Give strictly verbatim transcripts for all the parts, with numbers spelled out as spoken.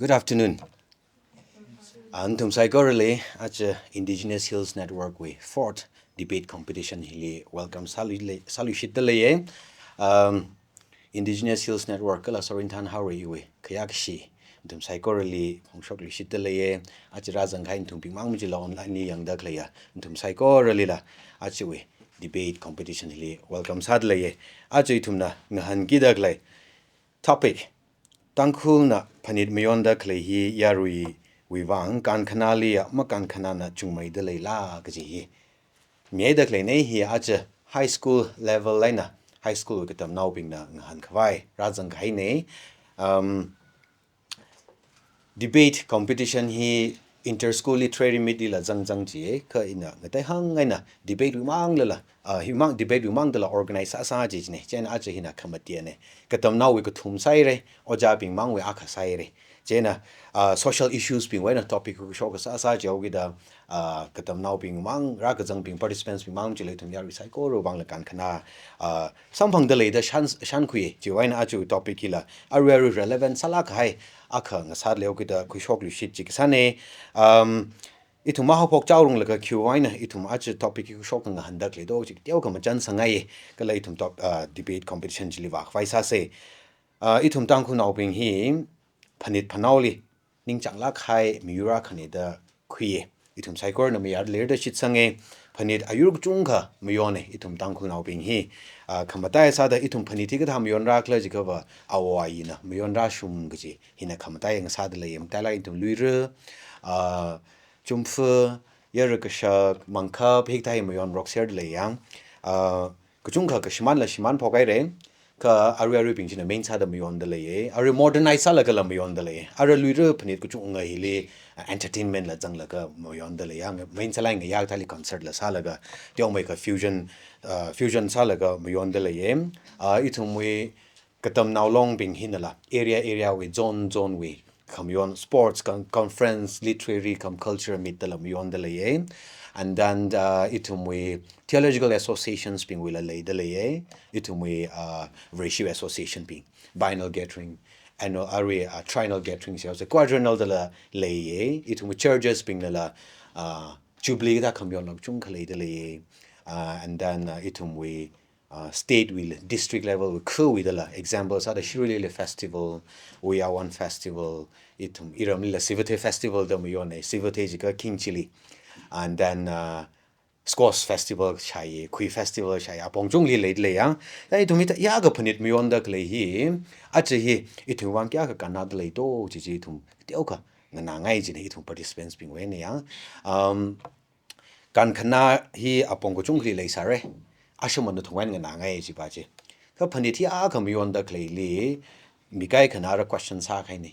Good afternoon. Nathum saikorali aja Indigenous Hills Network wui fourth debate competition hili welcome sālui lei, sāluishitda leiya. Um, Indigenous Hills Network kala Sorin Thanhaora iwui khayākashi nathum saikorali phongshokluishitda leiya. Aja rāzangkahai nathumbing mang machila online li yangda khaleiya nathum saikoralila ajawui debate competition hili welcome sāda leiya. Aja ithumna ngahānkida khalei topic, Tangkhulna phanit mayonda khalei hi yaruiwui vang kankhanāliya makankhana chungmeida leila kaji hi. Mihaida khaleina hi aja high school level eina, high school katamnaobingna ngahānkhavai rāzangkahaina. Um, debate competition hi inter-school literary meet lila zangzang jiya, kha ina ngateihang eina debate wui manglala, ah, hi mang debate wui mangdala organize sāsā ji jina. Chieina aja hina khamatena. Katamnaowui kathum sāhaira, ojābing mangwui akha sāhaira. Chieina, ah, social issues bingwui eina topic khuishok kasā sājihaokida, ah, katamnaobing mang, rākazangbing, participants bing mang chila ithum yarui saikorawui vangla kankhana, ah, samphangda leida shan, shankhui. Chiwui eina aja topic hila arui arui relevant sālāk kahai akha ngasāda leihaokida khuishokluishit ji kasāna. Um, ithum mahaophok chaorunglaga khiwui eina ithum aja topic hi khuishok ngahānda khalei do chi teokha machan sāngai, kala ithum top, ah, debate competition chili vākhavai sāsa. Ah, ithum Tangkhulnaobing hi phanit phanaoli ningchānglāk kahai miyur akhana da khuiya. Ithum saikorana mayarda leida shitsanga. Phanit ayur kachungkha mayona ithum Tangkhulnaobing hi. Ah, khamataiya sāda ithum phanit hi kathā mayonra khala jiakhava awo ayina mayonrashung kaji hina khamataiya ngasāda leiya. Matailāk ithum Luira, ah, Chumfa, Yara Kashak, Mangkhap, hikathā hi mayonrokserda leiya. Ah, kachungkha kashimānla shimānphok haira. Kha arui aruibing china main sāda mayonda leiya. Arui modernize sālagala mayonda leiya. Arui Luira phanit kachunga hili, ah, entertainment la zanglaga mayonda leiya. Main sālāk ngayā kathāli concert la sālaga, teomeikha fusion, ah, fusion sālaga mayonda leiya. Ah, ithumwui katamnao longbing hinala area area wui, zone zone wui khamayon, sports con-, conference, literary cum culture meet dala mayonda leiya. And then, uh, ithumwui theological associations bingwuila leida leiya. Ithumwui, uh, Vareshi association bing, biennial gathering, annual, arui, uh, triennial gathering, sāhaosa quadriennial dala leiya. Ithumwui churches bingnala, uh, jubilee kathā khamayonla kachungkha leida leiya. Uh, and then, uh, ithumwui uh, state wuila, district level wui khawuidala, example sāda Shirui Lily Festival, Uyawan Festival, ithum iramlila Sivathei Festival da mayona, Sivathei jiakha Khingchili. And then, uh, Squash Festival shāya, Khui Festival shāya, apong kachungli leida leiya. Da ithum hithāda kayākha phanit mayonda khalei hi, aja hi ithumwui vang kayākha kannada lei do chi chi ithum teokha nganāngai jina, ithum participants bingwui eina ya. Um, kankhana hi apong kachungkhali leisāra. Ashama nathumwui eina nganāngai jiva chi. Kha phanit hi akha mayonda khaleili, mi kaikhana ara question sākahaina.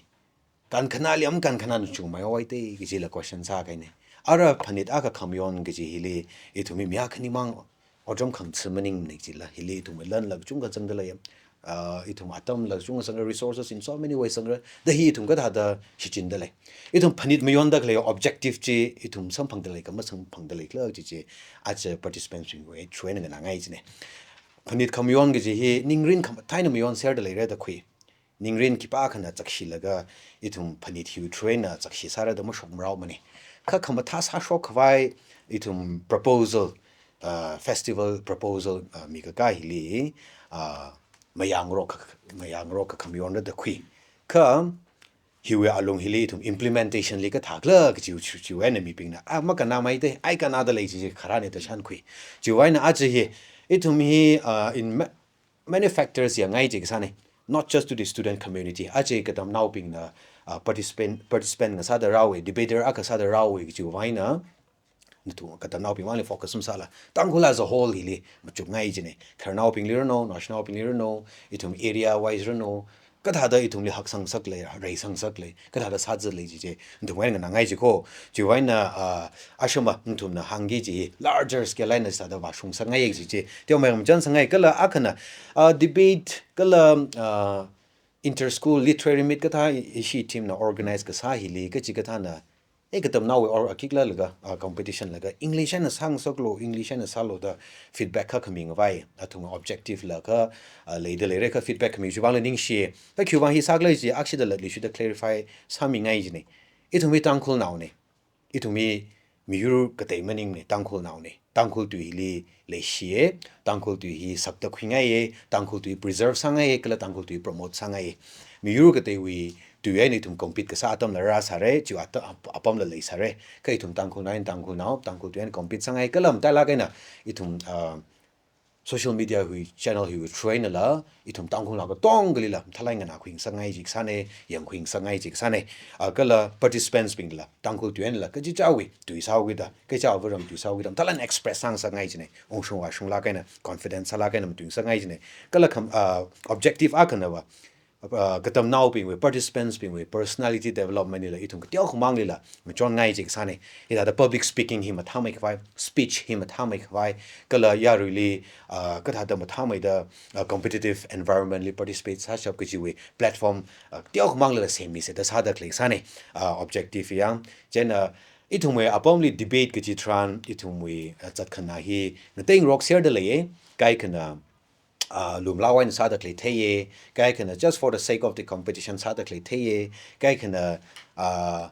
Kankhanāli makankhana chungmeihaowa te kajila question sākahaina. Ara phanit akha khamayon kaji hili, ithum mi akha nimang otram khangtsi maningmana jila, hili ithum lanla kachungkha zangda leiya. Uh, ithum atamla kachungkha zangra, resources in so many ways zangra. Da hi ithum kathāda shichinda lei. Ithum phanit mayonda khalei objective chi ithum samphangda lei kha masamphangda lei khala chi chi, aja participants bingwui through eina nganāngai jina. Phanit khamayon kaji hi ningrin khamathā eina mayonserda leira da khui. Ningrin khipākhana chakshilaga ithum phanit hiwui through eina chakshi sāra da mashokmaraomana. Kha khamathā sāshok khavai ithum proposal, uh, festival proposal, uh, mikakā hili, uh, mayangrok, mayangrok khamayonra da khui. Kha hiwui alung hili ithum implementation li kathā khala kaji chi, chiwui eina mibingna, ah, makannamei te, ai kannada lei chi chi kharāna da shankhui. Chiwui eina aja hi, ithum hi, uh, in ma-, many factors yangngai chi kasāna, not just to the student community. Aja katamnaobingna, uh, participant, participant ngasāda rāhaowa, debater akha sāda rāhaowa kajiwui vang eina, nathum katamnaobing vangli focus masāla, Tangkhul as a whole hili machukngai jina. Khararnaobingli ranu, naoshinaobingli ranu, ithum area wise ranu, kathāda ithumli haksang sak lei, reisang sak lei, kathāda sāzat lei chi chi, nathumwui eina nganāngai jiko. Chiwui eina, ah, ashama nathumna hāngki kaji larger scale eina sāda vāshung sāngai kaji chi, teomei machan sāngai kala akhana, ah, debate kala, ah, inter-school literary meet kathā ishi team na organize kasā hili, kachikathāna E katamnaowui or akik lalaga, ah, competition laga, English eina sāngasaklu, English eina sālu da feedback kha khami ngavai, athum objective laga, ah, leida leira kha feedback khami chiwui vangla ningshi. Kha khiwui vang hi sākhala chi, akshida latluishida clarify sāmingai jina. Ithum hi Tangkhulnaona. Ithum hi miyur katei maningne, Tangkhulnaona. Tangkhul tuili leishiya, Tangkhul tui hi sakta khuingaiya, Tangkhul tui preserve sāngaiya, kala Tangkhul tui promote sāngaiya. Miyur kateiwui tui eina ithum compete kasā atamla rāsāra, chiwui ata-, ap-, apamla leisāra. Kha ithum Tangkhulnao eina Tangkhulnao, Tangkhul tui eina compete sāngai, kala matailāk eina ithum, ah, social media wui channel hiwui through einala, ithum Tangkhulnao katongalila, mathālāk eina nganākhui ngasakngai chi kasāna, yangkhui ngasakngai chi kasāna. Ah, kala participants bingla, Tangkhul tui einala, kachichāwui tui sāhaokida, kachichā Varewui tui sāhaokida, mathālāk eina express sāngasakngai jina, ungshung vāshunglāk eina, confidence sālāk eina matuingasakngai jina. Kala kham, ah, objective akhanava, ah, katamnaobingwui, participants bingwui personality development lila ithum kateokhamanglila machonngai chi kasāna. Hithāda public speaking hi mathāmeikhavai, speech hi mathāmeikhavai, kala yaruili, ah, kathāda mathāmeida, ah, competitive environment li participate sāshap kajiwui platform, ah, kateokhamanglila semmiseda sāda khalei kasāna, ah, objective yang. Chieina, ithumwui apamli debate kaji tharan, ithumwui, ah, zatkhanā hi ngateingarok serda leiya, kaikhana, ah, lumlao eina sāda khalei theiya, kaikhana just for the sake of the competition sāda khalei theiya, kaikhana, ah,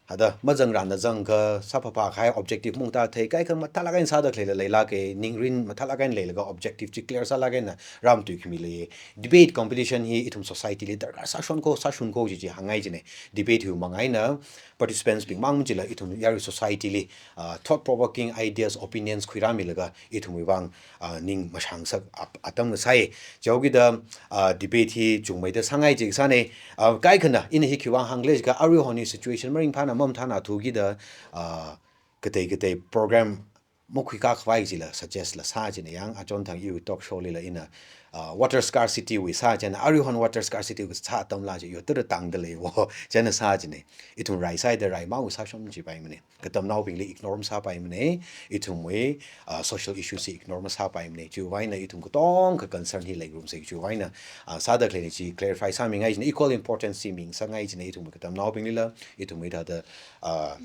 hithāda mazangrana zangkha sāphāphā kahai objective mungta thei, kaikhana mathālāk eina sāda khaleila leilāka, ningrin mathālāk eina leilaga objective chi clear sālāk eina rāmatui khami leiya. Debate competition hi ithum society li darkar sāshon ko, sāshun ko chi chi hāngngai jina. Debate hiwui manga eina participants bing mang chila ithum yarui society li, ah, thought provoking ideas, opinions khuirāmilaga ithumwui vang, ah, ning mashāngasak ap-, atam ngasai. Chihaokida, ah, debate hi chungmeida sāngai chi kasāna. Ah, kaikhana, ina hi khiwui vang hāngkhala jiakha aruihon hi situation maringphāna mamathānathukida, ah, katei katei program makhuikakhavai chila suggest la sā jina yang, achonthang iwui talk show lila ina, ah, water scarcity wui sā jina, aruihon water scarcity wui sā atamla chi yotara tangda leiwo, chieina sā jina. Ithum rai sāida rai mawui sāshon chipaimana. Katamnaobingli ignore masāpaimana, ithumwui, ah, social issues hi ignore masāpaimana. Chiwui vang eina ithum katongkha concern hi leingarumsa chiwui vang eina, ah, sāda khaleina chi clarify sāmingai jina, equal importance chi mingasakngai jina ithumwui katamnaobinglila, ithumwui thāda, ah,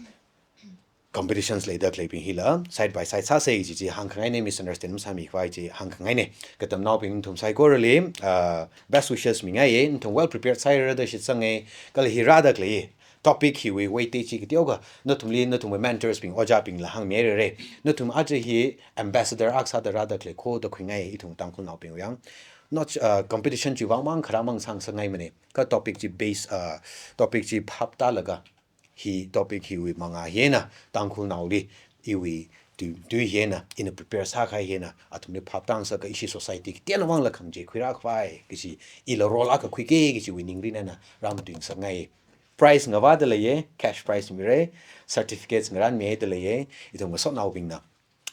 competitions leida khaleibing hila, side by side sāsa chi chi hāngkhangaina, misunderstand masāmikhavai chi hāngkhangaina. Katamnaobing nathum saikorali, ah, best wishes mingaiya, nathum well prepared sāhaira da shitsanga, kala hi rāda khalei topic hiwui weightage chi kateokha, nathumli, nathumwui mentors bing, ojābingla hāngmihairara. Nathum aja hi ambassador akha sāda rāda khalei kho da khuingai ithum Tangkhulnaobing yang. Not, uh, competition chiwui vang mang kharā mang sāngasakngaimana. Kha topic chi base, uh, topic chi phaptālaga, hi topic hiwui manga hi eina, Tangkhulnaoli, iwui tui, tui hi eina, ina prepare sākahai hi eina, athumli phaptāngasaka ishi society kateonao vangla khangachei khuirākhavai, kaji ila role akha khuika kajiwui ningrin eina rāmatuingasakngai. Prize ngavāda leiya, cash prize mira, certificates ngarānmihaida leiya, ithum ngasotnaobingna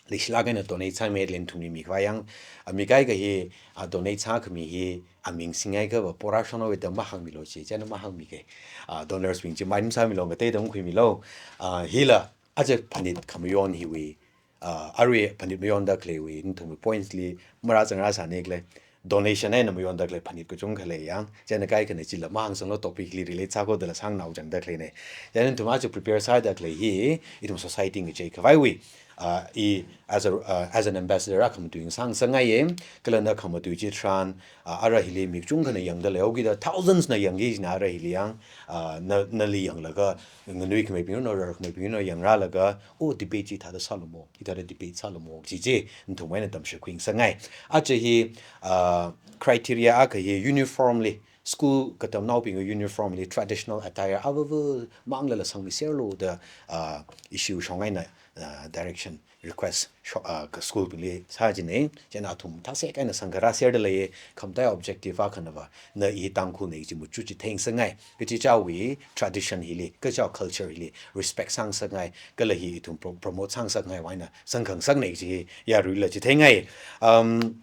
leishilāk eina donate sāmihaida lei, nathumli mikhavai yang, ah, mi kaikha hi, ah, donate sākhami hi, ah, aming singhaiakhava porāshonhaowa da mahāngmilu chi, chieina mahāngmika. Ah, donors bing chi mind masāmilu, ngateida makhuimilu. Ah, hila, aja phanit khamayon hiwui, ah, arui phanit mayonda khaleiwui, nathumwui points li marāzangrāsāna khala. Donation eina mayonda khalei phanit kachungkha lei yang. Chieina kaikhana chila mahāngsanglu, topic li relate sāko dala sāngnao changda khaleina. Chieina nathum aja prepare sāda khalei hi, ithum society ngacheikhavaiwui, ah, i as a, ah, as an ambassador akha khamatui ngasāngaiya, kala na khamatui chi tharan, ah, ara hili mi kachungkhana yangda leihaokida, thousands na yangki jina ara hili yang, ah, na, nali yanglaga, nganuikhameibing runo, rarkhameibing runo yangrālaga, oh, debate chi thāda sālumo, hithāda debate sālumo, chi chi, nathumwui eina tamshap khuingasakngai. Aja hi, ah, criteria akha hi uniformly, school katamnaobingwui uniformly traditional attire avāva manglala sangmiserlu da, ah, issue shong eina, ah, direction request sho-, ah, ka school bingli sā jina, chieina athum thāsek eina sangkharā serda leiya, khamataiya objective akhanava, na i Tangkhulna kaji machut chi theingasakngai, kachichāwui tradition hili, kachichāwui culture hili, respect sāngasakngai, kala hi ithum pro-, promote sāngasakngaiwui eina sangkhangasakna kaji hi yaruila chitheingai. Um,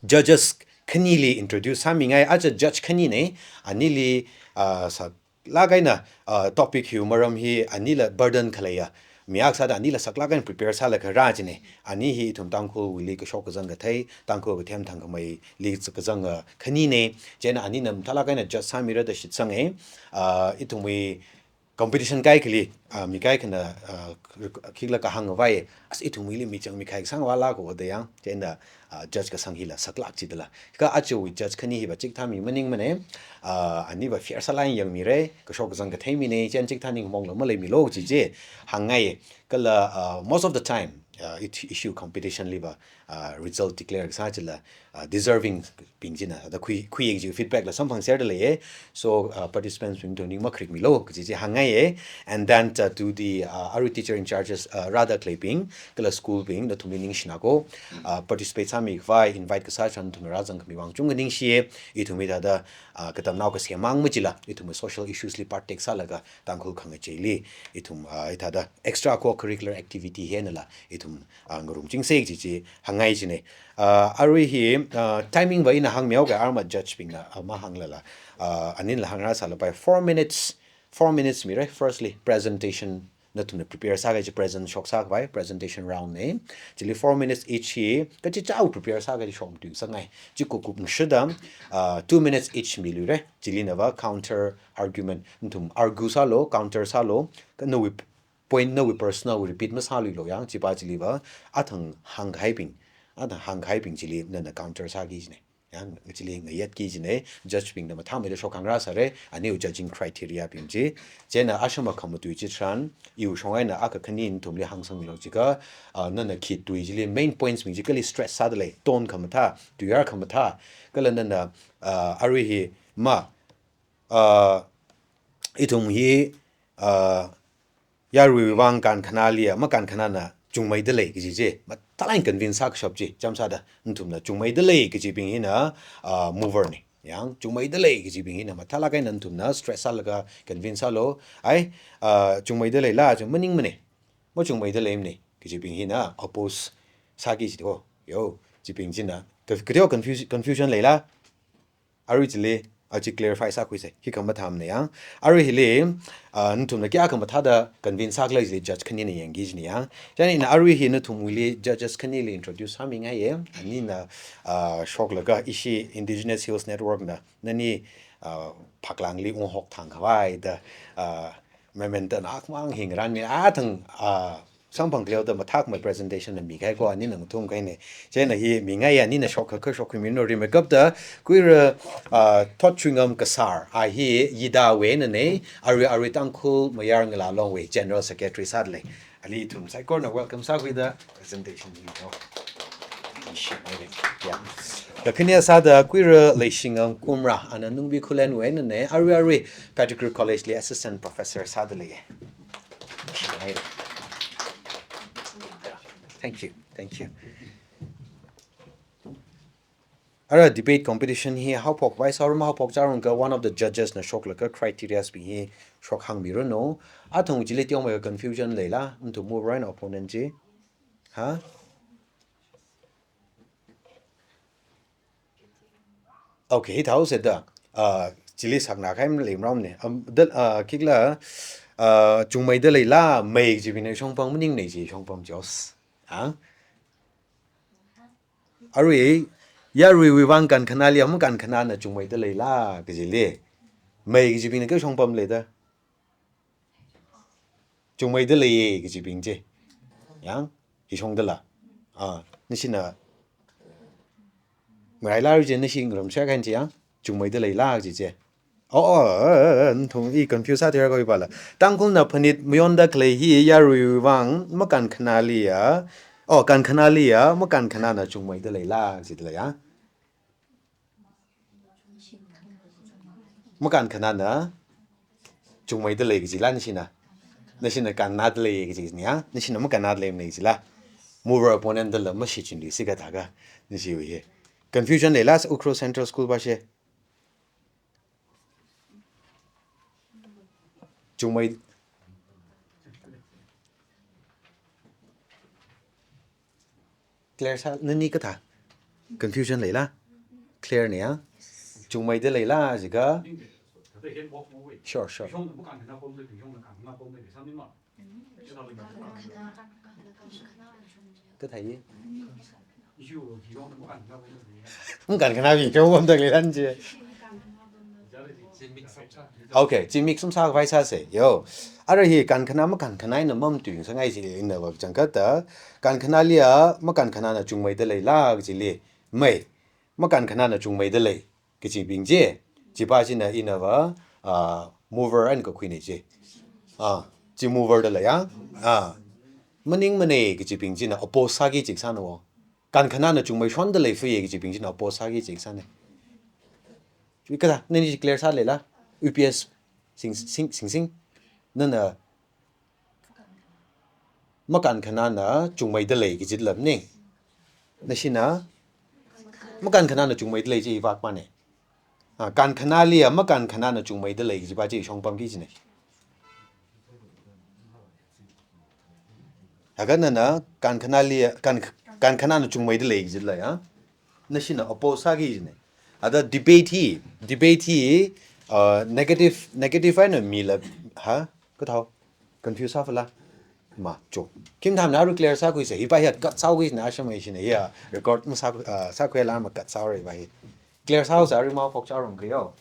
judges khanili introduce sāmingai, aja judge khanina, anili, ah, saklāk eina, ah, topic hiwui maram hi anila burden khaleiya mi akha sāda anila saklāk eina prepare sālaga rā jina. Ani hi ithum Tangkhulwuili kashok kazang kathei, Tangkhul kathem thangkhameili kazang, ah, khanina, chieina anina mathālāk eina judge sāmira da shitsanga, ah, ithumwui competition kaikhali, ah, mi kaikhana, ah, khikhala kahāng vai, as ithumwuili michang mi kaikha sāngvala ko da yang, chieina, ah, judge kasang hila saklāk chidala. Kha ajawui judge khani hiva chikathā mi maningmana, ah, aniva fair sālāk eina yangmira, kashok kazang kathei mina, chieina chikathā ningmongla maleimilo chi chi hāngngai. Kala, ah, most of the time, ah, it-, issue competition liva, ah, result declare kasā chila, ah, deserving bing china, da khui, khuiying chi feedback la samphangserda leiya. So, ah, participants bing tongning makharik milo, kaji chi hāngngaiya. And then, uh, to the, uh, arui teacher in charges, uh, rāda khaleibing, kala school bing, nathumli ningshina ko, uh, participate sāmi khavai, invite kasā chān nathumna rāzang khami vang chungkha ningshiya, ithum hithāda, uh, katamnao kasemang machila, ithum social issues li partake sālaga, Tangkhul khangacheili, ithum, uh, hithāda extra co-curricular activity hinala, ithum, uh, ngarumchingsa kaji chi, hāngngai china. Uh, arui hi, uh, timing va ina hāngmihaoga arma judge bingna, uh, mahānglala. Uh, aninla hāngrāsālapai four minutes, four minutes mira, firstly, presentation nathumna prepare sākahai chi present shoksā khavai, presentation round na. Chili four minutes each hi, kachichāwui prepare sākahai chi shok tui sāngai. Chi kukup ngashida, uh, two minutes each miluira. Chili nava counter argument, nathum argue sālu, counter sālu, ka nawui point nawui personal repeat masāluilu yang, chipa chiliva, athang hāngkahaibing, athang hāngkahaibing chili nana counter sāki china. Yang, chili ngayatki china, judge bingna mathāmeida shokhang rāsāra, aniwui judging criteria bing chi. Chieina ashama khamatui chitharan, iwui shong eina akha khani nathumli hāngsangmilu jiakha, ah, nana khi tui chili main points bing chi kali stress sāda lei, tone khamathā, tuiyār khamathā, kala nana, ah, arui hi ma, ah, ithum hi, ah, yaruiwui vang kankhanāli ya, makankhanāna chungmeida lei kaji chi, mathālāk eina convince sākashap chi, chāmsāda, nathumna chungmeida lei kajibing hina, ah, mover na. Yang, chungmeida lei kajibing hina, mathālāk eina nathumna stress sālaga convince sālu, ai, ah, chungmeida leila, chi maningmana, machungmeida leimana, kajibing hina, oppose sāki chi ko, yo, chibing china, ka-, kateokha confusi-, confusion leila, arui chili, ah, chi clarify sākhuisa, hi khamathāmana yang. Arui hili, ah, nathumna kayākha mathāda convince sākhala chili judge khanina yangki china yang. Chieina ina arui hi nathumwuili judges khanili introduce sāmingaiya. Anina, ah, shoklaga ishi Indigenous Hills Network na, nani, ah, phaklangli unghok thang khavai da, ah, memento na akhamang hi ngaranmi athang, ah, samphang khaleo da mathākhamei presentation na mikahai ko, anina ngathumkahaina. Chieina hi mingaiya, anina shokkha, kha shokkha mino rimeikapta, Kuira, ah, Thotchuingam Kasar, a hi Yidawui einana, arui arui Tangkhul Mayar Ngala Longwui General Secretary sāda lei. Ali ithum saikorana welcome sākhuida presentation hi no. Yeah. Kakhane sāda Kuira Leishingam Kumra, ana Nungbi Khullenwui einana, arui arui Pettigrew College li Assistant Professor sāda lei. Thank you, thank you. Ara debate competition hi haophok vai sarum haophok charung ka one of the judges na shoklaga criterias bing hi shokhangmiranu. Athang chili teomeikha confusion leila, nathum mover eina opponent chi. Ha? Okay, hithāhaosa da. Ah, chili sakna khaim leimramna. Um, da, ah, khikhala, ah, chungmeida leila, mei kajibingna shongpam maningmana chi shongpam jos. Ha? Arui, yaruiwui vang kankhanāli ya, makankhanāna chungmeida leila, kajili. Mei kajibingna kha shongpam leida. Chungmeida leiya kajibing chi. Yang, hi shongdala. Ah, nashina. Maraila ri chi nashi ngarumshak kahaina chi yang, chungmeida leila kaji chi. Oh, oh, eh, eh, eh, nathum i confuse sāthuihaira ko ipala. Tangkhulna phanit mayonda khalei hi yaruiwui vang makankhanāli ya. Oh, kankhanāli ya, makankhanāna chungmeida leila, jidala ya. Makankhanāna chungmeida lei kajila nashina. Nashina kannāda lei kajina ya. Nashina makannāda leimana kajila. Mover opponent dala mashichinluisi kathākha. Nashiwui hi. Confusion leila sa Ukhrul Central School va shi. Chungmei. Clear sā, nani kathā? Confusion leila? Clear na ya? Chungmeida leila, jiakha? Sure, sure. Kathā hi? Makankhanābing shongpamda leila chi. Okay, chi mix sākhavai sāsa. Yo. Ara hi kankhana makankhana eina mamatuisangngai chi ina vāchangkhatta, kankhanaliya makankhanana chungmeida leila kachili. Mei. Makankhanana chungmeida lei kachibing chi. Chipa china ina vā, ah, mover eina kakhuina chi. Ah, chi mover da leiya. Ah. Maningmana kachibing china oppose sāki chi kasāna wo. Kankhanana chungmeishonda lei fuye kachibing china oppose sāki chi kasāna. Chui kada, nani chi clear sālala. U P S sing, sing, sing, sing. Nana makankhanana chungmeida lei kajila maning. Nashina, makankhanana chungmeida lei chi vākmana. Ah, kankhanaliya makankhanana chungmeida lei kajipa chi shongpamki kajina. Haga nana kankhanaliya, kan, kankhanana chungmeida lei kajila ya. Nashina oppose sāki kajina. Ada debate hi, debate hi, uh, negative, negative eina mila, ha? Kathao? Confuse sāfala? Ma, cho. Khim thamna aru clear sākhuisa, hipa hi cut sākhuisana, asham eishina, ya, record masā, uh, sākhuila ma cut sāra hipa hi. Clear sāhaosa, aru mao phok charong kayo.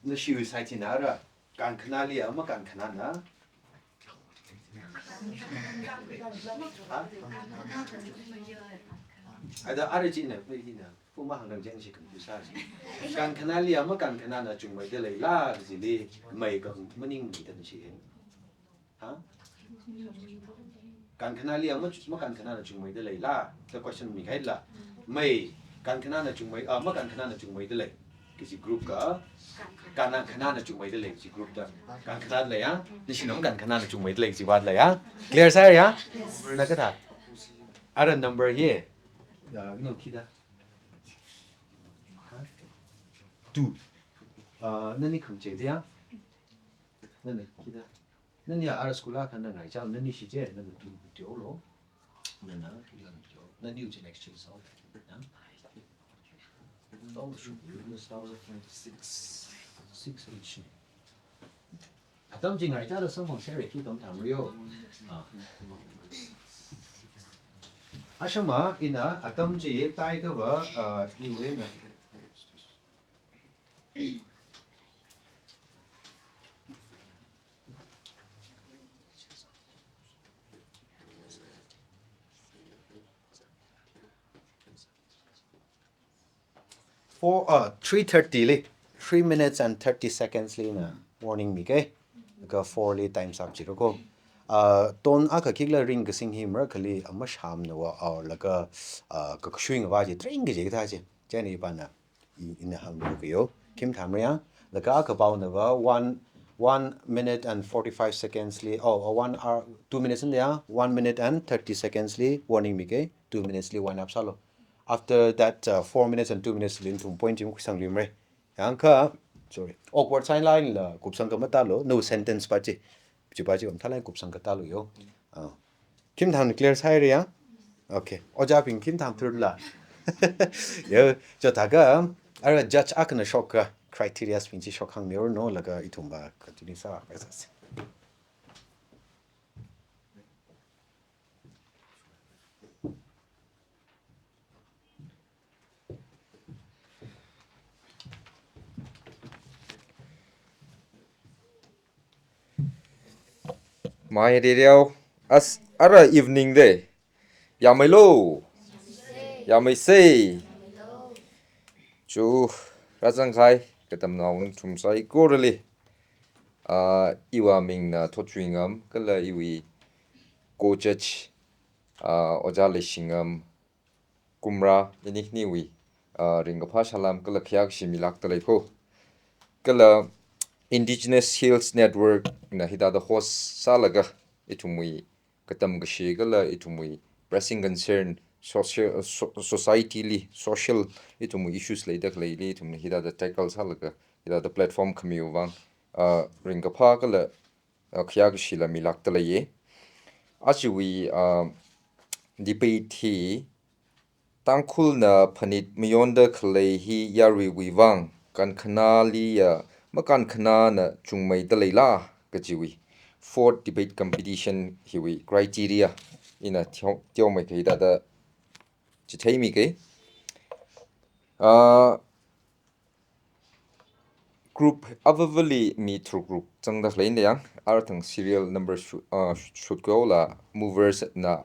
Nashiwui side china ara, kankhanaliya makankhanana. Ha? Ada ara china, pui hina. Puma hangdang jang shi confuse sāsi. Kankhanaliya makankhanana chungmeida leila, kajili, mei ka maningmana shi. Ha? Kankhanaliya ma, makankhanana chungmeida leila, the question mikhaila. Mei, kankhanana chungmei, ah, makankhanana chungmeida lei kaji group ka, kankhanana chungmeida lei kaji group da. Kankhana leiya, nashina makankhanana chungmeida lei kajiva leiya. Clear sāya? Na kathā? Ara number hi. Ya, no, kida. Two. Uh, nani khangachei diya? Nani kida? Nani ara school akha nana ngaichao, nani shi chi, nana two tiolo. Nana, nani uchi next year so. Ya? Six. Six each. Atam chi ngaichāda samphang share ki tam thamriyo. Ah. Ashama ina atam chi tai kava, ah, iwena. Four, uh, three thirty li, three minutes and thirty seconds li ina warning mika. Laga four li time's up jira ko. Uh, ton akha khikhala ringkasing hi marakhali amasham na va, uh, laga, uh, kakashui ngava chi tring kaji kathā chi. Chieina ipana i-, ina hānglu kayo. Khim thamriya. Laga akha pao na va one, one minute and forty-five seconds li, oh, oh, one hour, two minutes in there, one minute and thirty seconds li warning mika. Two minutes li wind up sālu. After that, uh, four minutes and two minutes li nathum point chi makhuisangluimara. Yangkha, sorry, awkward sign lanla kupsang kamatālu, no sentence pa chi. Chipa chi mathālāk kupsang katālu yo. Ah. Khim tham clear sāhaira ya? Okay. Ojābing khim tham thurla. Yo, chothaga, ara judge akhana shokka criterias bing chi shokhang nero no, laga ithum va continue sākhuisāsa. Mai de reo, as, ara evening de. Yamei lo. Yamei sei. Chu, rāzangkahai, katamnao nathum saikorali. Ah, iwui mingna Thotchuingam, kala iwui co-judge, ah, Ojā Leishingam Kumra, ini khaniwui, ah, ringkaphā salām kala khayākashi milākda lei ko. Kala Indigenous Health Network na hithāda host sālaga, ithumwui katam kashi kala ithumwui pressing concern, social, so-, society li, social, ithumwui issues leida khaleili, ithumna hithāda tackle sālaga, hithāda platform khamiwui vang, ah, ringkaphā kala, ah, khayākashila milākda leiya. Ajawui, ah, debate hi Tangkhulna phanit mayonda khalei hi yaruiwui vang, kankhanaliya makankhanana chungmeida leila kajiwui fourth debate competition hiwui criteria ina teo-, teomeikha hithāda chitheimika. Ah, group avāvali mi tharuk tharuk zangda khaleina yang, arthang serial number shu-, uh, shut-, shutkola movers na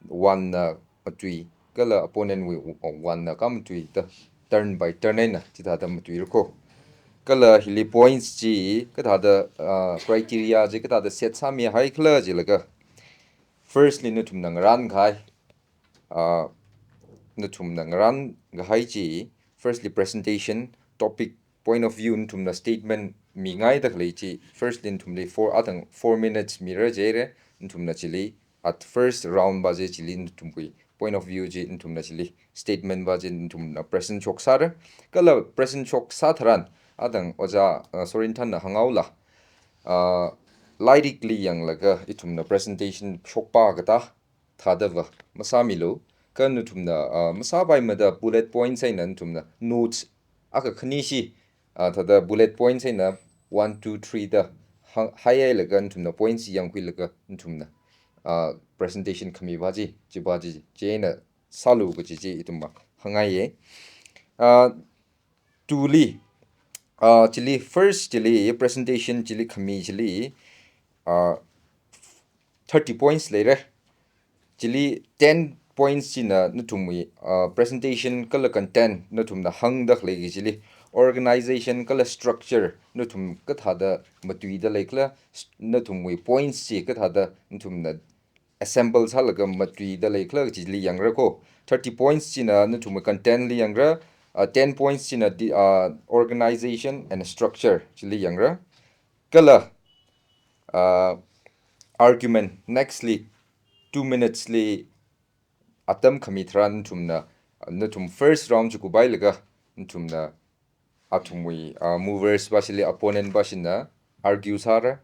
one na matui, kala opponent wui one na kha matui da turn by turn eina chithāda matuira ko. Kala hili points chi kathāda, uh, criteria chi kathāda set sāmihaikhala jilaga, firstly nathumna ngarānkahai, uh, nathumna ngarānkahai chi, firstly presentation, topic, point of view, nathumna statement mingaida khalei chi, firstly nathumli four, arthang four minutes mira jihaira, nathumna chili at first round pa chi chili nathumwui point of view chi nathumna chili statement pa chi nathumna present shoksāra. Kala present shoksā tharan, arthang ojā, uh, Sorinthanna hānghaola, uh, lairikli yanglaga ithumna presentation shokpa katā thādava masāmilu, kha nathumna, uh, masāpaimada bullet points eina nathumna notes akha khanishi, uh, thāda bullet points eina one, two, three da hāng-, haihailaga nathumna points yangkhuilaga nathumna, uh, presentation khami pa chi, chi pa chi, chieina sālu kaji chi ithumva hāngngaiya. Uh, tuli, uh, chili first chili presentation chili khami chili, uh, thirty points leira. Chili ten points china nathumwui, uh, presentation kala content nathumna hāngda khalei kaji chili, organization kala structure nathum kathāda matuida leikhala, s-, nathumwui points chi kathāda nathumna assemble sālaga matuida leikhala chili yangra ko. Thirty points china nathumwui content li yangra, uh, ten points china di-, uh, organization and structure chili yangra. Kala, uh, argument next li two minutes li atam khami tharan nathumna, nathum first round chi kuphailaga nathumna athumwui, uh, movers pa chili opponent pa china argue sāra.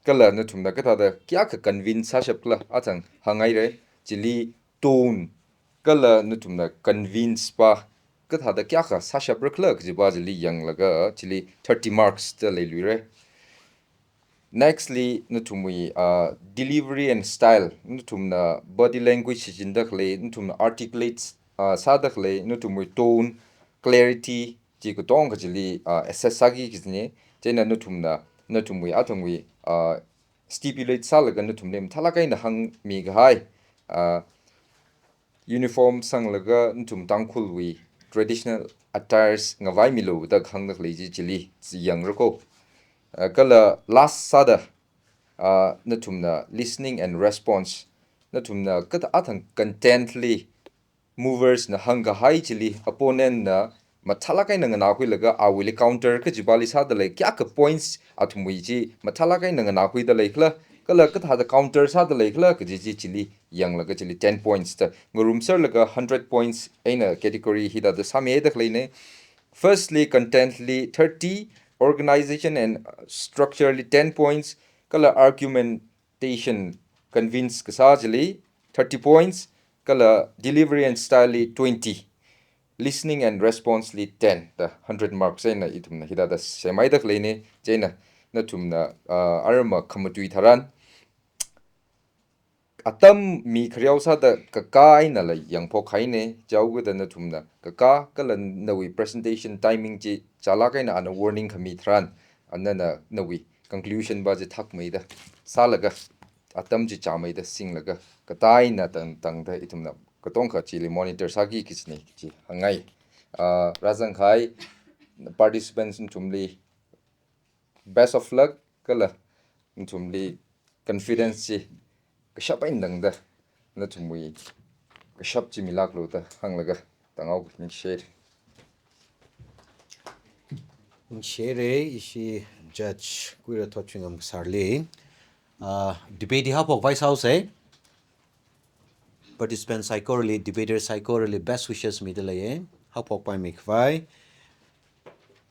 Kala nathumna kathāda kayākha convince sāshapkhala arthang hānghaira, chili tone kala nathumna convince pa kathāda kayākha sāshaprakhala kaji pa chili yanglaga chili thirty marks da leiluira. Next li nathumwui, uh, delivery and style, nathumna body language shichinda khalei, nathumna articulate, uh, sāda khalei, nathumwui tone, clarity, chi katonga chili, uh, assess sāki kajina. Chieina nathumna, nathumwui athangwui, uh, stipulate sālaga nathumli mathālāk eina hāngmikahai, uh, uniform sanglaga nathum Tangkhulwui traditional attires ngavaimilu da hāngda khalei chi chili yangra ko. Uh, kala last sāda, uh, nathumna listening and response, nathumna kathā athang content li movers na hāngkahai chili opponent na mathālāk eina nganākhuilaga awuili counter kaji pali sāda lei, kayākha points athumwui chi mathālāk eina nganākhuida leikhala, kala kathāda counter sāda leikhala kaji chi chili yanglaga chili ten points da ngarumserlaga hundred points eina category hithāda sāmihaida khaleina. Firstly, content li thirty, organization and structure li ten points, kala argument presentation convince kasā chili thirty points, kala delivery and style li twenty, listening and response li ten, da hundred marks eina ithumna hithāda semhaida khaleina. Chieina nathumna, uh, arama khamatui tharan atam mi khareo sāda kakā einala yangphokhaina, chaokida nathumna kakā kala nawui presentation timing chi chālāk eina ana warning khami tharan, ana na, nawui conclusion pa chi thakmeida sālaga, atam chi chāmeida singlaga, katā eina tang, tangda ithumna katonga chili monitor sāki kajina chi hāngngai. Ah, rāzangkahai participants nathumli best of luck, kala nathumli confidence chi kashap eina tangda, nathumwui kashap chi milāklu da hānglaga tanghaoki, ningshire. Ningshire, ishi judge Kuira Thotchwingam kasārli. Ah, debate hi haophokpai sāhaosa. Participant saikorali, debater saikorali best wishes mida leiya. Haophokpaimi khavai.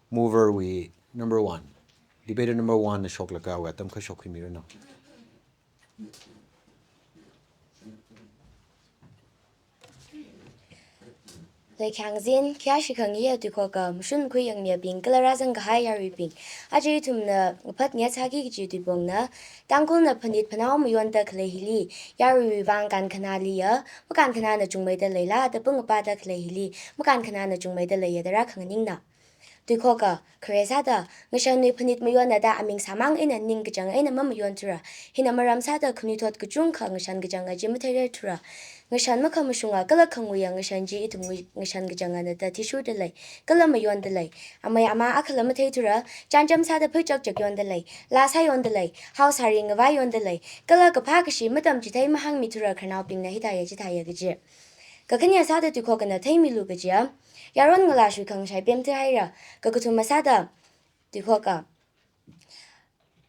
Mover wui number one. Debater number one na shoklaga awui atam kha shokkhuimiranu. Leikhyangzin, khayāshi khangayi tuikhoka, mashun khuiyangmibing, kala rāzangkahai yaruibing. Aja ithumna ngaphat ngatshaki kaji tuipongna, Tangkhulna phanit phanao mayonda khalei hili, yaruiwui vang kankhanāliya, makankhanāna chungmeida leila, da pung apāda khalei hili, makankhanāna chungmeida leiya da rākhanganingna. Tuikhoka, khare sāda, ngashanwui phanit mayonna da aming sāmang eina ning kachang eina mamayon thura. Hina maram sāda khanuithot kachungkha ngashan kachanga chi matheirer thura. Ngashan makhamashunga kala khanguiya ngashan chi ithum ngui-, ngashan kachangana da thishurda lei, kala mayonda lei. Amei ama akhala mathei thura, chānjam sāda phaichak chak yonda lei, laa sāyonda lei, hao sari ngavai yonda lei, kala kaphā kashi matam chithei mahāngmi thura khararnaobingna hithāya chithāya kaji. Kakhane sāda tuikhokana theimilu kajiya, yaron ngalā shuikhang shai pemthei haira, kakathuma sāda, tuikhoka.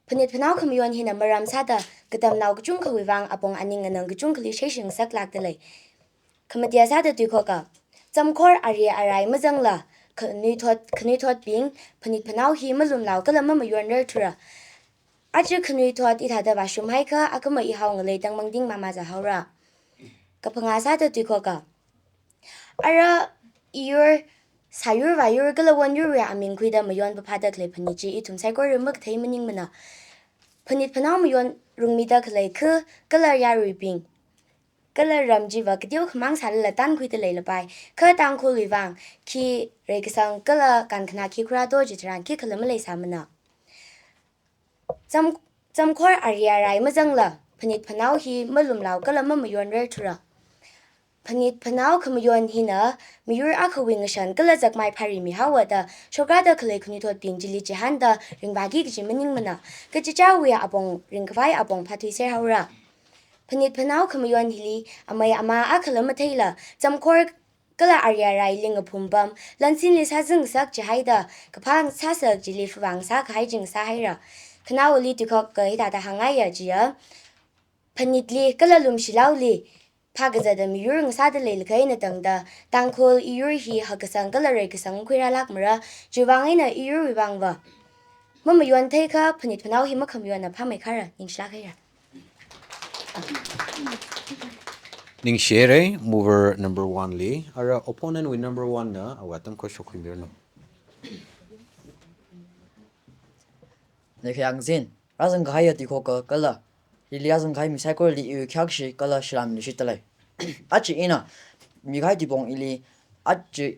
Phanit phanao khamayon hina maram sāda, katamnao kachungkhawui vang apong aning anang kachungkhali shei shingasak lākda lei. Khamatia sāda tuikhoka. Chamkhor ari arai mazangla, khanuithot, khanuithotbing, phanit phanao hi malumlao kala mamayonrar thura. Aja khanuithot ithāda vāshum haikha, akhamā ihao ngalei tangmangting mama zāhaora. Kaphangā sāda tuikhoka. Ara iyur, sāyur vāyur kala wonyurwui aming khuida mayon paphada khalei phanit chi ithum saikora makathei maningmana. Phanit phanao mayon rungmida khalei khu kala yaruibing, kala ram chiva kateo khamang sālala tankhuida leilapai, kha Tangkhulwui vang khi reikasang kala kankhanā khi khura do chitharan khikhala maleisāmana. Cham-, chamkhor ari arai mazangla, phanit phanao hi malumlao kala mamayonrar thura. Phanit phanao khamayon hina, miyur akhawui ngashan kala zakmai phāri mihaowa da, shokrāda khalei khanuithotbing chili chihānda ringvāki kaji maningmana, kachichāwui apong ringkhavai apong phāthuiser haora. Phanit phanao khamayon hili, amei ama akhala matheila, chamkhor kala ari araili ngaphumpam, lansinli sāzangasak chihaida, kaphā sāsak chili phāvang sākahai chi ngasā haira. Khanaowali tuikhoka hithāda hāngngaiya chiya. Phanitli kala lumshilaoli, phākazata miyur ngasāda leilakha eina tangda, Tangkhul iyur hi hakkasang kala reikasang khuirālākmara, chiwui vang eina iyurwui vangva. Mamayon theikha phanit phanao hi makhamayonna phāmeikhara, ningshilāk haira. Ningshire, mover number one li, ara opponent wui number one na, awui atam kho shokhuimiranu. Nekhayang zin, rāzangkahaiya tuikhoka kala, hili rāzangkahai mi saikorali iwui khayākshi kala salam leishida lei. Aja ina mikahai tuipong hili, aja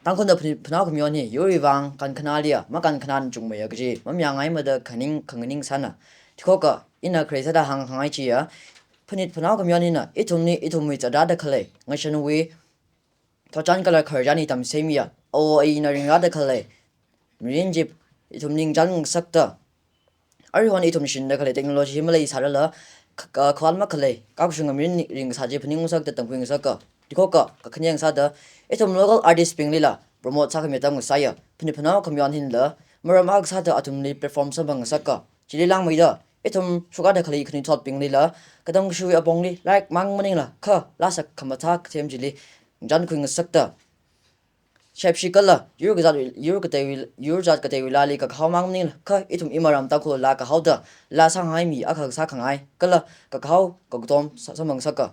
Tangkhulna phanao khamayon hi, yurwui vang kankhanāliya, makankhanāna chungmeiya kaji mamayāngaimada khaning khanganing sāna. Tuikhoka, ina khare sāda hānghāngngai chiya, phanit phanao khamayon hina, ithumli, ithumwui zatrāda khalei, ngashanwui thotchan kala khararchan hi tamseimiya, awo ayina ringrāda khalei mirin chi ithumli ngachānngasakta, aruihon ithum shinda khalei technology hi maleisālala, kh-, kh-, khawal makhalei, kakashunga mirin ringkasā chi phaningngasakta tamkhuingasaka. Tuikhoka, kakhane sāda, ithum local artist binglila promote sākhami atam ngasāya, phanit phanao khamayon hinla, maram akha sāda athumli platform samphangngasaka. Chili langmeida, ithum shokrāda khalei khanuithotbinglila, katam kashuiwui apongli, lairik mang maningla, kha, laa sākhamathā kathem chili, ngachānkhuingasakta, shepshi kala, yur kazat, yur kateiwui, yur zat kateiwui laali kakahao mang maningla, kha, ithum imaram Tangkhul laa kahaoda, laa sāngai mi akha sākhangai, kala, kakahao, kakatom, sa-, samphangngasaka.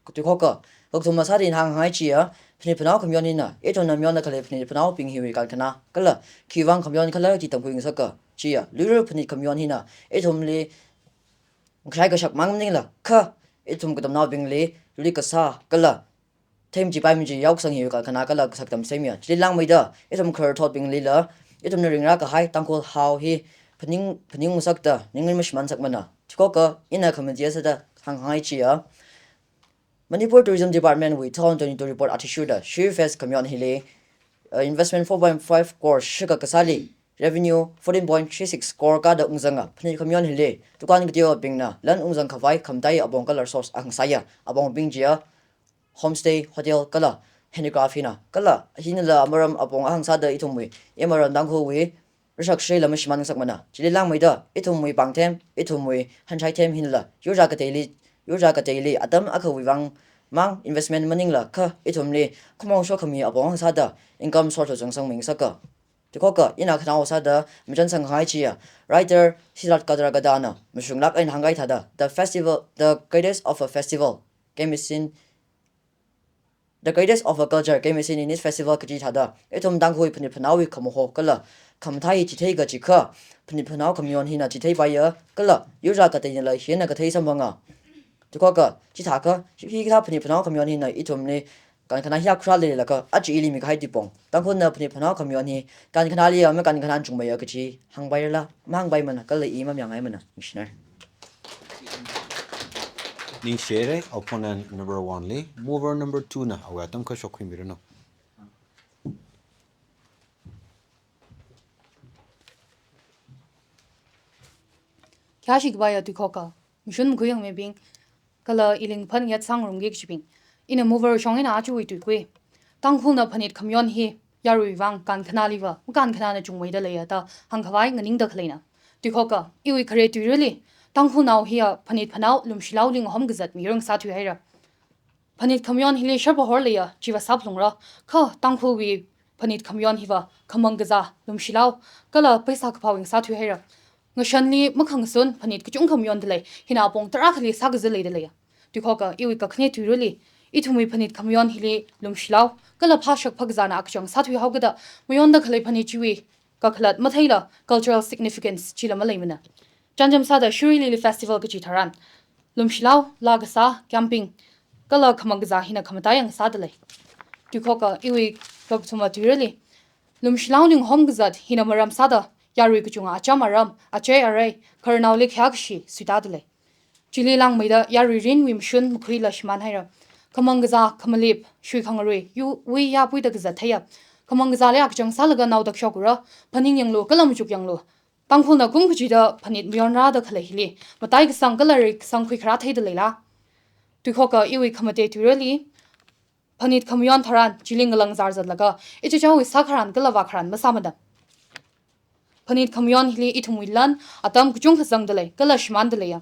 Tuikhoka, kakathuma sāda ina hānghāngngai chiya, phanit phanao khamayon hina, ithumna mayonda khalei phanit phanaobing hiwui kankhanā, kala, khiwui vang khamayon khala chi tamkhuingasaka, chiya, luira phanit khamayon hina, ithumli, kashai kashak mang maningla, kha, ithum katamnaobingli, luili kasā, kala, theimachipai machi yaokasang hiwui kankhanā kala kasak tamseimiya. Chili langmeida, ithum khararthotbinglila, ithumna ringrākahai Tangkhul hao hi, phaning, phaningngasakta, ningrin mashimānsakmana. Tuikhoka, ina khamatia sāda hānghāngngai chiya, Manipur Tourism Department wui two thousand twenty-two report athishurda, Shirui Fest khamayon hili, uh, investment four point five crore shākha kasāli, revenue fourteen point three six crore kāda ungzanga, phanit khamayon hili, dukan kateobingna, lan ungzang khavai, khamataiya apong kala resource akha ngasāya, apongbing chiya, homestay, hotel, kala, handicraft hina, kala, hinala maram apong akha sāda ithumwui, imaram Tangkhulwui, rishak shila mashimānngasakmana. Chili langmeida, ithumwui pāngthem, ithumwui hanshai them hinala, yur zat kateili, yur zat kateili, atam akhawui vang mang investment maningla kha, ithumli, khamong shokhami apong akha sāda, income source zangsangmingasaka. Tuikhoka, ina khanaowa sāda, machānsang khangai chiya, writer Siddharth Kataragadana, mashunglāk eina hāngkahai thāda, the festival, the greatest of a festival, came is in The greatest of a culture came is seen in its festival kaji thāda, ithum Tangkhul phanit phanaowui khamaho kala khamathā hi chithei kaji kha, phanit phanao khamayon hina chitheipaiya kala, yur zat kateinala hina kathei samphanga. Tuikhoka, chithākha, hikathā phanit phanao khamayon hina ithumli Kankhana hi akhara leilakha, aja ili mikahai tuipong, Tangkhulna phanit phanao khamayon hi kankhanali ya, makankhanana chungmeiya kaji hāngpairala, mahāngpaimana, kala i mamayāngaimana, ningshinara. Ningshire, opponent number one li, mover number two na, awui atam kha shokkhuimiranu. Khayāshi kapaiya tuikhoka, mashun makhui yangmeibing, kala ili ngaphan yatsang ngarumki kachibing. Ina mover shong eina ajawui tui khui. Tangkhulna phanit khamayon hi yaruiwui vang kankhanaliva, makankhanana chungmeida leiya da hāngkhavai nganingda khaleina. Tuikhoka, iwui khare tuirali, Tangkhulnao hiya phanit phanao lumshilaoli ngahom kazat miyur ngasāthuihaira. Phanit khamayon hili sharpahor leiya, chiva sāphalungra, kha Tangkhulwui phanit khamayon hiva khamang kazā, lumshilao, kala pheisā kaphāwui ngasāthuihaira. Ngashanli makhangasun phanit kachungkha mayonda lei, hina apong tarākhali sākazā leida leiya. Tuikhoka iwui kakhane tuirali, ithumwui phanit khamayon hili lumshilao, kala phāshak phākazāna akachang sāthuihaokida, mayonda khalei phanit chiwui kakhalat matheila cultural significance chila maleimana. Chānjam sāda Shirui Lily Festival kaji tharan, lumshilao, laa kasā, camping, kala khamang kazā hina khamataiya ngasāda lei. Tuikhoka iwui kakathuma tuirali, lumshilaoli ngahom kazat hina maram sāda yarui kachunga acham aram, achei arei, khararnaoli khayākashi suitāda lei. Chili langmeida yarui mirinwui mashun makhuila shimānhaira. Khamang kazā, khamalip, shui khangarui, yu, wui yapuida kazat theiya. Khamang kazāli akachang sālaga naoda kashokura, phaning yanglu, kala machuk yanglu, Tangkhulna kum kachida phanit mayonrāda khalei hili, matai kasang kala rik kasang khuikharā theida leila. Tuikhoka iwui khamate tuirali, phanit khamayon tharan chili ngalang zarzatlaga, ichichāwui sākharan kala vākharan masāmada. Phanit khamayon hili ithumwui lan, atam kachungkha zangda lei, kala shimānda leiya.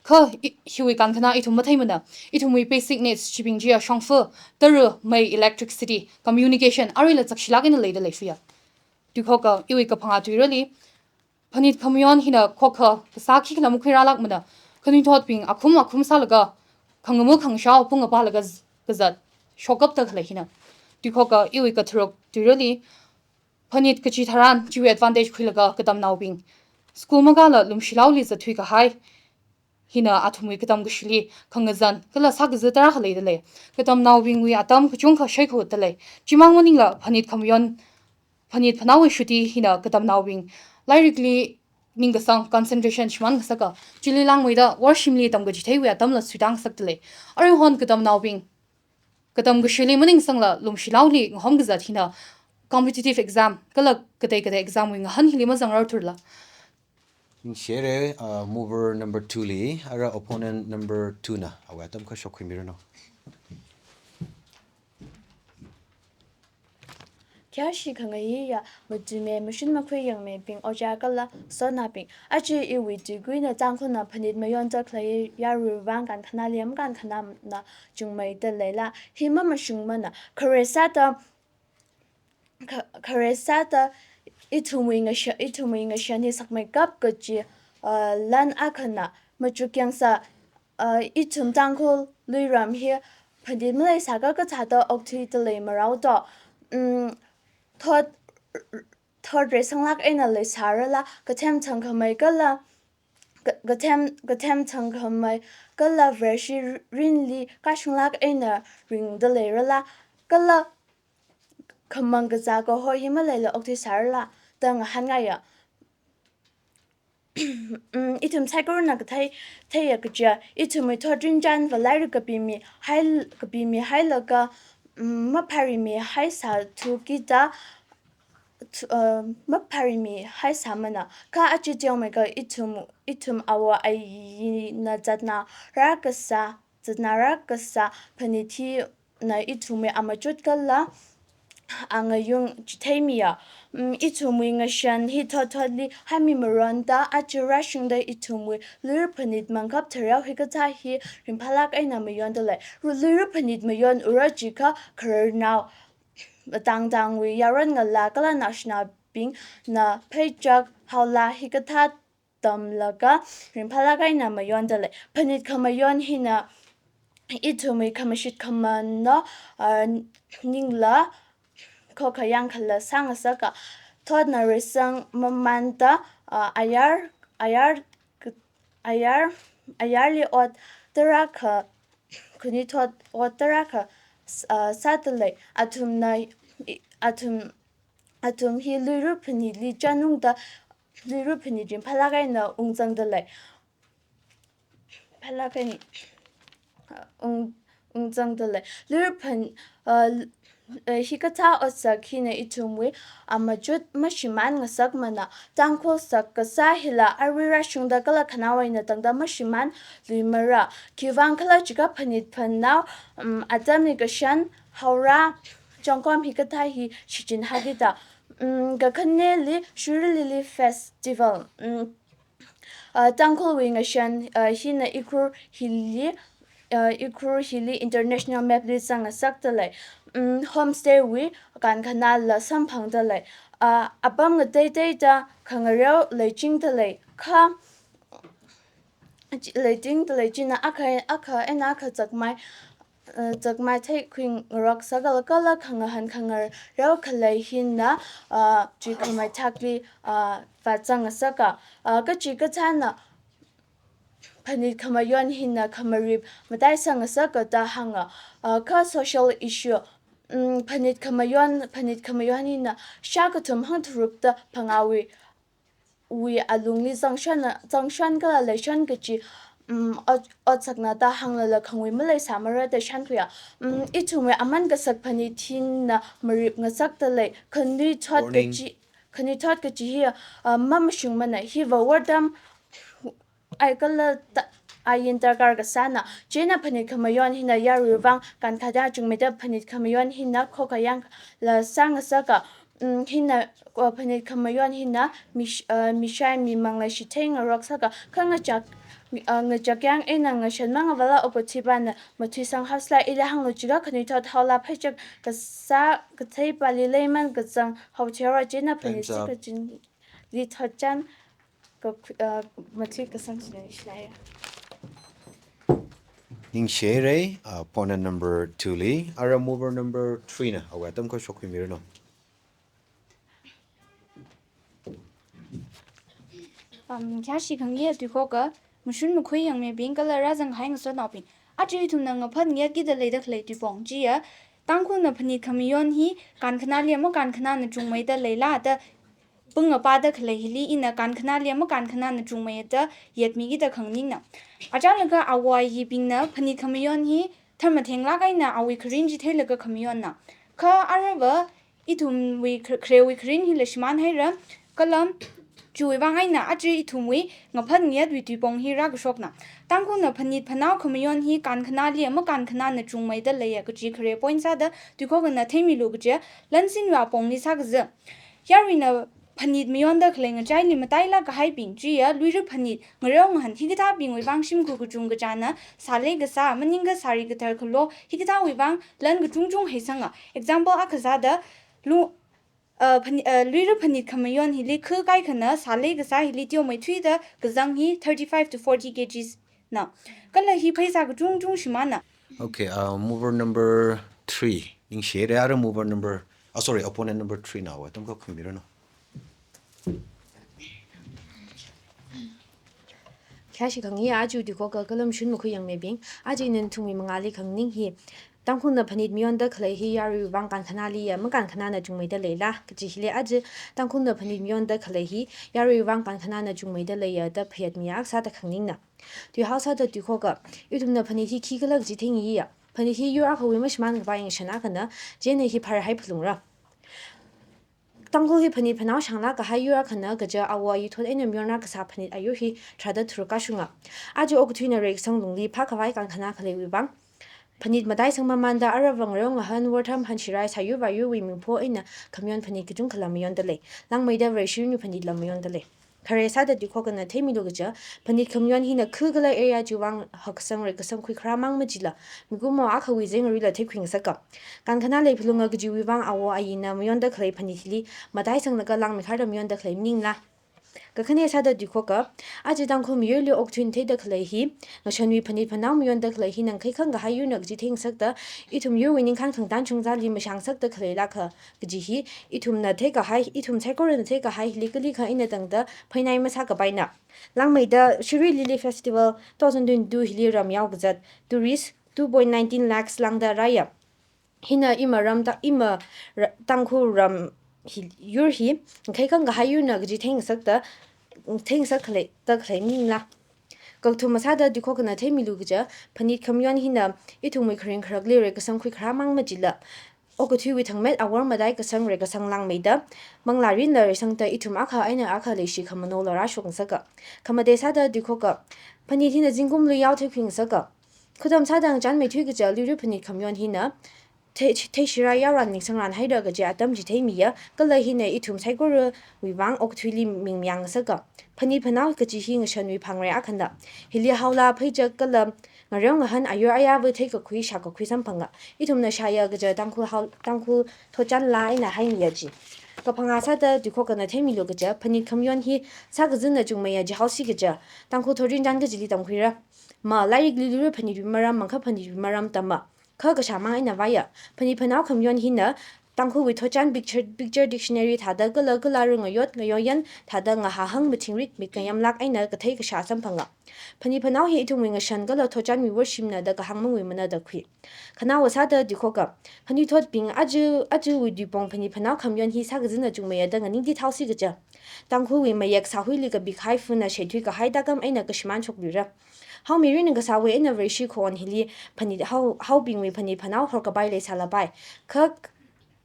Kha i-, hiwui kankhana ithum matheimana, ithumwui basic needs chibing chiya shongfa, tara, mei, electricity, communication, aruila zakshilāk eina leida lei fiya. Tuikhoka iwui kaphangā tuirali, phanit khamayon hina khokha kasā khikhala makhuirālākmana, khanuithotbing akhum akhum sālaga, khangamu khangashao pung apālaga z-, kazat, shokkapta khalei hina. Tuikhoka iwui katharuk tuirali, phanit kachi tharan chiwui advantage khuilaga katamnaobing school makāla lumshilaoli zatthui kahai hina athumwui katam kashili khangazan kala sākazā tarākha leida lei. Katamnaobingwui atam kachungkha shaikhuda lei. Chimang maningla phanit khamayon, phanit phanaowui shuti hina katamnaobing lairikli ningkasang concentration shimān ngasaka. Chili langmeida worshimli tamkachitheiwui atamla suitā ngasakda lei. Aruihon katamnaobing katam kashili maningsangla lumshilaoli ngahom kazat hina competitive exam kala katei katei exam wui ngahān hili mazangrarthurla. Ningshire, uh, mover number two li, ara opponent number two na, awui atam kha shokkhuimiranu. Khayāshi khangayiya, matuime, mashun makhui yangmeibing, ojā kala sonnabing. Aja iwui tuikuina Tangkhulna phanit mayonda khalei yaruiwui vang kankhanali makankhanana chungmeida leila. Hi mamashungmana, khare sāda, kha-, khare sāda ithumwui ngasha-, ithumwui ngashan hi sakmeikap kaji, uh, lan akhana, machuk yangsā, uh, ithum Tangkhul luiram hi phanit maleisākha kathāda okthuida lei marao to. Mm, thot, thot reisanglāk eina leisārala, kathem thangkhamei kala, ka-, kathem, kathem thangkhamei kala Vareshi rinli kashunglāk eina ringda leirala, kala khamang kazā kaho hi maleila okthuisārala da ngahānngaiya. Mm, ithum saikorana kathei, theiya kaja, ithumwui thotrinchānva lairik kapimi hai, kapimi hailaga, mm, mapharimi haisāthu kida, thu-, uh, mapharimi haisāmana. Kha aja teomeikha ithum, ithum awo ayina zatna rākasā, zatna rākasā phanit hina ithumwui amachut kala angayung chitheimiya. Mm, ithumwui ngashan hi thotthotli haimi maronda aja rāshungda ithumwui luira phanit mangkhap thareo hikathā hi ringphālāk eina mayonda lei. Ru-, luira phanit mayon ura jiakha khararnao, matang tangwui yaron ngalā kala naoshinaobingna pheichak haola hikathā tamlaga ringphālāk eina mayonda lei. Phanit khamayon hina ithumwui khamashit khamānna, uh, ningla khokha yangkhala sāngasaka. Thotna reisang mamanda, uh, ayar, ayar, ayar, ayarli ot tarākha, khanuithot ot tarākha s-, ah, sādalei. Athumna, i-, athum, athum hi Luira phanitli chānungda, Luira phanit ringphālāk eina ungzangdalei. Phālāk eina, ah, ung, ungzangdalei. Luira phan-, ah, l-, ah, hikathā otsak hina ithumwui amachut mashimān ngasakmana. Tangkhul sak kasā hila arui rāshungda kala khanaowa eina tangda mashimānluimara. Khiwuivang khala jiakha phanit phanao, um, atamli kashan, haora, chongkom hikathā hi shichinhakida. Um, kakhaneli Shirui Lily Festival. Um, ah, Tangkhulwui ngashan, ah, hina Ukhrul hili, ah, Ukhrul hili international map li zangngasakdalei. Um, homestay wui kankhanāla samphangdalei. Ah, apam ngateiteida khangareo leichingdalei. Kha, chi-, leichingdalei china akha, akha eina akha zakmai, eh, zakmai theikhuingarok sākala kala khangahān khangareo khalei hina, ah, chi khamai thakli, ah, vāzangngasaka. Ah, kachikathāna phanit khamayon hina khamarip mataisang ngasaka da hānga. Ah, kha social issue, mm, phanit khamayon, phanit khamayon hina shākathum hangtharukda phangāwui, wui alungli zangshon, zangshon kala leishon kaji, mm, ot, otsakna da hānglala khangui maleisāmara da shānkhuiya. Mm, ithumwui aman kasak phanit hina marip ngasakdalei. Khanuithot Warning. Kaji, khanuithot kaji hi, ah, mamashungmana. Hiva wortam ai kala ta-, ain darkar kasāna. Chieina phanit khamayon hina yaruiwui vang kankhanā chungmeida phanit khamayon hina khokkha yangla sāngasaka. Mm, hina, ah, phanit khamayon hina mish-, ah, mishai mimangla shitheingarok sāka. Kha ngachak, mi-, ah, ngachakyang eina ngashan mangavala okathui pana mathuisang haosalei. Ila hānglu jiakha khanuithot haola pheichak kasā kathei pali leiman kazang haochihaora. Chieina phanit Time's up. Chi kachinli thotchan ka, ah, mathui kasang china ishilaya. Ningshihaira, ah, opponent number two li, ara mover number three na, awui atam kha shokkhuimiranu. Um, khayāshi khangayi tuikhoka, mashun makhui yangmibing kala rāzang kahai ngasotnaobing. Aja ithumna ngaphat ngayatkida leida khalei tuipong chiya, Tangkhulna phanit khamayon hi kankhanāli makankhanāna chungmeida leila da pung apāda khalei hili ina kankhanāli makankhanāna chungmeiya da yetmikida khanganingna. Achālakha awo ayibingna phanit khamayon hi tharmathenglāk eina awui kharin chi theilaga khamayonna. Kha aruiva ithumwui kh-, kharewui kharin hila shimānhaira, kala chiwui vang eina aja ithumwui ngaphat ngayattwui tuipong hi rākashokna. Tangkhulna phanit phanao khamayon hi kankhanāli makankhanāna chungmeida leiya kaji khare point sāda tuikhokana theimilu kaji, lansinwui apongli sākaza. Yaruina phanit mayonda khalei ngachaili matailāk kahaibing chiya, Luira phanit, ngareo ngahān hikathābingwui vang shimkhur kachungkha china, sālei kasā, maningkha sari kathar khalo, hikathāwui vang lan kachungchung heisanga. Example akha sāda, lu-, uh, phani-, uh, Luira phanit khamayon hili khu kaikhana, sālei kasā hili teomeithuida kazang hi thirty-five to forty K Gs na. Kala hi pheisā kachungchung shimānna. Okay, uh, mover number three. Ningshihaira, ara mover number, oh, sorry, opponent number three na, awui atam kha khuimiranu. Khayāshi khangayi, aja tuikhoka kala mashun makhui yangmibing. Aja ina nathumwui mangāli khanganing hi, Tangkhulna phanit mayonda khalei hi yaruiwui vang kankhanāliya makankhanāna chungmeida leila kaji hili aja, Tangkhulna phanit mayonda khalei hi yaruiwui vang kankhanāna chungmeida leiya da phayetmiya akha sāda khanganingna. Tuihao sāda tuikhoka, ithumna phanit hi khikhala kaji theingayiya. Phanit hi yur akhawui mashimān kapai ngashan akhana, chieina hi pharhai phalungra. Tangkhul hi phanit phanao shanglāk kahai yur akhana kaja awo ayi thot eina mayonrā kasā phanit ayur hi tharāda tharuk kashunga. Aja okathuina reikasang lungli phākhavai kankhanā khaleiwui vang phanit mataisang mamānda aruiva ngareo ngahān, wortam, hānshirai, sāyur vāyurwui mingpho eina khamayon phanit kachungkhala mayonda lei. Langmeida Vareshi yurwui phanitla mayonda lei. Khare sāda tuikhokana theimilu kaja, phanit khamayon hina khu kala area chiwui vang hakkasang reikasang khuikharā mang machila, mikumo akhawui zingruila theikhui ngasaka. Kankhanā leiphalunga kajiwui vang awo ayina mayonda khalei phanit hili mataisanglaga langmeikharda mayonda khalei maningla. Kakhane sāda tuikhoka, aja Tangkhul miyurli okathuina theida khalei hi, ngashanwui phanit phanao mayonda khalei hi nangkhaikhang kahai yurna kaji theingasakta, ithum yurwui ningkhān khangathan shongzali mashāngasakta khaleilāka kaji hi, ithumna theikahai, ithum saikorana theikahai hili kalikha eina tangda phainai masākapaina. Langmeida Shirui Lily Festival two thousand twenty-two hili ramyao kazat tourist two point nineteen lakhs lāngda rāya. hina imaram ta, ima ra-, Tangkhul ram hi, yur hi, ngakhai khangakhai yurna kaji theingasakta, theingasak khalei, ta khalei maningla. Kakathuma sāda tuikhokana theimilu kaja, phanit khamayon hina ithumwui kharing kharakli reikasang khuikharā mang machila, okathuiwui thangmet awor madai kasang reikasang langmeida, manglā rinla reisangda ithum akha eina akha leishi khamano lorā shokngasaka. Khamatei sāda tuikhoka, phanit hina zingkumli yao theikhuingasaka. Khudam sāda ngachānmeithui kaja luira phanit khamayon hina, thei, theishira yaoran ningsangran haira kaji atam chi theimiya, kala hina ithum saikorawui vang okathuili ming mayangngasaka. Phanit phanao kaji hi ngashanwui phangrei akhana. Hili haola pheichak kala ngareo ngahān ayur ayāva theikakhui shākakhui samphanga. Ithumna shāya kaja Tangkhul hao, Tangkhul thotchanla eina haimiya chi. Kaphangā sāda tuikhokana theimilu kaja, phanit khamayon hi sākazana chungmeiya jihaosi kaja, Tangkhul thorin chan kajili tamkhuira. Ma, lairikli luira phanitwui maram, mangkha phanitwui maram tamma. Kha kashā mang eina vāya. Phanit phanao khamayon hina Tangkhulwui thotchan picture, picture dictionary thāda kala kala ru ngayot ngayoyan thāda ngahāhang mathingrik mik ngayamlak eina kathei kashā samphanga. Phanit phanao hi ithumwui ngashan kala thotchanwui worshimna da kahāng mangui mana da khui. Khanaowa sāda tuikhoka, phanit thotbing aja, ajawui tuipong phanit phanao khamayon hi sākazana chungmeiya da nganingti thaosi kaja, Tangkhulwui mayek sāhuili kapikahai funa sheithui kahai takam eina kashimān shokluira. Hao mirin ningkasāwui eina Vareshi khon hili phanit hao, haobingwui phanit phanao horkapai leisālapai. Kha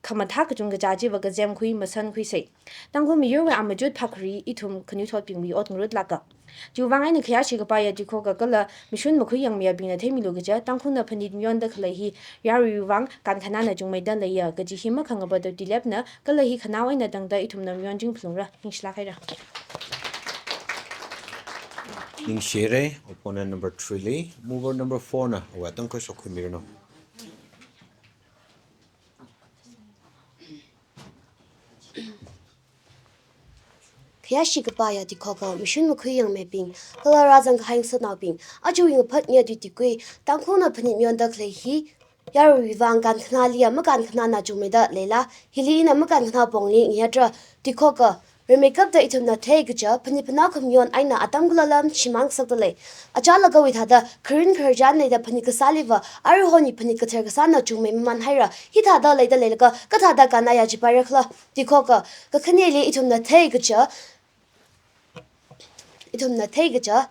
khamathā kachungkha kaja chiva kazemkhui masankhuisei. Tangkhul miyurwui amachut phakri ithum khanuithotbingwui ot ngarutlāka. Chiwui vang eina khayāshi kapaiya tuikhoka kala mashun makhui yangmeiyabingna theimilu kaja, Tangkhulna phanit mayonda khalei hi yaruiwui vang kankhanāna chungmeida leiya kaji hi makhangapa da tuilepna, kala hi khanao eina tangda ithumna mayon chingphalungra. Ningshilāk haira. Ningshire, opponent number three li, mover number four na, awa, tangkha shokhuimiranu. Khayāshi kapaiya tuikhoka, mashun makhui yangmeibing, kala rāzang kahai ngasotnaobing, ajawui ngaphat ngayā tui tuikui, Tangkhulna phanit mayonda khalei hi yaruiwui vang kankhanāliya makankhanāna chungmeida leila, hili ina makankhanā pongli ngayātra, tuikhoka, rimeikapta ithumna thei kaja, phanit phanao khamayon eina atam kala lam shimān ngasakta lei. Achālakawui thāda, kharin khararchan leida phanit kasāliva, aruihon hi phanit kathar kasāna chungmei mamān haira, hithāda leida leilaga, kathāda kannaya jipaira khala, tuikhoka, kakhaneli ithumna thei kaja, ithumna thei kaja,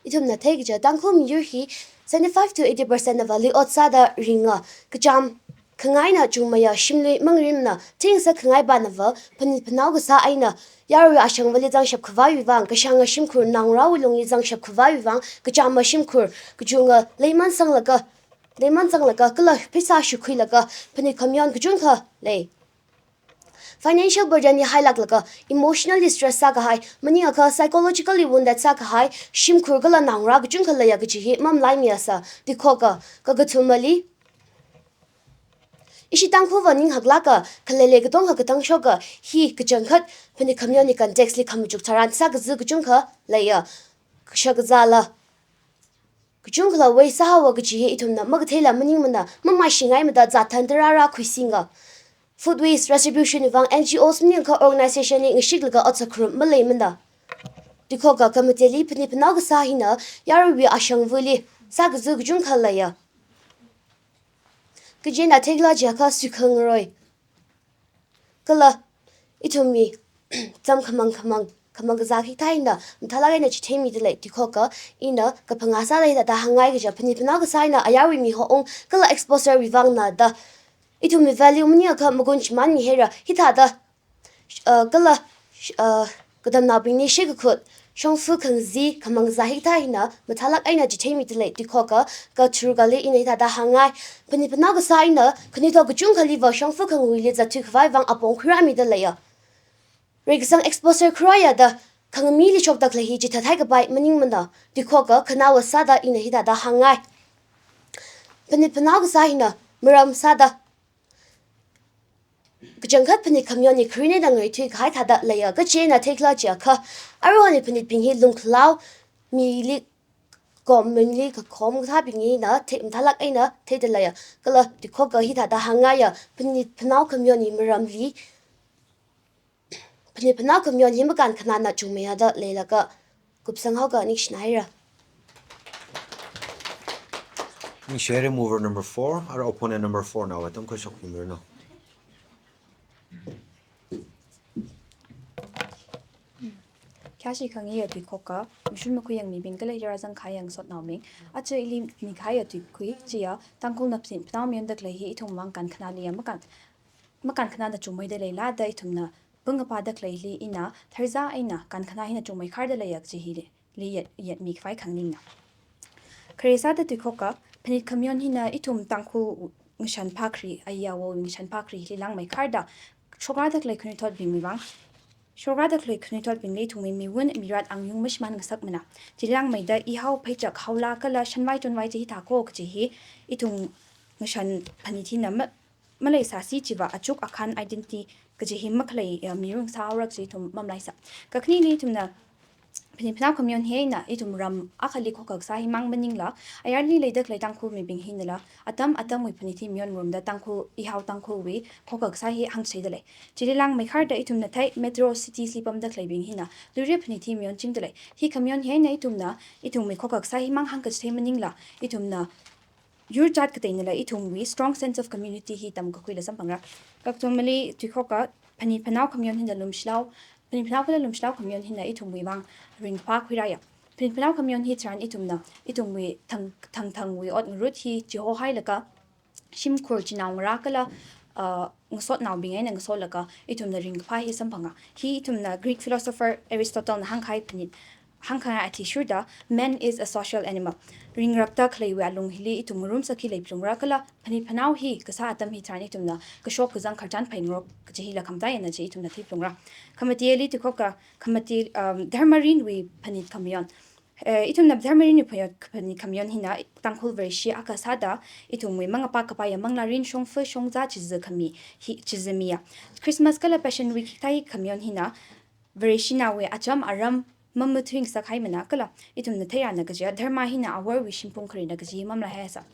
ithumna thei kaja, Tangkhul miyur hi seventy-five to eighty percent nava lui ot sāda ringa, kachām khangaina chungmeiya shimlui mangarimna, theingasak khangai banava, phanit phanao kasā eina, yaruiwui ashangvali zangshap khavaiwui vang, kashanga shimkhur naongarāwui lungli zangshap khavaiwui vang, kachāma shimkhur, kachunga leiman sanglaga, leiman sanglaga, kala pheisā shukhuilaga, phanit khamayon kachungkha lei. Financial burden li hailāklaga, emotionally stress sākahai, maningakha psychologically wounded sākahai, shimkhur kala naongarā kachungkha leiya kaji hi mamalaimiyasa, tuikhoka, kakathumali, ishi Tangkhulva ninghaklāka, khalele katonga katang shoka, hi kachangkhat, phanit khamayonwui context li khamachuk tharan sākaza kachungkha leiya, kashakazāla kachungkhala vei sāhaowa kaji hi ithumna makatheila maningmana, mamaishingaimada zat thantarara khuisinga. Food waste retribution wui vang N G Os maningakha organization li ngashiklaga ot sākharum maleimana. Tuikhoka khamateli phanit phanao kasā hina yaruiwui ashangvali sākaza kachungkha leiya. Kachieina theikhala jiakha suikhangaroi. Kala, ithumwui, zam khamang khamang, khamang kazā hikathā eina, mathālāk eina chitheimida lei, tuikhoka, ina, kaphangā sāda hithāda hāngngai kaja, phanit phanao kasā eina, ayarwui mi houng, kala exposure wui vangna da. Ithumwui value maningakha magun shimānmihaira, hithāda, uh, kala, uh, katamnaobingli shekakhut, shongfa khangazin, khamang kazā hikathā hina, mathālāk eina chitheimida lei, tuikhoka, katharukali ina hithāda hāngngai. Phanit phanao kasā eina, khanuithot kachungkhaliva shongfa khangaruili zatthui khavai vang apong khuirāmida leiya. Reikasang exposure khuirāya da, khangamili shokda khalei hi chithathai kapai maningmana, tuikhoka, khanaowa sāda ina hithāda hāngngai. Phanit phanao kasā hina, maram sāda. Kachangkhat phanit khamayonli kharin eina ngareithui kahai thāda leiya, kachieina theikhala jiakha, aruihon hi phanitbing hi lungkhalao, mili kom, mili kakhom kathābing hina thei, mathālāk eina theida leiya, kala tuikhoka hithāda hāngngaiya, phanit phanao khamayonwui maramli, phanit phanao khamayon hi makankhanāna chungmeiya da leilaga, kupsang haoka ningshina haira. Ningshire mover number four, ara opponent number four nao atam khuishokmiranu. Khayāshi khangayā tuikhoka, mashun makhui yangmibing kala hili rāzangkahai ngasotnaobing. Aja ili mikahai tuikhui chiya, Tangkhulna phanit phanao mayonda khalei hi ithumwui vang kankhanali ya makan, makankhanana chungmeida leila da ithumna pung kapada khaleili ina, tharzā eina kankhana hina chungmei kharda leiya kaji hili, li yat, yatmikhavai khanganingna. Khare sāda tuikhoka, phanit khamayon hina ithum Tangkhul ngashan phākhari, aya wo ngashan phākhari hili langmei kharda, shokrāda khalei khanuithotbingwui vang, shokrāda khalei khanuithotbingli ithumwui miwun mirat angyung mashimān ngasakmana. Chili langmeida ihao pheichak haola kala shanvai chonvai chi hithā ko kaji hi, ithum ngashan phanit hina ma, maleisāsi chiva achuk akhan identity kaji hi makhalei, eh, mirin sāhaora kaji ithum mamalaisa. Kakhaneli ithumna phanit phanao khamayon hi eina ithum ram akhali khokha kasā himang maningla, ayarli leida khalei Tangkhul mibing hinala, atam atamwui phanit hi mayon ngarumda Tangkhul, ihao Tangkhulwui khokha kasā hi hāngshida lei. Chili langmei kharda ithumna thei metro cities li pamda khaleibing hina, luira phanit hi mayonchingda lei. Hi khamayon hi eina ithumna, ithumwui khokha kasā himang hāngkachithei maningla, ithumna yur jat kateinala ithumwui strong sense of community hi tamkakhuila samphangra. Kakthumali tuikhoka, phanit phanao khamayon hina lumshilao, phanit phanao kala lumshilao khamayon hina ithumwui vang ringphā khuirāya. Phanit phanao khamayon hi tharan ithumna, ithumwui thang, thangthangwui ot ngarut hi chihokahailaga, shimkhur chinao ngarā kala, uh, ngasotnaobing eina ngasotlaka, ithumna ringkaphā hi samphanga. Hi ithumna Greek philosopher Aristotle na hāngkahai phanit, hāngkahai athishurda, "Man is a social animal." Ringrakta khaleiwui alung hili ithum ngarumsaki leiphalungra kala, phanit phanao hi kasā atam hi tharan ithumna kashok kazang khararchan phāngarok kaji hila khamataiya na chi ithumna theiphalungra. Khamateli tuikhoka, khamate, um, dharma mirinwui phanit khamayon. Eh, ithumna dharma mirinwui phanit, phanit khamayon hina Tangkhul Vareshi akha sāda, ithumwui mangapa kapaiya manglā mirin shongfa shongzā chizi khami, hi, chizi miya. Christmas kala Passion Week hikathā khamayon hina, Vareshinawui acham aram mamathuingasakhaimana kala, ithumna theirana kajiya, dharma hina aworwui shimphung kharina kaji mamalaihaisa.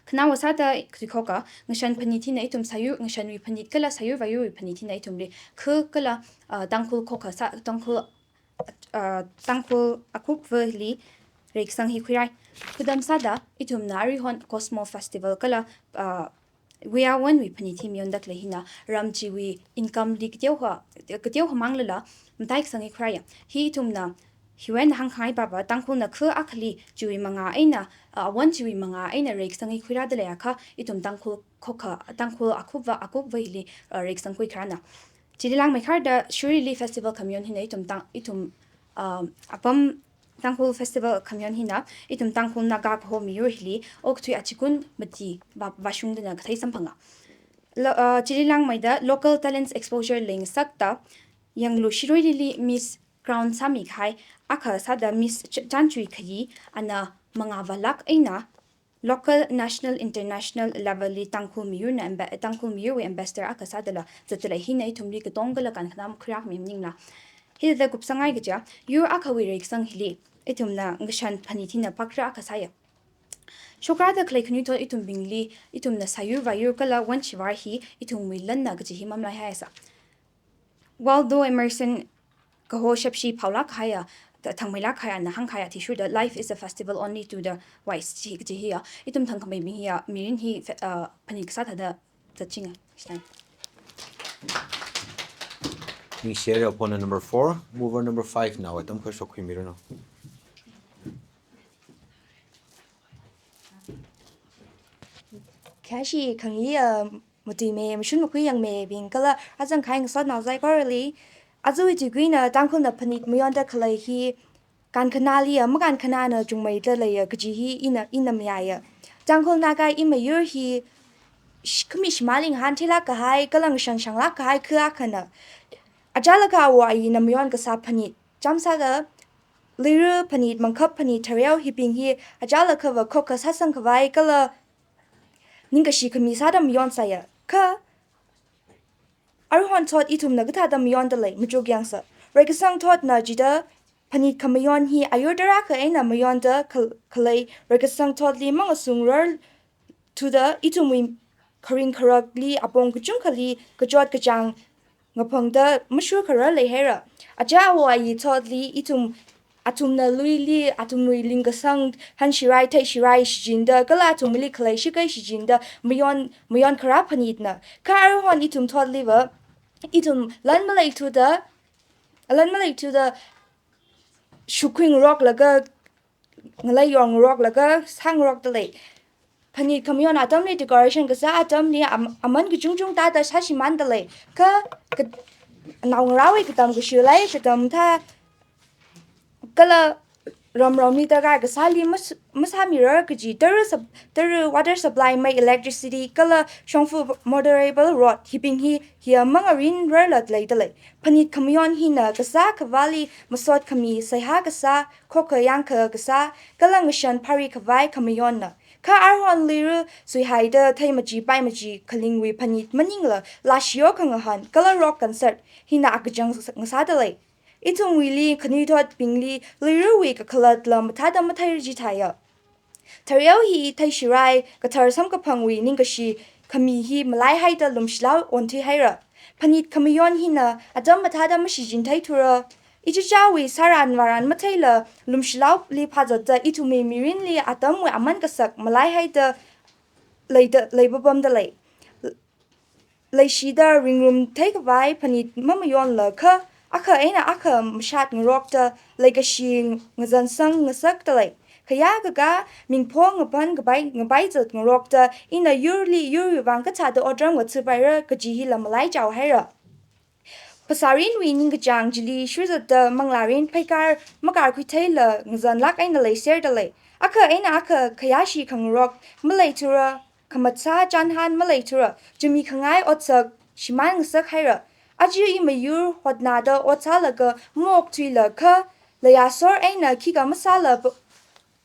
Khanaowa sāda tuikhoka, ngashan phanit hina ithum sāyur, ngashanwui phanit kala sāyur vāyurwui phanit hina ithumli khu kala, ah, Tangkhul khokha sā, Tangkhul, ah, Tangkhul akhupvali reikasang hi khuirai. Khudam sāda ithumna arihon Cosmo Festival kala, ah, Viyawonwui phanit hi mayonda khalei hina ram chiwui income li kateokha, kateokha manglala mataikasang hi khuiraiya. Hi ithumna hiwui eina hāngkhangai pava Tangkhulna khu akhali chiwui mangā eina, ah, awon chiwui mangā eina reikasang hi khuirāda leiakha ithum Tangkhul khokha, Tangkhul akhupva, akhupva hili, ah, reikasang khuikharana. Chili langmei kharda Shurili festival khamayon hina ithum Tang, ithum, ah, apam Tangkhul festival khamayon hina, ithum Tangkhul Naga kaho miyur hili, okathui achikun mati vā, vāshungdana kathei samphanga. Lo, uh, chili langmeida local talents exposure leingasakta, Yanglu Shirui Lily Miss Crown sāmikahai, akha sāda Miss Ch-, Chanchui Khayi, ana mangā vālak eina, local, national, international level li Tangkhul miyurna amba-, Tangkhul miyurwui ambassador akha sādala zatda lei, hina ithumli katong kala kankhana khuirāmi maningla. Hithāda kupsangai kaja, yur akhawui reikasang hili, ithumna ngashan phanit hina phākra akha sāya. Shokrāda khalei khanuithot ithumbingli, ithumna sāyur vāyur kala won chivar hi, ithumwui lanna kaji hi mamalaihaisa. Waldo Emerson kaho shapshi phaolak kahaiya, ta-, thangmeilak kahaiyana hāngkahai athishurda, "Life is a festival only to the wise," chi, chi hiya, ithum thangkhameibing hiya, mirin hi fe-, uh, phanit kasā thāda zatchinga. Shitang. Ningshire opponent number four, mover number five nao atam khuishokhuimiranu. Khayāshi khangayā, uh, matuime, mashun makhui yangmibing kala rāzangkahai ngasotnao saikorali. Aja tuikuina Tangkhulna phanit mayonda khalei hi kankhanali ya, makankhanana chungmeida leiya kaji hi ina, ina mayāya. Tangkhul Naga imiyur hi sh-, khami shimāli ngahāntheilak kahai, kala ngashanshanglak kahai khu akhana. Achālakha awo ayina mayon kasā phanit, chāmsāda, luira phanit, mangkhap phanit, thareo hibing hi achālakhava khokha sāsangkhavai kala ningkashi khami sāda mayonsāya. Kha aruihon thot ithumna kathāda mayonda lei, machuk yangsa. Reikasang thotna chida phanit khamayon hi ayur tarākha eina mayonda khal-, khalei, reikasang thotli mangasungrarthuda ithumwui kharing kharakli apong kachungkhali kachot kachāng ngaphangda mashurkharar leihaira. Achā awo ayi thotli ithum athumna luili, athumwui lingkasang hanshirai, theishirai shichinda, kala athumli khalei shikai shichinda, mayon, mayon kharā phanitna. Kha aruihon ithum thotliva, ithum lan maleithuda, lan maleithuda, shukhuingaroklaga, ngalei yorngaroklaga, sāngarokda lei. Phanit khamayon atamli, decoration kasā atamli, am-, aman kachungchung tāda sāshimānda lei. Kha, kha, naongarāwui katam kashilei, katam thā, kala ramramli darkar kasāli mas-, masāmirar kaji, tara sup-, tara water supply, mei, electricity, kala shongfa motorable road, hibing hi, hiya mangarinrarla leida lei. Phanit khamayon hina kasā khavāli masot khami, seihā kasā, khokha yangkha kasā, kala ngashan phari khavai khamayonna. Kha aruihon Luira suihaida thei machi pai machi khalingwui phanit maningla, lāshiyo khangahān, kala rock concert, hina akachang s-, ngasāda lei. Ithumwuili, khanuithotbingli, Luirawui kakhalatla mathāda matheira jithāya. Thareo hi theishirai, kathar samkaphangwui ningkashi khami hi malaihaida lumshilao onthuihaira. Phanit khamayon hina atam mathāda mashichin theithura. Ichichāwui sāran vāran matheila lumshilaoli phazatda ithumwui mirinli atamwui aman kasak malaihaida leida, leipapamda lei. Leishida ringrum theikhavai phanit mamayonla kha, akha eina akha mashatngarokda, leikashi ngazansang ngasakda lei. Khayā kakā, mingpho ngapan kapai, ngapai zatngarokda, ina yurli yurwui vang kathāda otram ngatsupaira kaji hila malaichaohaira. Phasārinwui ningkachāng chili shurzatda manglārin pheikar makarkhui theila ngazanlāk eina leiserda lei. Akha eina akha khayāshi khangarok maleithura, khamatsā chānhan maleithura, chumi khangai otsak shimān ngasakhaira. Aja i mayur hotnada ot sālaga maokthuila kha, layasor eina khikha masāla p-,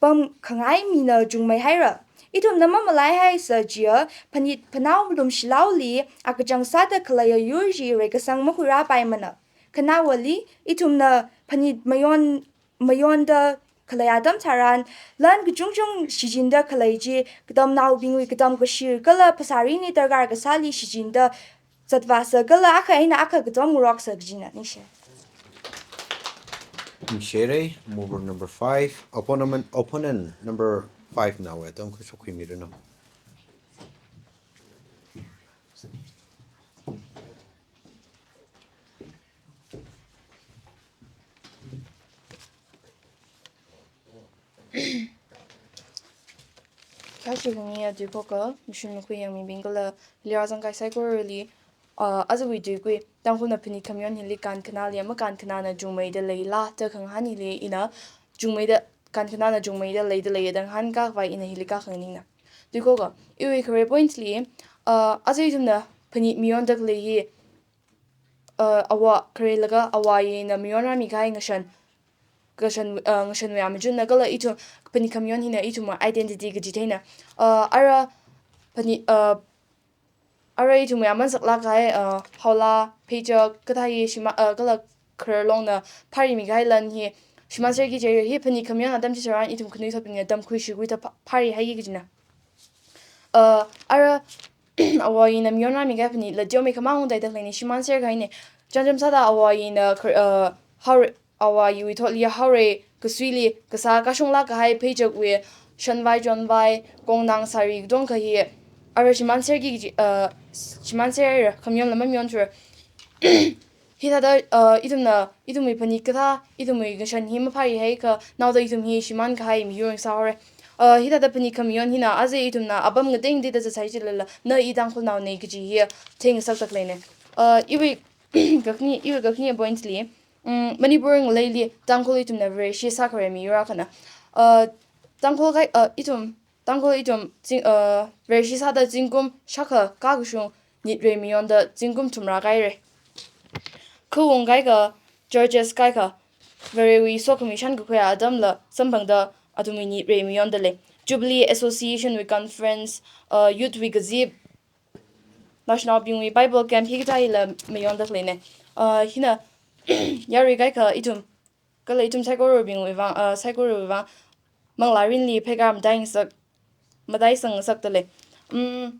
pamkhangai mina chungmeihaira. Ithumna mamalaihaisa chiya, phanit phanao lumshilaoli akachang sāda khaleiya yur chi reikasang makhuirāpaimana. Khanāwali, ithumna phanit mayon, mayonda khalei atam tharan, lan kachungchung shichinda khalei chi, katamnaobingwui katam kashir kala phasārinli darkar kasāli shichinda zatvāsa kala akha eina akha katom ngaroksa kajina, ningshi. Ningshire, mover number five, opponent, opponent number five nawui atam khuishokhuimiranu. Khayāshi khami, aja khokha, mashun makhui yangmibing kala, hili rāzangkahai saikorali, ah, ajawui tuikui, Tangkhulna phanit khamayon hili kankhanāli, ama kankhanāna chungmeida leila, da khangahān hili ina, chungmeida, kankhanāna chungmeida leida leiya da ngahānkākhavai ina hili kakhanganingna. Tui khokha, iwui khare point li, ah, aja ithumna phanit mayonda khalei hi, ah, āva, kharelaga āva yina mayonrāmikahai ngashan, ngashan, ah, ngashanwui amachunna kala ithum, phanit khamayon hina ithum identity kaji theina. Ah, ara phanit, ah, ara ithumwui aman saklākkahai, ah, haola, pheichak, kathā hi shima, ah, kala kharar longna pharimikahai lan hi shimānserki jiya, hi phanit khamayon atam chitharan ithum khanuithotbingna tamkhui shikhuida pha-, pharihaiki kajina. Ah, ara, āva yina mayonrāmikahai phanitla teomeikha mang ungdaida khaleina, shimānserkahaina. Chānjam sāda āva yina khar-, ah, haore, āva yiwui thotli haore, kasuili, kasā kashunglākkahai pheichakwui, shanvai, chonvai, kongnang, sari, katongkha hi, ara shimānserki kaji, ah, shimānserra, khamayonla mamayonthura. Hithāda, ah, ithumna, ithumwui phanit kathā, ithumwui ngashan hi mapharihaikha, naoda ithum hi shimānkahai miyur sāhaora. Ah, hithāda phanit khamayon hina, aja ithumna apam ngatei ngateida zatsai chilala, na i Tangkhulnaona kaji hi theingasakda khaleina. Ah, iwui kakhane, iwui kakhane point li, mm, Manipur ngaleili Tangkhul ithumna Vareshi sākhare miyur akhana. Ah, Tangkhul kahai, ah, ithum, Tangkhul ithum zing-, ah, Vareshi sāda zingkum shākha kakashung nit reimayonda zingkum thumrā kahaira. Khaung kaikha, churches kaikha, Varewui sokhami shankakhui atamla samphangda athumwui nit reimayonda lei. Jubilee Association wui conference, ah, youth wui kazip, naoshinaobingwui Bible camp hikathā hila mayonda khaleina. Ah, hina, yarui kaikha ithum, kala ithum saikorabingwui vang, ah, saikorawui vang, manglārinli pheikar mataingasak, mataisangngasakda lei. Mm,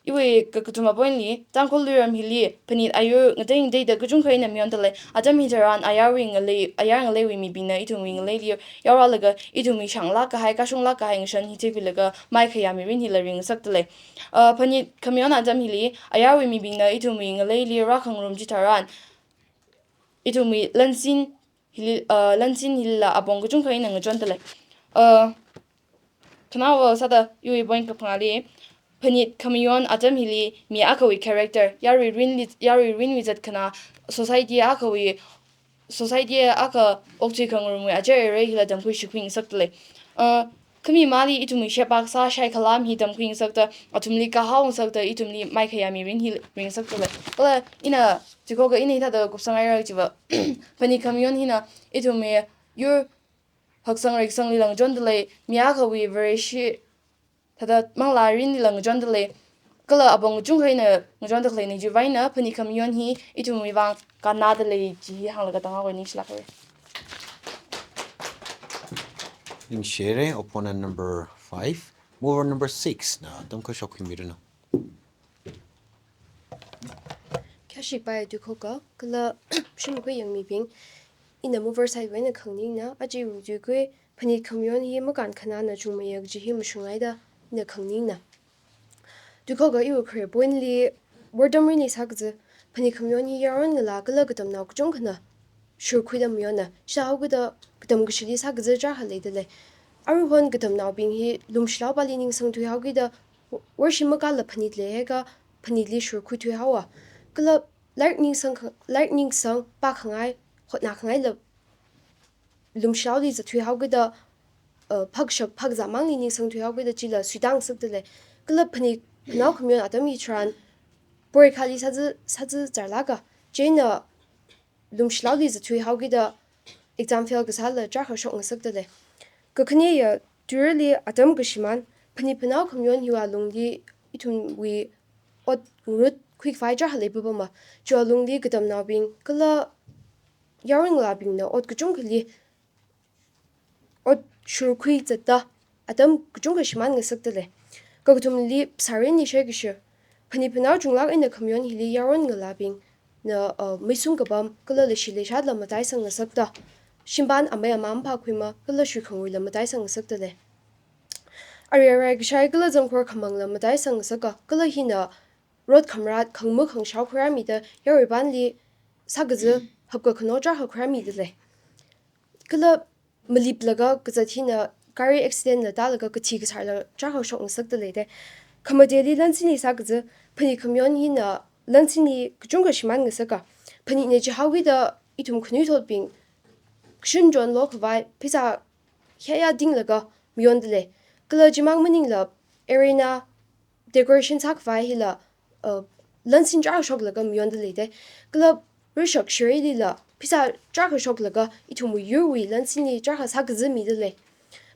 iwui ka-, kakathuma point li, Tangkhul luiram hili phanit ayur ngatei ngateida kachungkha eina mayondalei. Atam hitharan ayarwui ngalei, ayar ngaleiwui mibingna ithumwui ngaleili yaoralaga ithumwui shanglāk kahai, kashunglāk kahai ngashan hi theikhuilaga maikhayā mirin hila ringngasakdalei. Uh, phanit khamayon atam hili ayarwui mibingna ithumwui ngaleili rākhangarum chitharan, ithumwui lansin hili, uh, lansin hilila apong kachungkha eina ngachondalei. Uh, khanaowa sāda iwui point kaphangāli, phanit khamayon atam hili mi akhawui character, yarui rinli, yarui rinwui zatkhana, society akhawui, society akha okthui khangarumwui achei arei hila tamkhui shikhui ngasakdalei. Uh, khami mali ithumwui shepaksa shai khalam hi tamkhui ngasakta, athumli kahao ngasakta, ithumli maikhayā mirin hi ringngasakdalei. Kala ina, chikhoka ina hithāda kupsanghairar chiva, phanit khamayon hina ithumwui yur haksang reiksangli ngachondalei, mi akhawui Vareshi thāda manglā rinli ngachondalei, kala apong kachungkha eina ngachonda khaleina chiwui vangna phanit khamayon hi ithumwui vang kannādalei chi hi hānglaga tānghaowa, ningshilāk haira. Ningshi haira, opponent number five, mover number six na atam kashok khuimiranu. Kayāshi pai tuikhoka, kala shimkhur yangmibing, ina mover side wui eina khanganingna, aja iwui tuikui, phanit khamayon hi makānkhanāna chungmeiya kaji hi mashungaida ina khanganingna. Tuikhoka iwui khare point li, wortam rinli sākaza, phanit khamayon hi yaron ngalā kala katamnao kachungkhana shurkhuida mayonna, sāhaokida katam kashili sākaza chākha leidalei. Aruihon katamnaobing hi lumshilao pāli ningsang thuihaokida, wo-, worshim makāla phanit leihaiakha phanitli shurkhui thuihaowa. Kala lairik ningsang kha-, lairik ningsang pākhangai, hotnākhangaila lumshilaoli zat thuihaokida, uh, phakshap phakzā mangli ningsang thuihaokida chila suitang ngasakdalei. Kala phanit phanao khamayon atam hitharan, porikhali sāza, sāza zarlāka, chieina lumshilaoli zat thuihaokida exam fail kasāla chākha shok ngasakdalei. Kakhaneya, tuirali atam kashimān, phanit phanao khamayon hiwui alungli ithumwui ot ngarut khuikhavai chākha leipapama, chiwui alungli katamnaobing kala yaron ngalābingna ot kachungkhali ot shurkhui zatda atam kachungkha shimān ngasakdalei. Kakathumali phasā rinli shaikashi, phanit phanao chunglāk eina khamayon hili yaron ngalābingna, uh, meisum kapam kala leishi leishāla mataisang ngasakta, shimpān amei amā maphākhuima kala shuikhanguila mataisang ngasakdalei. Ari arai kashai kala zamkhor khamangla mataisang ngasaka, kala hina rot khamarat khangmu khangshao khuirāmida yaruipānli sākaza hapkakhano chākha khuirāmidalei. Kala maliplaga kazat hina gari accident la tālaga kathi kasārla chākha shok ngasakdalei da. Khamateli lansinli sākaza, phanit khamayon hina lansinli kachungkha shimān ngasaka. Phanitna chihaokida ithum khanuithotbing kashun chonlo khavai pheisā hiyāya dinglaga mayondalei. Kala chimang maningla arena decoration sākhavai hila, uh, lansin chākha shoklaga mayondalei da. Kala rishak shireilila pheisā chākha shoklaga ithumwui yurwui lansinli chākha sākaza midalei.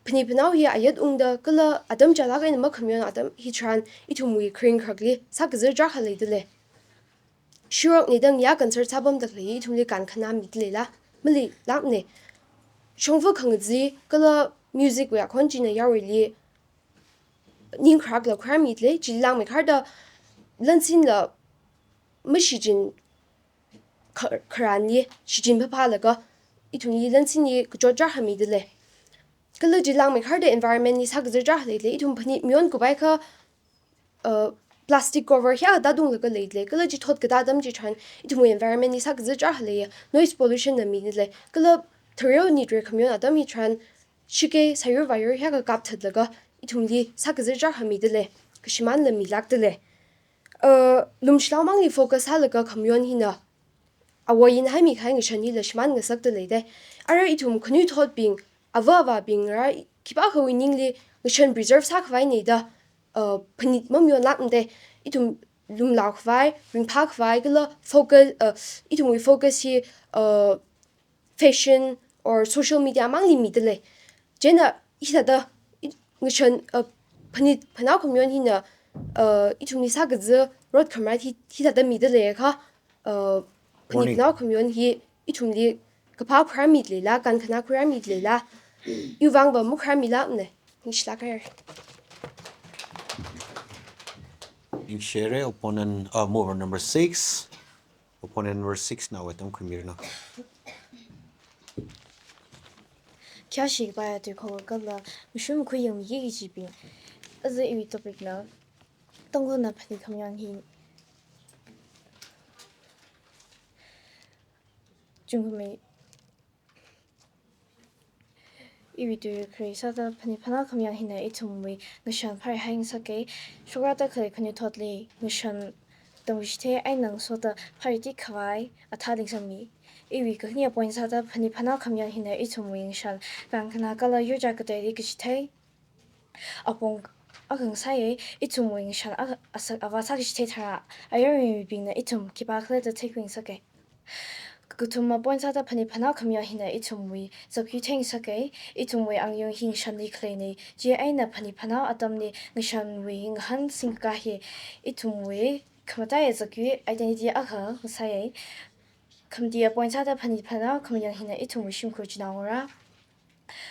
Phanit phanao hi ayat ungda kala atam chālāk eina makhamayon atam hitharan ithumwui kharing kharakli sākaza chākha leidalei. Shiroknidang ya concert sāpamda khalei ithumli kānkhanā midaleila, maleilākmana. Shongfa khangazin kala music wui akhon china yaruili ning kharakla khuirāmidalei, chili langmeikharda lansinla mashichin kha-, kharanli shichin phaphālaga ithumli lansinli kachot chākha midalei. Kala chili langmeikharda environment li sākaza chākha leidalei, ithum phanit mayon kupaiakha, uh, plastic cover hiyāda tunglaga leidalei. Kala chithot katā atam chitharan ithumwui environment li sākaza chākha leiya, noise pollution la midalei. Kala thareo nitre khamayon atam hitharan shikei sāyur vāyur hiyākha kapthatlaga ithumli sākaza chākha midalei, kashimānla milākdalei. Uh, lumshilao mangli focus sālaga khamayon hina āwo yin haimi kahai ngashan hila shimān ngasakdalei da. Ara ithum khanuithotbing, āva āvābing rā khipākhawui ningli ngashan preserve sākhavaina da, uh, phanit mamayonlākmada. Ithum lumlaokhavai, ringphākhavai kala focus, uh, ithumwui focus hi, uh, fashion or social media mangli midalei. Chieina hithāda i-, ngashan, uh, phanit phanao khamayon hina, uh, ithumli sākaza rot khamarat hi, hithāda midaleiakha, uh, phanit Warning. Phanao khamayon hi ithumli kaphā khuirāmidaleila, kānkhanā khuirāmidaleila, iwui vangva makhuirāmilākmana. Ningshilāk haira. Ningshire, opponent, uh, mover number six. Opponent number six na awui atam khuimiranu. Khayāshi kapaiya tui kho kala mashun khuiyang mi kiki jibing. Aja iwui topic na Tangkhulna phanit khamayon hi chungkhamei. Iwui tui khare sāda phanit phanao khamayon hina ithumwui ngashan pharihai ngasaka. Shokrāda khalei khanuithotli ngashan tamchithei eina ngasoda phariti khavai athā lingsangmi. Iwui kakhane point sāda phanit phanao khamayon hina ithumwui ngashan kankhana kala yurchā kateili kachithei apong akha ngasāya. Ithumwui ngashan a-, asak avā sākachithei tharan ayarmibingna ithum khipākhala da theikhui ngasaka. Kakathuma point sāda phanit phanao khamayon hina ithumwui zakyui theingasaka. Ithumwui angayung hi ngashanli khaleina. Chieina phanit phanao atamli ngashanwui ngahān singkakā hi ithumwui khamataiya zakyui identity akha ngasāya. Khamataiya point sāda phanit phanao khamayon hina ithumwui shimkhur chinaongarā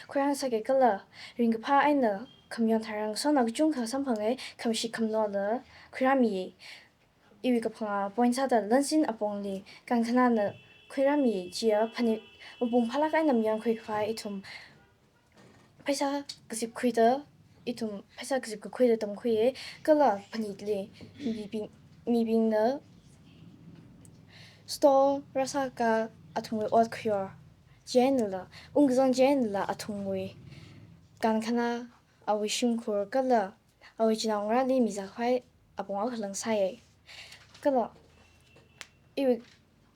khuirāngasaka kala ringkaphā eina khamayon tharan ngasotnao kachungkha samphanga, khamashit khamanola khuirāmiya. Iwui kaphangā point sāda lansin apongli kankhanāna khuirāmiya. Chiya phanit mapung phālāk eina mayonkhui khavai ithum pheisā kazip khuida, ithum pheisā kazip kakhuida tamkhuiya, kala phanitli mibing, mibingna store rāsākha athumwui ot khayor chieinala, ungkazang chieinala athumwui kankhanā, awui shimkhur kala awui chinaongarāli mizā khavai apong akhala ngasāya. Kala iwui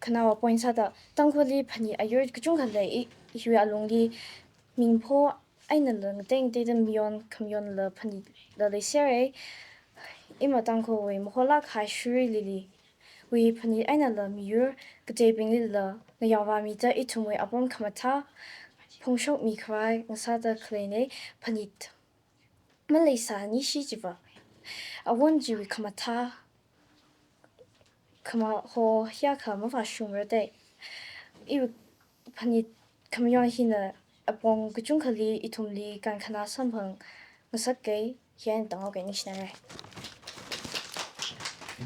khanaowa point sāda Tangkhulli phanit ayur kachungkha lei. I, hiwui alungli mingpho einala ngatei ngateida mayon khamayonla phanitla leisera. Ima Tangkhulwui maholāk kahai shuri liliwui phanit einala miyur kateibinglila ngayaovāmida ithumwui apam khamathā phongshokmi khavai ngasāda khaleina. Phanit maleisā nishi chiva awon chiwui khamathā khamaho hiyākha mavāshungra da. Iwui phanit khamayon hina apong kachungkhali ithumli kankhanā samphang ngasaka. Hi eina tanghaoga, ningshinare.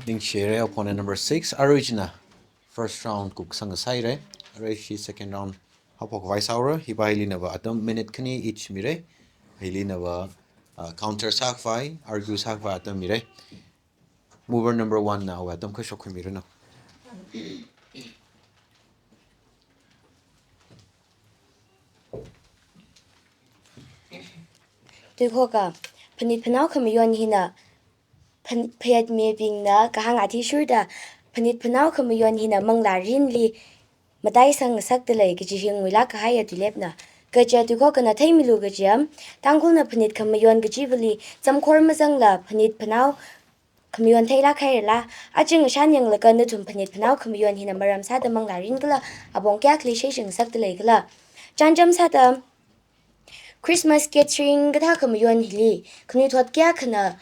Ningshire, opponent number six. Arui china first round kukasang sāhaira. Arui ishi second round haophok khavai sāhaora. Hiva hilinava atam minute khani each mira. Hilinava, uh, counter sākhavai, argue sākhavai atam mira. Mover number one na awui atam kha shokkhuimiranu. Tuikhoka, phanit phanao khamayon hina phan-, phayat mibingna kahāng athishurda phanit phanao khamayon hina manglā mirinli mataisang ngasakda lei kaji hi nguilāk kahaiya tuilepna. Kaja tuikhokana theimilu kaja, Tangkhulna phanit khamayon kajivali zamkhor mazangla phanit phanao khamayon theilāk hairala, aja ngashan yanglaga nathum phanit phanao khamayon hina maram sāda manglā mirin kala apong kayākhali sheishi ngasakda lei khala. Chānjam sāda Christmas gathering kathā khamayon hili khanuithot kayākhana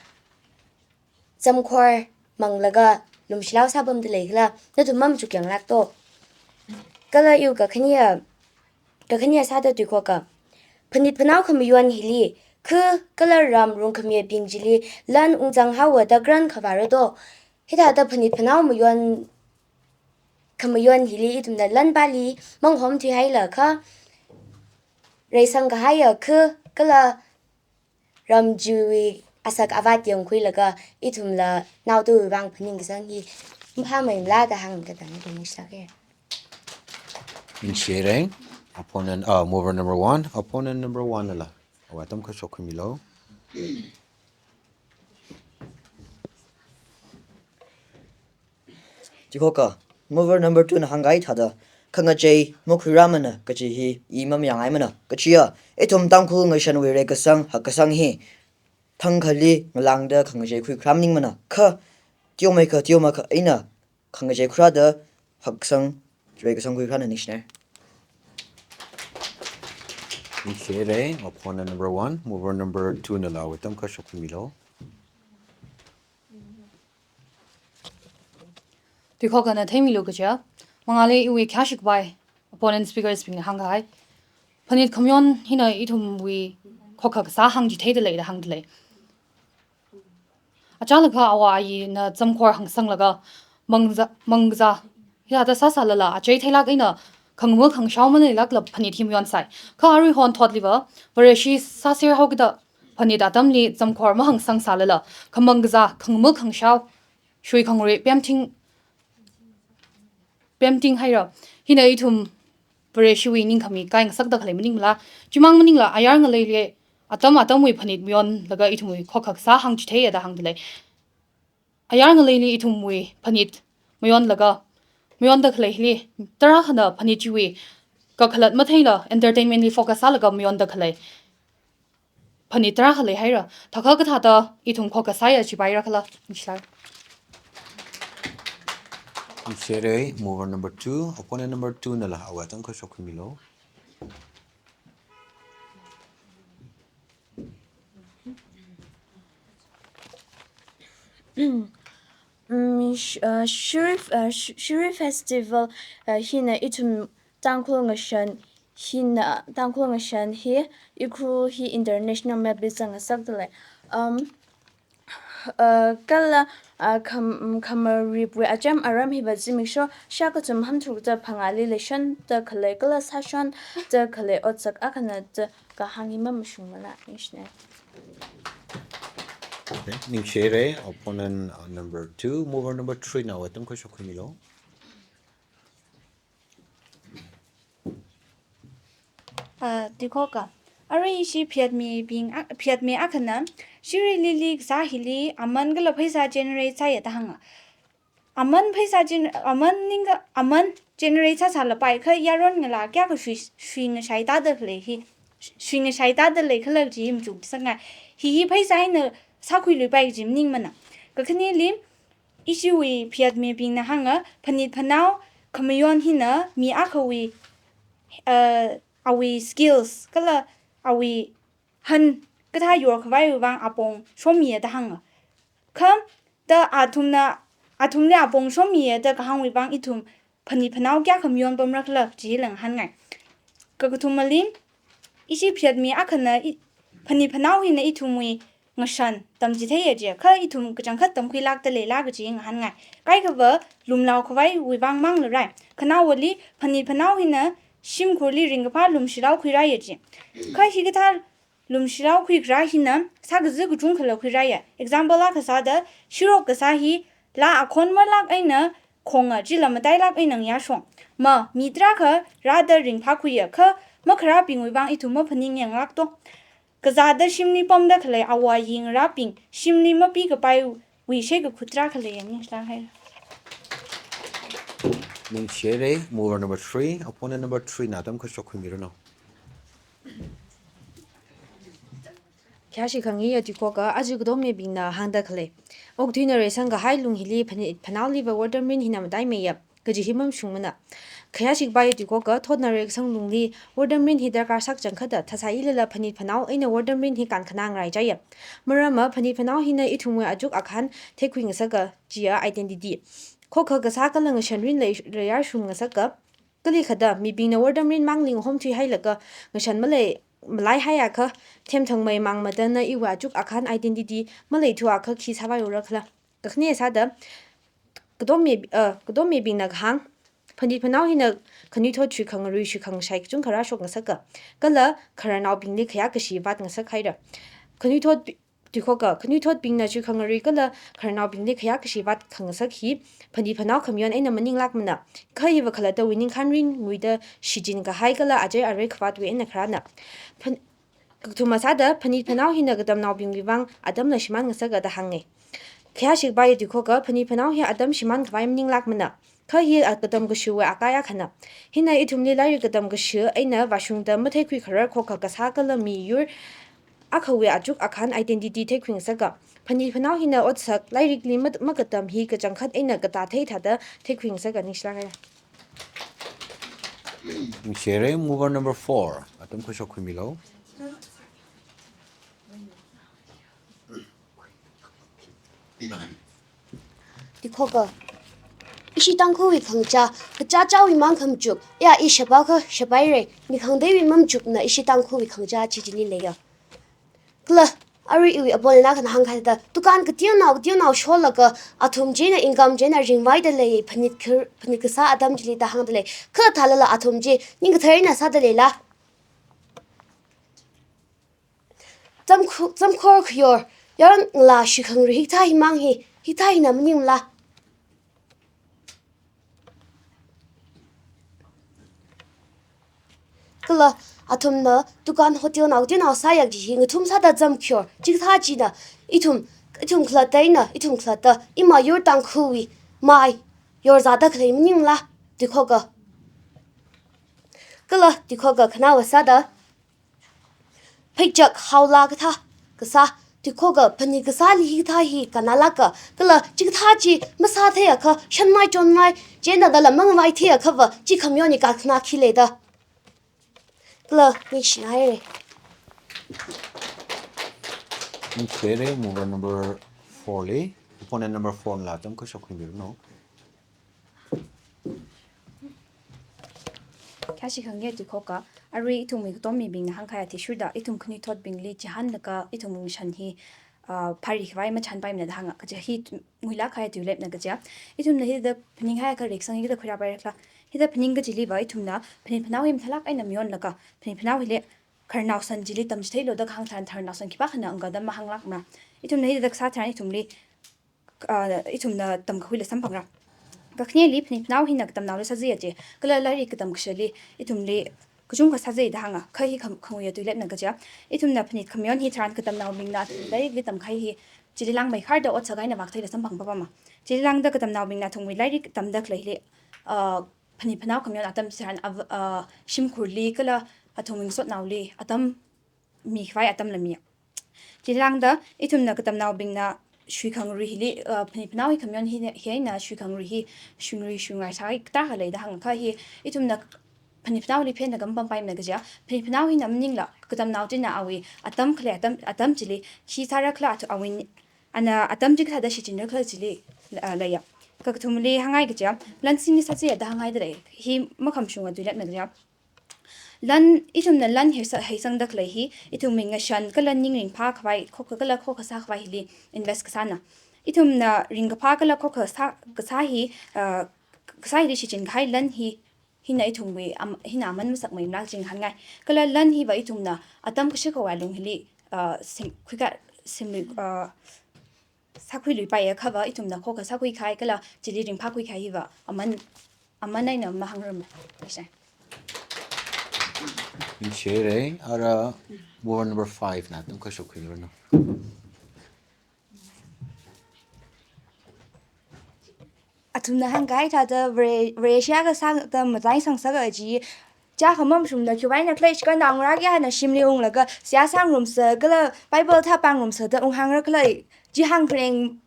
zamkhor manglaga lumshilao sāpamda lei khala, nathum mamachukyanglāk to. Kala iwui kakhaneya, kakhaneya sāda tuikhoka, phanit phanao khamayon hili kha kala ram rungkhamibing chili lan ungzang haowa da kran khavāra to. Hithāda phanit phanao mayon khamayon hili ithumna lanpali manghom thuihailakha, reisang kahaiya kha kala ram chiwui asak avāt yangkhuilaga ithumla naotuwui vang phaningkasang hi maphāmeimala da hāngkatang, ningshilāka. Ningshire, opponent, uh, mover number one, opponent number one nala awui atam kha shokkhuimilu. Tuikhoka, mover number two na hāngkahai thāda, khangachei makhuirāmana kaji hi i mamayangaimana. Kachiya, ithum Tangkhul ngashanwui reikasang hakkasang hi thangkhali ngalāngda khangachei khuikharā maningmana. Kha teomeikha teomeikha eina khangachei khuirāda hakkasang reikasang khuikharāna, ningshina. Ningshire, opponent number one, mover number two nala awui atam kha shokkhuimilu. Tuikhokana theimilu kaja, mangāli iwui khayāshi kapai opponent speakers bingna hāngkahai, phanit khamayon hina ithumwui khokha kasā hāngchitheida lei da hāngda lei. Achālakha āwo āyina zamkhor hāngsanglaga, mangza, mangza, hithāda sāsālala, achei theilāk eina, khangamul khangashao maleilākla phanit hi mayonsai. Kha aruihon thotliva, Vareshi sāser haokida, phanit atamli zamkhor mahāngsangsālala, khamang kazā, khangamul khangashao, shui khangarui, pemting, pemting haira. Hina ithum Vareshiwui ningkhami kai ngasakda khalei maningmala. Chimang maningla ayar ngaleili atam atamwui phanit mayonlaga ithumwui khokkha kasā hāngchitheiya da hāngdalei. Ayar ngaleili ithumwui phanit mayonlaga, mayonda khaleili, tarākhana phanit chiwui kakhalat matheila entertainment li focus sālaga mayonda khalei phanit tarākha leihaira. Thākha kathāda ithum khokkha sāya chipaira khala, ningshilāka. Ningshire, mover number two, opponent number two nala āwui atam kha shokhuimilu. Mm, sh-, uh, Shirui, uh, sh-, Shirui Festival, uh, hina ithum Tangkhul ngashan hina, Tangkhul ngashan hi, Ukhrul hi international map li zangngasakdalei. Um, uh, kala, uh, kham-, khamaruiwui acham aram hiva zimiksho shākachum hamtharukda phangāli leishonda khalei kala sāshonda khalei otsak akhana da kahāng hi mamashungmana, ningshina. Okay, ningshire, opponent, uh, number two, mover number three na āwui atam kha shokhuimilu. Ah, tikhoka. Arui ishi pheitmibing a-, pheitmi akhana, Shirui Lily kasā hili, aman kala pheisā generate sāya da hānga. Aman pheisā gen-, aman ningkha, aman generate sāsālapai kha yaron ngalā kayākha shui, shuingashai tāda khalei hi, shuingashai tāda leikhala kaji machukngasakngai. Hi hi pheisā eina sākhuiluipai kaji maningmana. Kakhaneli, ishiwui pheitmibingna hānga, phanit phanao khamayon hina mi akhawui, uh, awui skills, kala awui han kathā yorkhavaiwui vang apong shomiya da hānga. Kha da athumna, athumli apong shomiya da kahāngwui vang ithum phanit phanao kayākha mayon pamrakhala chila ngahānngai. Kakathumali, ishi pheitmi akhana i-, phanit phanao hina ithumwui ngashan tamchitheiya ji, kha ithum kachangkhat tamkhuilākda leila kaji ngahānngai. Kaikhava lumlaokhavaiwui vang mangla rai. Khanaowali phanit phanao hina shimkhurli ringkaphā lumshilaokhuiraiya ji. Kha hikathā lumshilaokhuikharā hina sākazi kachungkhala khuiraiya. Example akha sāda, shirok kasā hi laa akhon marlāk eina khonga, chila matailāk eina ngayāshong. Ma, mi tarākha rāda ringphākhuiya kha makharābingwui vang ithum maphaningyānglāk to. Kazāda shimli pamda khalei āwo āyi ngarābing shimli mapikapaiwui shei kakhutra khalei yang ningshilāk haira. Ningshire, mover number three, opponent number three na atam kha shokhuimiranu. Khayāshi khangayi tikhoka, aja katomibingna hāngda khalei, okathuina reisangkahai lung hili phanit phanaoliva wardamrin hina mataimeiya kaji hi mamashungmana. Khayāshi kapai tikhoka, thotna reikasang lungli wardamrin hi darkar sākachangkhatta, thasā ilala phanit phanao eina wardamrin hi kankhanā ngaraichaiya. Maramva phanit phanao hina ithumwui achuk akhan theikhuingasaka, chiya identity. Khokkha kasā kala ngashanrin lei, leiyarshum ngasaka. Kalikhada, mibingna wardamrin mangli ngahomthuihailaga, ngashan malei, malaihaiakha, themthangmei mang mathāda iwui achuk akhan identity maleithuakha khi sāvaiura khala. Kakhane sāda, katomi, uh, katomibingna kahāng, phanit phanao hina khanuithot shuikhangarui shuikhangashai kachungkha rāshokngasaka, kala khararnaobingli khayākashi vātngasak haira. Khanuithot tikhoka, khanuithotbingna shuikhangarui kala khararnaobingli khayākashi vātkhangasak hi, phanit phanao khamayon eina maninglākmana. Kha hiva khalattawui ningkhānrin nguida shichinkahai kala achei arei khavātwui eina kharāna. Phan-, kakathuma sāda, phanit phanao hina katamnaobingwui vang atamla shimānngasaka da hānga. Khayāshi kapai tikhoka, phanit phanao hi atam shimānkhavai maninglākmana. Kha hi a katam kashiwui akai akhana. Hina ithumli lairik katam kashi eina vāshungda matheikhuikharar khokkha kasā kala miyur akhawui achuk akhan identity theikhuingasaka. Phanit phanao hina otsak lairikli mat-, makatam hi kachangkhat eina katā theithāda theikhuingasaka, ningshilāk haira. Ningshire, mover number four. Atam kha shokhuimilu. Tikhoka. Ishi Tangkhulwui khangachā, kachāchāwui mang khamachuk, ya i shapa kha shapaira, mi khangateiwui mamachukna ishi Tangkhulwui khangachā chi chili leiya. Kala, Arui iwui apong eina khana hāngkahai thāda, dukan kateonao kateonao sholaga athum china income china ringvaida lei, phanit khar-, phanit kasā atam chili da hāngda lei. Kha thālala athum chi ningkathar eina sāda leila? Zamkhu-, zamkhor khayor, yaron ngalā shikhangarui hikathā himang hi, hikathā hina maningla? Kala athumna dukan hotel nao, hotel nao sāya kaji hi ngathum sāda zamkhayor, chikathā china ithum, ithum khalatta eina, ithum khalatta ima yur Tangkhulwui mai yorzāda khalei maningla, tuikhoka. Kala tuikhoka khanaowa sāda, pheichak haola kathā kasā, tuikhoka phanit kasāli hikathā hi kannalāka, kala chikathā chi masātheiakha, shanmai chonmai, chieina dala mangvai theiakhava, chi khamayon hi kakhanā khi leida? Kala, ningshina haire. Ningshi haire, mover number four li. Opponent number four nala tamkashok khuimiranu. Kayāshi khange tuikhoka, arui ithumwui katom mibingna hāngkahai athishurda, ithum khanuithotbingli chihānlaga ithum ngashan hi, ah, phāri khavai machānpaimana da hānga, kaja hi nguilāk kahai tuilepna kaja. Ithumna hithāda phaninghaiakha reikasang hithāda khuirāpairakhala. Hithāda phaning kajiliva ithumna phanit phanao hi mathālāk eina mayonlaga, phanit phanao hili khararnao san chili tamchitheilu da kahāng tharan khararnao san khipākhana angka da mahānglākmara. Ithumna hithāda kasā tharan ithumli, ah, ithumna tamkakhuila samphangra. Kakhaneli phanit phanao hina katamnaoli sāzaiya je, kala lairik katam kashali ithumli kachungkha sāzai da hānga, kha hi kham-, khanguiya tuilepna kaja. Ithumna phanit khamayon hi tharan katamnaobingna lairikli tamkahai hi chili lāngmeikharda otsak eina vākatheila samphang papama. Chili lāngda katamnaobingna athumwui lairik tamda khaleili, ah, phanit phanao khamayon atam tharan av-, ah, shimkhurli kala athumwui ngasotnaoli atam mikhavai atamla miya. Chili lāngda ithumna katamnaobingna shuikhangarui hili, ah, phanit phanao hi khamayon hi, hi eina shuikhangarui hi shuingarui shuingai sākahai kathā khalei da hāngakha hi, ithumna phanit phanaoli phenlaga mapampaimana kaja. Phanit phanao hina maningla, katamnao china awui atam khalei atam, atam chili khi sārakhala, athu awui, ana atam chi kathāda shichinrakhala chili, ah, leiya. Kakathumli hāngngai kaja, lan singli sāzaiya da hānghaida lei. Hi makhamashunga tuilepna kaja. Lan, ithumna lan heisa-, heisangda khalei hi, ithumwui ngashan kala ning ringphā khavai, khokha kala khokha sākhavai hili invest kasāna. Ithumna ringkaphā kala khokha sā, kasā hi, ah, kasā hili shichinkahai lan hi, hina ithumwui am-, hina aman masakmeimala chi ngahānngai. Kala lan hiva ithumna atam kashikhawui lung hili, ah, sim, khuika, simlui, ah, sākhuiluipaiakhava ithumna khokha sākhuikahai kala chili ringphākhuikahai hiva aman, aman eina mahāngrama. Ningshi haire, ara mover number five na tamkashok khuimiranu. Athumna hāngkahai thāda Vare-, Vareshi akha sāda matai sangsaka ji, chiyākha mamashungda khiwuivang eina khalei chikha naongarā kayāna shimli unglaga seihā sāngarumsa kala Bible thā pāngarumsa da unghāngra kala, chi hāngkhareng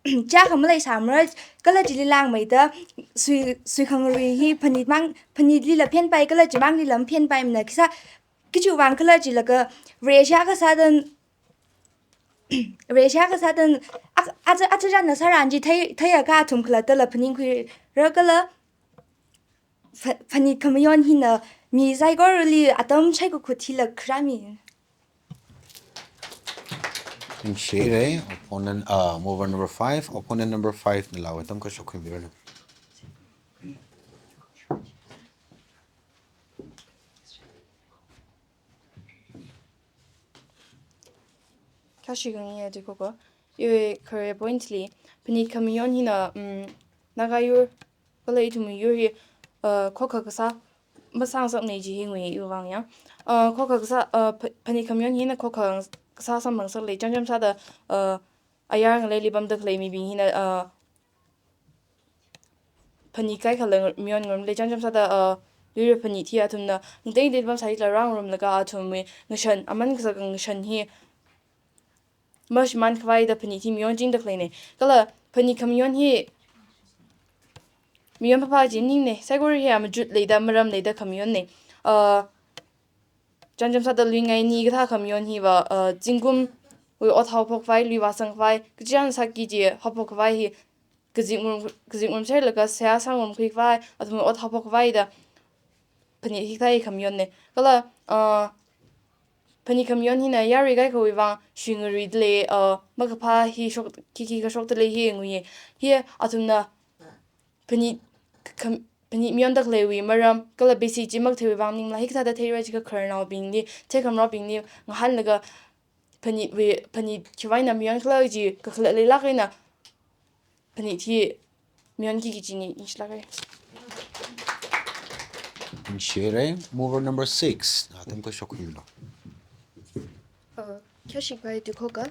chiyākha maleisāmara, kala chili lāngmeida sui, sui khangarui hi phanit mang, phanitlila phenpai kala chimanglila maphenpaimana, khisā, khichiwui vang khala jilaga Vareshi akha sāda, Vareshi akha sāda, ak-, aja, aja jana sāran chi thei, theiakha athum khalattala phaningkhuira kala pha-, phanit khamayon hina mi saikorali atam shaikakhui thila kharāmi. Ningshi haire, opponent, uh, mover number five, opponent number five nala tamkashok khuimiranu. Kayāshi khange tuikhoka, iwui khare point li, phanit khamayon hina, um, Naga yur, kala ithumwui yur hi, uh, khokha kasā masāngasakmana ji hi ngui iwui vang ya. Uh, khokha kasā, uh, pha-, phanit khamayon hina khokha kasā samphangsakli, chānjam sāda, uh, ayar ngaleili pamda khalei mibing hina, uh, phanit kaikhala mayon ngarumli, chānjam sāda, uh, luira phanit hi athumna ngatei ngatei pamsālila rāngarumlaga athumwui ngashan, aman kasā ngashan hi mashimān khavaida phanit hi mayonchingda khaleina. Kala phanit khamayon hi mayon phāphā chi maningne, saikora hi amachut leida, maram leida khamayonna. Uh, chānjam sāda luingaini kathā khamayon hiva, uh, zingkumwui ot haophok khavai, lui vāsang khavai, kachiyān sāki chi haophok khavai hi, kazip ngarum, kazip ngarumserlaga seihā sāngarumkhui khavai, athumwui ot haophok khavai da phanit hikathā hi khamayonna. Kala, uh, phanit khamayon hina yarui kaikhawui vang shuingaruida lei, uh, makaphā hi shok, khikhi kashokda lei hi nguiya. Hi athumna phanit kham-, phanit mayonda khaleiwui maram, kala basic chi makatheiwui vang maningla, hikathāda theira jiakha khararnaobingli, theikhamraobingli ngahānlaga phanitwui, phanit khiwui eina mayonkhala kaji kakhalat leilāk eina phanit hi mayonki kaji ningshilāka. Ningshire, mover number six. Atam kashok hilo. Uh, kayāshik pai tukhoka.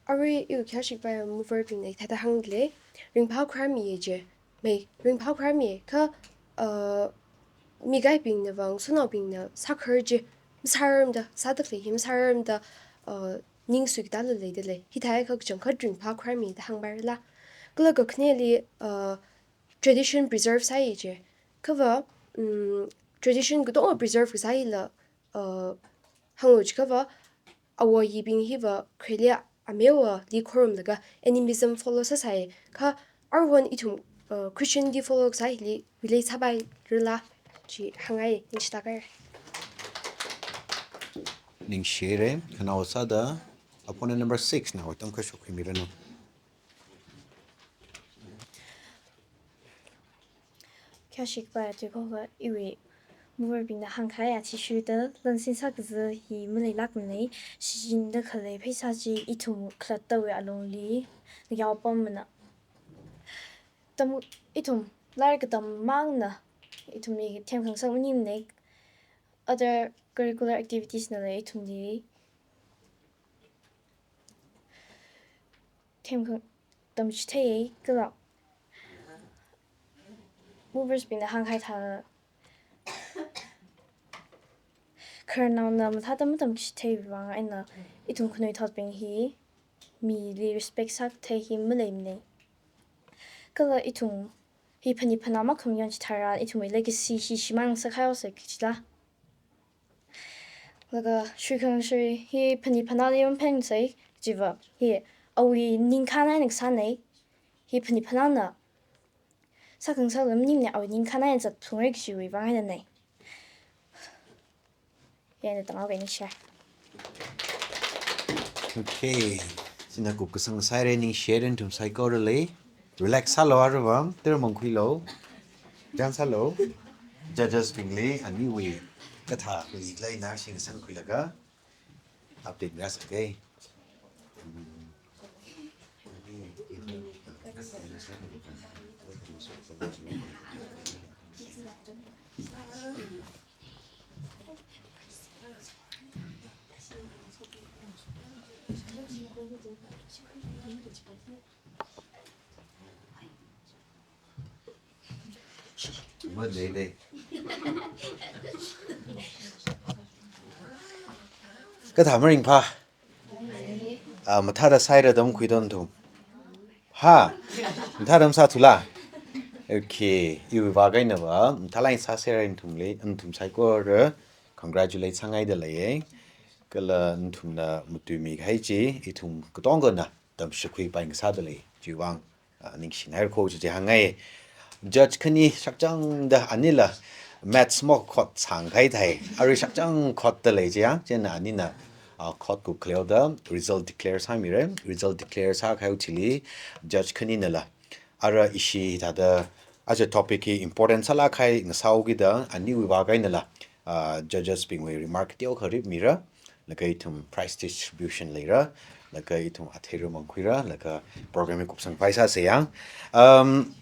Arui iwui kayāshik pai mover bingna hithāda hāngda lei. Ringphā khuirāmiya je. Mei, ringphā khuirāmiya. Kha, uh, mikaibingna vang, sanaobingna sākhar chi masārarmada, sāda khalei hi masārarmada, uh, ning suikatā laleida lei. Hithākha kachangkhat ringphā khuirāmida hāngpairala. Kala kakhaneli, uh, tradition preserve sāi je. Khava, um, tradition katonga preserve kasā hila, uh, hānglu jiakhava, awo ayibing hiva khareli amewali khorumlaga animism follow sāsai. Kha aruihon ithum, uh, Christian li follow kasā hili relate sāpairala chi hāngngai, ningshilāka. Ningshire, khanao sāda opponent number six na atam kashok khuimiranu. Kayāshik pai tukhoka. Iwui mover bingna hāngkahai athishurda lansin sākaza hi maleilākmanei, shichinda khalei pheisā chi ithum khalattawui alungli yaopam mana. Tam, ithum lairik katam mangna ithumli themkhangasak maningmanei. Other curricular activities nala ithumli themkhang tamchithei kala movers bingna hāngkahai thā khararnaona mathāda matamchitheiwui vang eina ithum khanuithotbing hi mili respect sākathei hi maleimanei. Kala ithum hi phanit phanā makhamayon chitharan ithumwui legacy hi shimān ngasakhaosa kajila. Laga shuikhangashi hi phanit phanāli maphensai kajiva hi awui ningkhān eina kasānei. Hi phanit phanāna sākhangasak maningmanei, awui ningkhān eina zatphungra kajiwui vang einanei. Yana tangao kani share. Okay. China kupkasang sāhaira, ningshire nathum saikorali. Relax sālu aruiva, tera mangkhuilu. Jan sālu. Judges bingli aniwui kathā khalei eina shitsang khuilaga update ngasakei. Kathā maringphā. Ah, mathāda sāhaira, tamkhuilu nathum. Ha? Mathāda masāthula? Okay. Iwui vang einava mathālāk eina sāserra nathumli, nathum saikora congratulate sāngaida leiye. Kala nathumna matuimikahai chi ithum katongana tamshikhuipai ngasāda lei. Chiwui vang, ah, ningshingaira kho chi hāngngai. Judge khani shakchangda anila maths mokhot sangkahai thai. Arui shakchang khotda lei chiya. Chieina anina, ah, khot kup khaleoda result declare sāmira. Result declare sākahaiwui thili judge khaninala ara ishi thāda aja topic hi important sālākkahai ngasāhaokida aniwui vang einala, ah, judges bingwui remark teokha ripmira, laga ithum prize distribution leira, laga ithum athei ramang khuira, laga program hi kupsangpai sāsei ya. Um,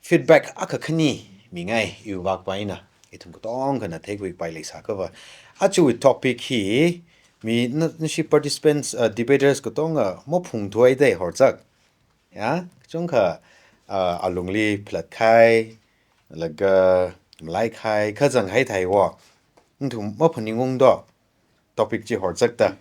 feedback akha khani mingai iwui vang eina, ithum katongana theikhuipai leisākhava. Ajawui topic hi mi na, nashi participants, uh, debaters katonga maphungthuida horzak. Ya, kachungkha, ah, alungli phalatkahai, laga malaikhai, kazanghai thaiwo. Nathum maphaningungdo, topic chi horzakta.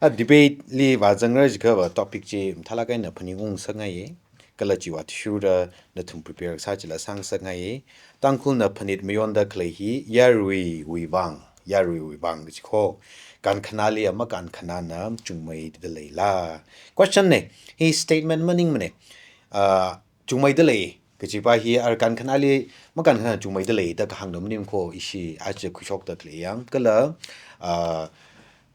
A debate li vāzangra jiakhava topic chi mathālāk eina phaningung sāngaiye. Kala chiwui athishurda nathum prepare sā chila sāngasakngaiye. Tangkhulna phanit mayonda khalei hi yaruiwui vang, yaruiwui vang kaji kho. Kankhanāli ama kankhanāna chungmeida leila. Question ne, hi statement maningmane. Ah, chungmeida lei, Kajipa hi ara kankhanāli, makankhanā chungmeida lei da kahāng dam nim kho ishi aja khuishokda khalei yang. Kala, ah,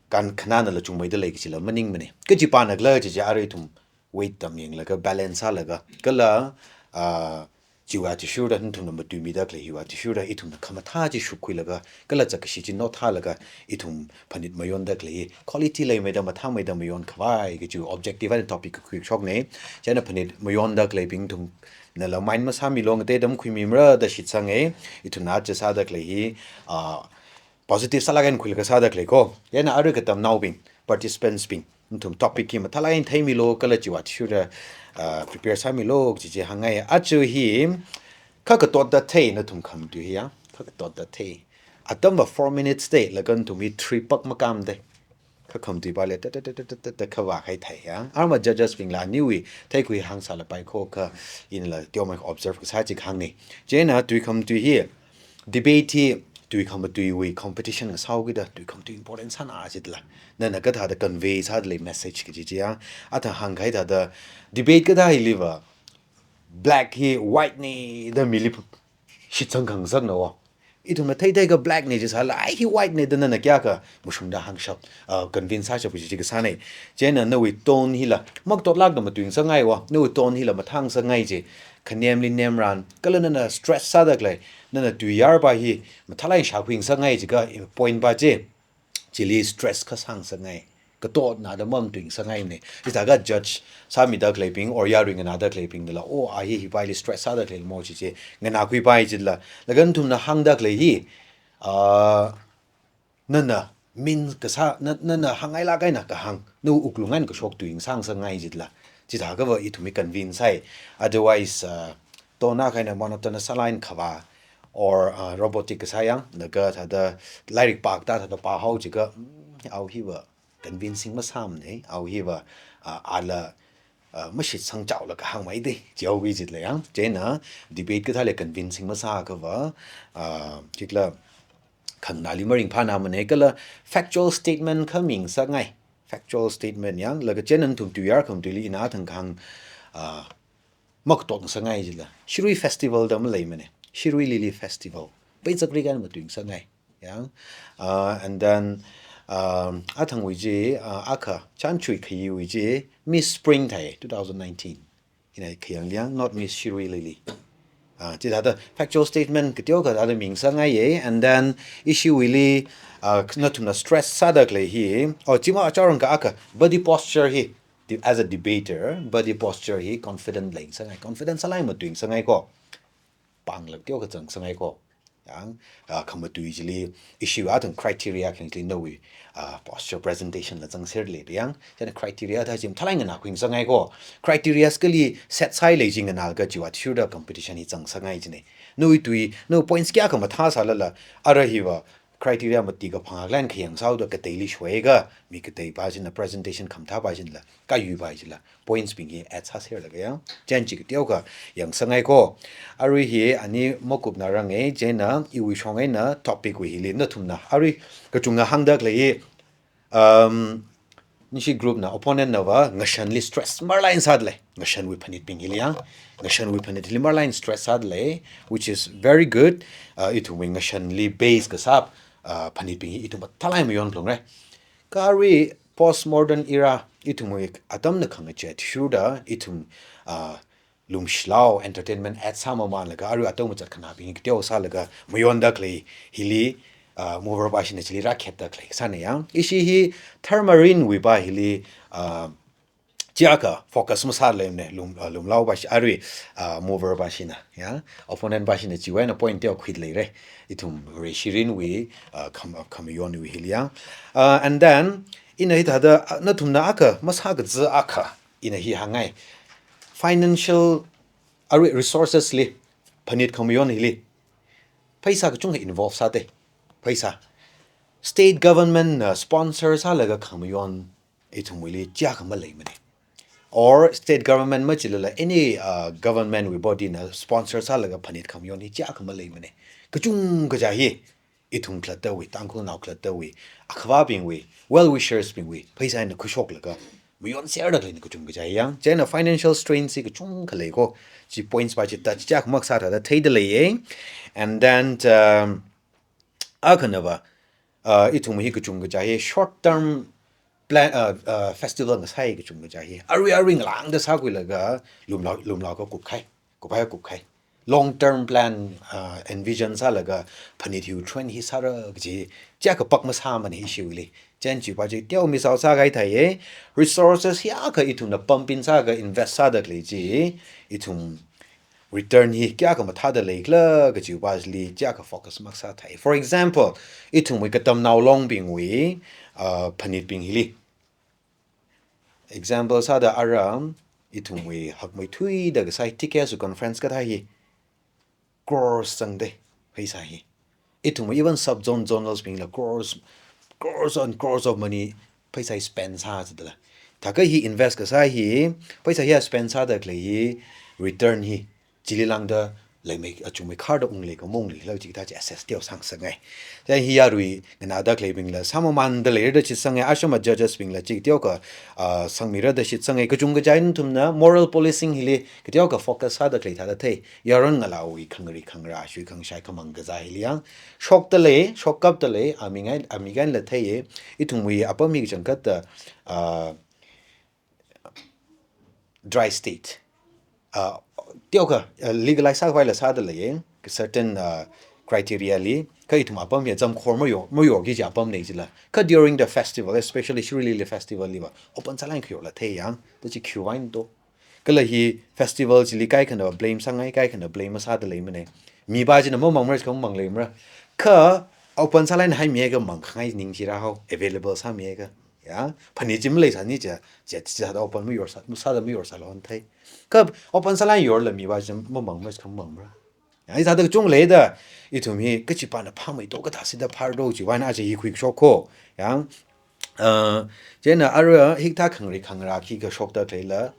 kankhanānala chungmeida lei kajila maningmane. Kajipana khala kaji chi ara ithum weight tam yanglaga balance sālaga. Kala, ah, chiwui athishurda nathumna matuimida khalei hiwui athishurda ithumna khamathā chi shupkhuilaga. Kala zakkashi chi nothālaga ithum phanit mayonda khalei hi quality leimeida mathāmeida mayon khavai kaji objective eina topic kakhui shokne. Chieina phanit mayonda khaleibing nathumnala mind masāmilu, ngateida makhuimimara da shitsange. Ithumna aja sāda khalei hi, ah, positive sālāk eina khuilaga sāda khalei kho. Chieina ara katamnaobing, participants bing, nathum topic hi mathālāk eina theimilu, kala chiwui athishurda, ah, prepare sāmilu kaji chi hāngngai. Aja hi kha katotda thei nathum khamatui hi ya, kha katotda thei. Atamva four minutes thei, laga nathum hi three pak makam thei. Kha khamatuipali ta ta ta ta ta ta ta khavā khai thei ya. Arma judges bingla aniwui theikhui hāngsālapai kho kha inla teomei observe kasā chi kahāngne. Chieina tui khamatui hi, debate hi tui khamatuiwui competition ngasāhaokida tui khamatui important sāna jidala. Nana kathāda convey sāda lei message kaji chi ya. Athang hāngkahai thāda debate kathā hiliva black hi white ne da mili shitsang khangasakna wo. Ithumna theithei kha black ne jisāla, ai hi white ne da nana kayākha mashungda hāngshap, ah, convince sāshap kaji chi kasāne. Chieina nawui tone hila makatotlākda matuingasakngai wo, nawui tone hila mathāngasakngai ji. Khanemli nemran, kala nana stress sāda khalei, nana tuiyarpa hi mathālāk eina shākhuingasakngai jiakha point pa chi. Chili stress kasāngasakngai. Katotna da mamatuingasakngaine. Chithākha judge sāmida khaleibing or yarui nganāda khaleibingnala, oh, a hi hipaili stress sāda khalei mo chi chi nganākhuipai jila. Laga nathumna hāngda khalei hi, ah, nana min kasā, na, nana hāngngailāk eina kahāng, nawui wuklung eina kashok tuingasakngai jila. Chithākhava ithum hi convince sāi. Otherwise, ah, tona kahaina monotonous sālāk eina khavā, or, ah, robotic kasā yang, laga thāda lairik pākta thāda pāhao jiakha, mm, au hiva convincing masāmane, au hiva, ah, ala, ah, mashitsang chaolaga hāngmei de, jihaoki jila yang. Chieina debate kathāli convincing masāakhava, ah, chikla khanganāli maringphānamane, kala factual statement kha mingasakngai. Factual statement yang, laga chieina nathum tuiyar khamatuili ina athang kahāng, ah, makatotngasakngai jila. Shirui Festival da maleimane. Shirui Lily Festival. Peichakrik eina matuingasakngai. Yang, ah, and then, um, athangwui chi, ah, akha, chānchui khayuiwui chi, Miss Spring thai, two thousand nineteen. Ina khayang liang, not Miss Shirui Lily. Ah, chithāda factual statement kateokha thāda mingasakngaiye, and then ishiwuili, ah, nathumna stress sāda khalei hi, oh, chima achaorang kha akha, body posture hi, de-, as a debater, body posture hi confident leingasakngai, confident sālāk eina matuingasakngai kho. Pānglāk teokha zangngasakngai kho. Yang, ah, khamatui chili, ishiwui athang criteria khangli nawui, ah, posture presentation la zangser lei yang. Chieina criteria thā chi mathālāk eina nganākhuingasakngai kho. Criteria kali set sāhailei chi nganālaga chiwui athishurda competition hi zangngasakngai jine. Nawui tui, nawui points kayākha mathāsālala, ara hiva criteria mati kaphang aklan khayangsāhaoda kateili shoiakha, mi kateipa china presentation khamathāpa chinala, kayuipa chila points bing hi add sāserlaga yang, chānchi kateokha yangsakngai kho. Arui hi ani makupna range, chieina iwui shong eina topic wui hili nathumna. Arui kachungna hāngda khalei hi, um, nishi group na, opponent nava ngashanli stress marlāk eina sādalei. Ngashanwui phanitbing hili yang, ngashanwui phanit hili marlāk eina stress sādalei, which is very good. Uh, ithumwui ngashanli base kasā, uh, phanitbing hi ithum mathālāk eina mayon phalungra. Kha arui postmodern era, ithumwui atamna khangachei athishurda, ithum, ah, lumshilao entertainment add sāmamanlaga, arui atam mazatkhanābing kateo sālaga, mayonda khalei hili, ah, mover pa china chili rākhetda khalei sāne yang. Ishi hi Thermarin wuipa hili, ah, chiakha focus masāleimane, lum, ah, lumlao pa chi, arui, ah, mover pa china, ya. Opponent pa china chiwui eina point teo khuileire. Ithum Reishirin wui, ah, kham-, ah, khamayonwui hili yang. Ah, and then, ina hithāda, ah, nathumna akha, masākaza akha, ina hi hāngngai. Financial, arui resources li, phanit khamayon hili. Pheisā kachungkha involve sāde. Pheisā. State government na sponsor sālaga khamayon ithumwuili chiakha maleimane. Or state government machilala any, uh, government wui body na sponsor sālaga phanit khamayon hi chiakha maleimane. Kachungkha chi hi ithum khalattawui, Tangkhulnao khalattawui, akhavābingwui, well wishers bingwui pheisā eina khuishoklaga mayonserda khaleina kachungkha chi yang. Chieina financial strain chi kachungkha lei ko. Chi points va chi ta chi chak mak sāda theida leiya. And then, um, akhanava, uh, ithum hi kachungkha chi short term plan, uh, uh, festival ngasai kachungkha chi. Arui arui ngalāngda sākhuilaga lumlao, lumlao ka kupkhai, kuphai kupkhai. Long term plan, uh, envision sālaga phanit hiwui train hi sāra kaji, chi kapak masāmana hi shiwuili. Chieina chiva chi teo misao sākahai theiya, resources hiyākha ithumna pump in sālaga invest sāda khalei chi, ithum return hi kayākha mathāda leikhala kajiwuili kayākha focus mak sāthei. For example, ithumwui katamnao longbingwui, uh, phanitbing hili. Example sāda ara, ithumwui hakmeithuida kasai T K S conference kathā hi crores zangda, pheisā hi. Ithumwui even sub zone zonals bingla crores, crores and crores of money pheisā spend sāzatda lei. Thākha hi invest kasā hi, pheisā hi spend sāda khalei hi, return hi chili lāngda leimei, achungmeikharda unglei ka maungleila kaji kathā chi assess teo sāngasakngai. Chieina hi arui nganāda khaleibingla sāmamānda leira da shitsangai, ashama judges bingla chi teokha, ah, sangmira da shitsangai, kachungkha chi nathumna moral policing hili kateokha focus sāda khalei thāda thei. Yaron ngalāwui khangari khangarā, shui khangashai khamang kazā hili yang shokta lei, shokkapta lei, ami ngai, ami ngaila theiya, ithumwui apam hi kachangkhatta, ah, dry state. Uh, teokha, uh, legalize sākhavai la sāda leiya, certain, uh, criteria li, kha ithum apam hi zam khor mayo, mayo kaji apamna jila. Kha during the festival, especially Shirui Lily festival liva, open sālāk khayorla thei yang, da chi khiwuivang do. Kala hi festival chili kaikhana blame sāngai, kaikhana blame masāda leimana. Miva china mamangmara, khamang leimara. Kha open sālāk haimiakha mangkhangai ningshira hao, available sāmiakha. Ya, phanit chi maleisāni chi, chi, chi sāda open mayorsā, masāda mayorsālon thei. Kha open sālāk yorla miva chi mamangmara, khamangmara. Ya, hithāda kachungkha leida, ithum hi kachipāna phāmeido, kathā sāda phādo chiwuivang aja hi khuikashok ko. Ya, uh, chieina ara hikathā khangari khangarā khi kashokta khaleila,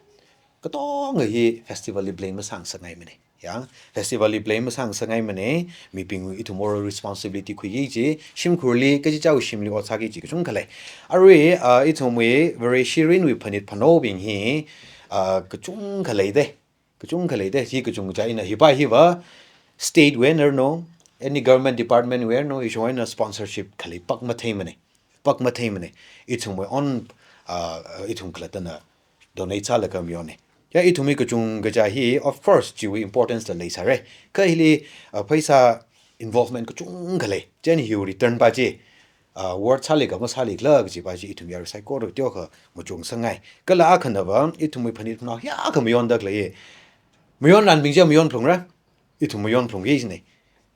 katonga hi festival li blame masāngasakngaimana. Ya, festival li blame masāngasakngaimana, mibing ithum moral responsibility khuiki kaji, shimkhurli, kachichāwui shimli ot sāki kaji kachungkha lei. Arui, ah, ithumwui, Vareshi rinwui phanit phanaobing hi, ah, kachungkha leida, kachungkha leida, hi kachungkha china, hiva hiva, state wui eina no, any government department wui eina no, ishong eina sponsorship khalei pak matheimana, pak matheimana, ithumwui own, ah, ithum khalattana, donate sālaga mayonna. Ya, ithumwui kachungkha chi hi, of course, chiwui importance la leisāra. Kha hili, uh, pheisā involvement kachungkha lei. Chieina hiwui return va chi, uh, worth sāli kha masālikhala kajiva chi ithum yarui saikora teokha machukngasakngai. Kala akhanava, ithumwui phanit phanao hiyākha mayonda khalei. Mayonranbing chi mayon phalungra. Ithum mayon phalungki kajina.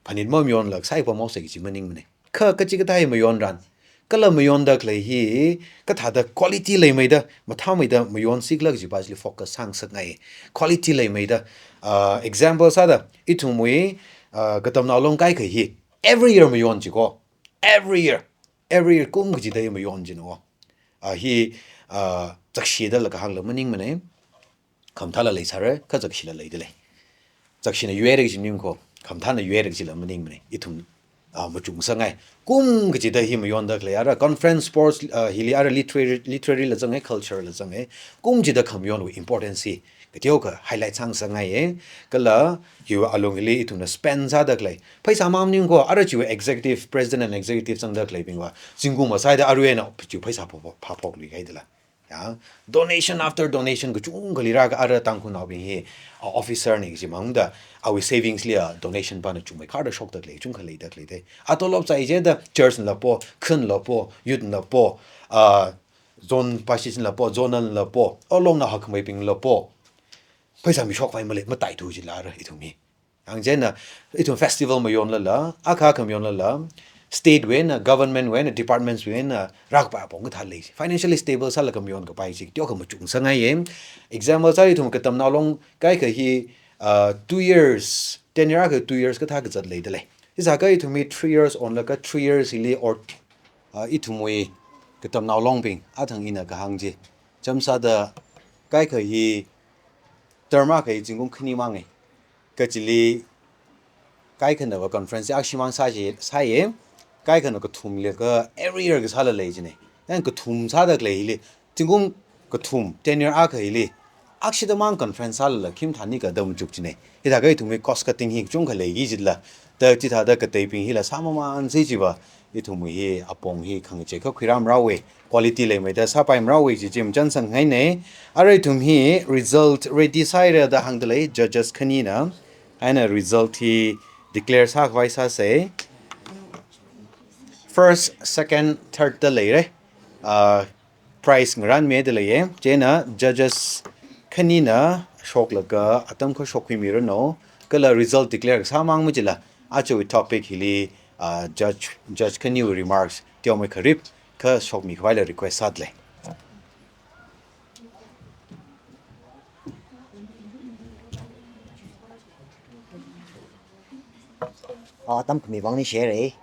Phanit mamayonla saipa maosai kaji maningmana. Kha kachikathā hi mayonran. Kala mayonda khalei hi, kathāda quality leimeida, mathāmeida mayonsikhala kajiva chili focus sāngasakngai. Quality leimeida, ah, example sāda, ithumwui, ah, katamnao long kaikha hi, every year mayon chi ko. Every year. Every year kum kachida hi mayon china ko. Ah, hi, ah, zakshida la kahāngla maningmana. Khamathāla leisāra, kha zakshila leida lei. Zakshina yuira kaji maning ko, khamathāna yuira kajila maningmana. Ithum, ah, machukngasakngai. Kum kachida hi mayonda khalei ara, conference sports, ah, hili ara literary, literary la zanga, culture la zanga. Kum chida khamayonwui importance hi kateokha highlight sāngasakngaiya. Kala, hiwui alung hili ithumna spend sāda khalei. Pheisā mang maning ko, ara chiwui executive, president and executive zangda khaleibingva. Zingkum masāda arui eina, chiwui pheisā phaphok, phaphokluihaida la. Ya, donation after donation kachungkha leira kha ara Tangkhulnaobing hi, a, officer na kaji mangda, awui savings li a donation pana chungmeikharda shokda khalei, chungkha leida khaleida. A tolop zai jida church nala po, khun nala po, youth nala po, a, zone pashish nala po, zonal nala po, alongna hakmeibing nala po. Pheisā mishokpai malei, mataithu jila ra ithum hi. Ang chieina, ithum festival mayonlala, akha akha mayonlala, state wui eina, government wui eina, departments wui eina, rākapā apong kathā lei. Financially stable sālaga mayon kapai chi, teokha machukngasakngaiya. Example sā ithum katamnao long kaikha hi, uh, two years, tenure akha two years kathā kazat leida lei. Hisākha ithum hi three years onlaga three years hili or, uh, ithumwui katamnao longbing, athang ina kahāng chi. Chāmsāda kaikha hi term akha hi zingkum khani mangai. Kachili kaikhanava conference akshimang sāji, sāya, kaikhana kathumli kha every year kasāla lei jina. Then kathum sāda khalei hili, zingkum kathum, tenure akha hili, akshida mang conference sālala khim thani ka dam chuk chine. Hithākha ithumwui cost cutting hi kachungkha leiki jitla, da chithāda kateibing hila sāmamān si chiva, ithumwui hi apong hi khangachei kha khuirāmrāwe, quality leimeida sāpaimrāwe chi chi machānsang ngaine. Arui ithum hi result ready sāhaira da hāngda lei, judges khanina. Eina result hi declare sākhavai sāsei. First, second, third da leire. Ah, prize ngarānmida leiye. Chieina judges khanina shoklaga atam kha shokkhuimiranu. Kala result declare sāmang machila, aja topic hili, ah, judge, judge khaniwui remarks teomeikha rip kha shokmikhavaila request sāda lei. Ah, atam khami vang ni share e.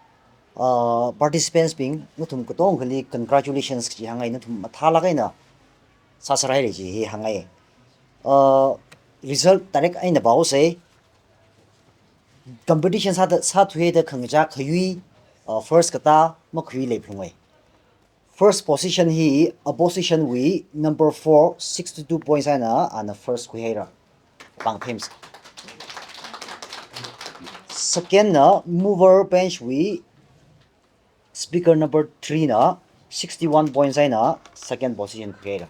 Ah, participants bing, nathum katongali congratulations kaji hāngai, nathum mathālāk eina sāsārai lei chi hi hāngai. Ah, result direct eina pāhaosei. Competition sāda, sāthuida khangachā khayui, ah, first katā makhui leiphalungai. First position hi opposition wui number four, sixty-two points eina ana first khuihaira. Pāng Thems. Second na mover bench wui speaker number three na sixty-one points eina second position khuihaira.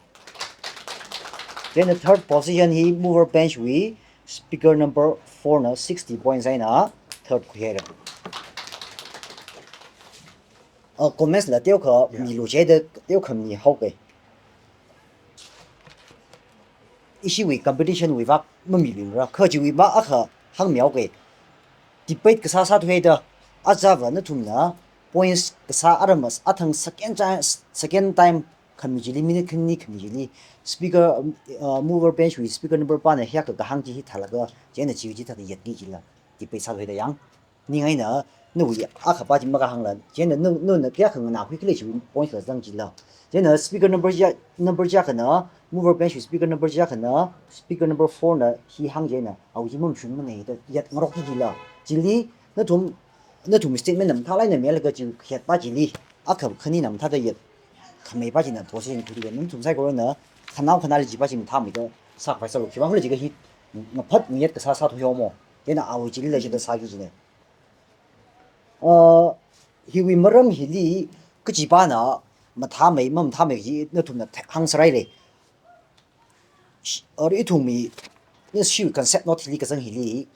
Then the third position hi mover bench wui speaker number four na sixty points eina third khuihaira. Uh, comments la teokha, yeah, milu jida teokha mihaoke. Ishiwui competition wui vak mamilu ra, kha chiwui vak akha hāngmihaoke. Debate kasā sāthuida, ajava nathumna points kasā aramas athang second time, second time khami chili, minute khani khami chili, speaker, uh, mover bench wui speaker number pāna hiyākha kahāng chi hithālaga, chieina chiwui chithāda yatki jila, debate sāthuida yang. Ning eina, nawui akha pā chi makahāngla, chieina nu, nuna kayākha nganākhui khala chiwui points la zang jila. Chieina speaker number chi, number chi akhana, mover bench speaker number chi akhana, speaker number four na hi hāng chieina, awui chi mamashungmana da yatngarokki jila. Chili, nathum, nathum statement na mathālāk eina milaga chi kayat pā chili, akha khanina mathāda yat khamei pā china position khuida, nathum saikorana khanao khanāli chi pā chi mathāmeida sākhavai sālu, khiwuivang khala jiakha hi ngaphat ngayat kasā sāthuihaomo. Chieina awui chilila chithāda sāki jine. Uh, hiwui maram hili kachipāna mathāmei, mamathāmei chi nathumna the-, hāngsārai lei. Sh-, or ithumwui, ni shiwui concept note hili kazang hili,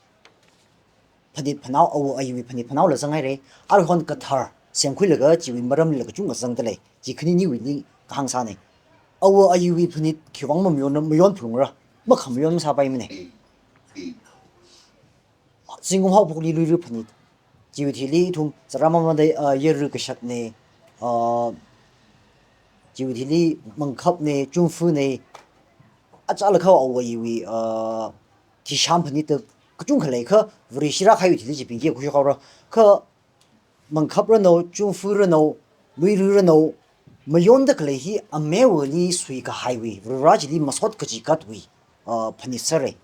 phanit phanao, awo ayiwui phanit phanao la zanghaire. Aruihon kathar semkhuilaga chiwui maramlila kachungkha zangda lei. Chi khaniniwuili kahāng sāne. Awo ayiwui phanit khiwuivang mamayonna, mayonphalungra, makhamayon masāpaimane. Zingkum haophokli Luira phanit. Chiwui thili ithum, Zarama Mada, uh, Yara kashakne, uh, chiwui thili Mangkhapne, Chungfane, achālakha awo ayiwui, uh, Thisham phanit da kachungkha lei kha, Vareshi rākahaiwui thili chibing chi khuishokhaora. Kha Mangkhap ranu, Chungfa ranu, Luira ranu, mayonda khalei hi amewali suikahaiwui, Varivara chili masot kachigatwui, uh, phanit sāre.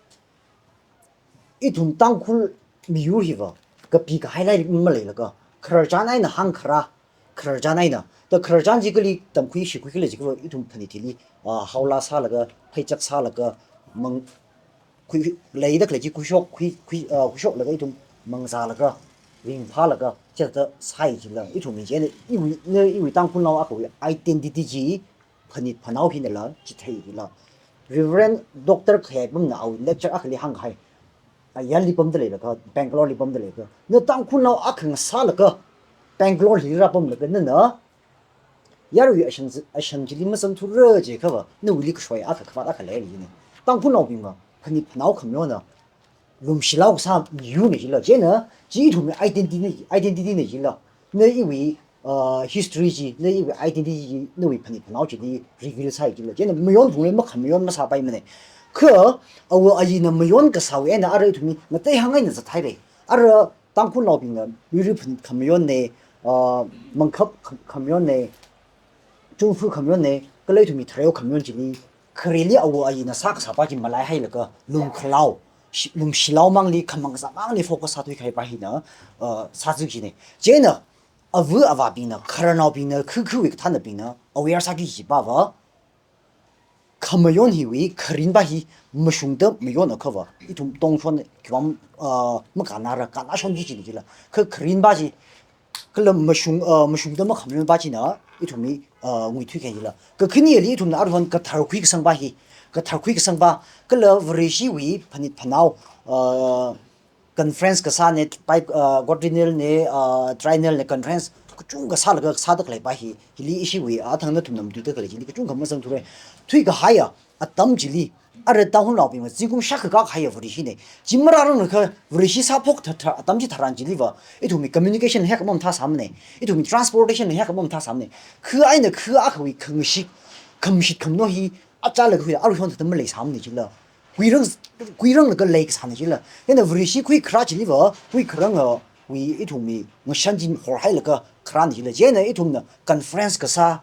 Ithum Tangkhul miyur hiva, kapi kahailai maleilaga, khararchan eina hāngkharā, khararchan eina. Da khararchan chi kali tamkhui shikhui kala chi kala ithum phanit hili, ah, haola sālaga, pheichak sālaga, mang, khui, leida khalei chi khuishok, khui, khui, ah, khuishoklaga ithum mangzālaga, ringphālaga, chithāda sāi jila, ithumwui chieina, iwui, na, iwui Tangkhulnao akhawui identity chi, phanit phanao hinala chithei jila. Reverend Doctor Khayai Pamna awui lecture akhali hānghai. Ayarli pamda leilaga, Bangalore li pamda leilaga, na Tangkhulnao akha ngasālaga, Bangalore li rāpamlaga, nana, yarui ashan, ashan chili mazangthura jiakhava, nawuili kashoi akha khavāt akha leili ne. Tangkhulnaobingva, phanit phanao khamayonna, lumshilao kasā miyurne jila. Chieina, chi ithumwui identity ne, identity ne jila. Na iwui, uh, history chi, na iwui identity chi, nawui phanit phanao chili reveal sāi jila. Chieina mayonphungli makhamayon masāpaimane. Kha, awo ayina mayon kasāwui eina ara ithumwui ngatei hāng eina zathaire. Ara Tangkhulnaobingna Luira phanit khamayonne, uh, Mangkhap kham-, khamayonne, Chungfa khamayonne, kala ithumwui Thareo khamayon chili, khareli awo ayina sākasā pā chi malaihailaga, lumkhalao, shi-, lumshilao mangli khamang kasā mangli focus sāthuikahai pā hina, uh, sāzuk jine. Chieina, ava avābingna, khararnaobingna, khu khuwui kathānabingna, aware sāki kaji pāva, khamayon hiwui kharinpa hi mashungda mayon akhava, ithum tongshon khiwui vang, uh, makannara, kannashon chi chi jila. Kha kharinpa chi, kala mashung, uh, mashungda makhamayonpa china, ithumwui, uh, nguithui kahai jila. Kakhaneli ithumna aruihon kathar khuikasangpa hi, kathar khuikasangpa, kala Vareshiwui phanit phanao, uh, conference kasā ne, bi-, uh, quadrennial ne, uh, triennial ne conference kachungkha sālaga sāda khaleipa hi, hili ishiwui athang nathumna matuida khalei chili kachungkha mazangthura. Thuikahaiya atam chili, ara Tangkhulnaobingva zingkum shākha kākahaiya Vareshi ne. Chi marāranglakha Vareshi sāphok tha-, tha-, atam chitharan chiliva, ithumwui communication hek mamathāsāmane, ithumwui transportation hek mamathāsāmane. Kha eina kha akhawui khangashit, khamashit khamano hi achālakha aruihon thāda maleisāmane chila. Kuirang, kuiranglaga leikasāna chila. Chieina Vareshi khuikharā chiliva, khuikharāngawui ithumwui ngashan chi horhailaga kharāna chila. Chieina ithumna conference kasā,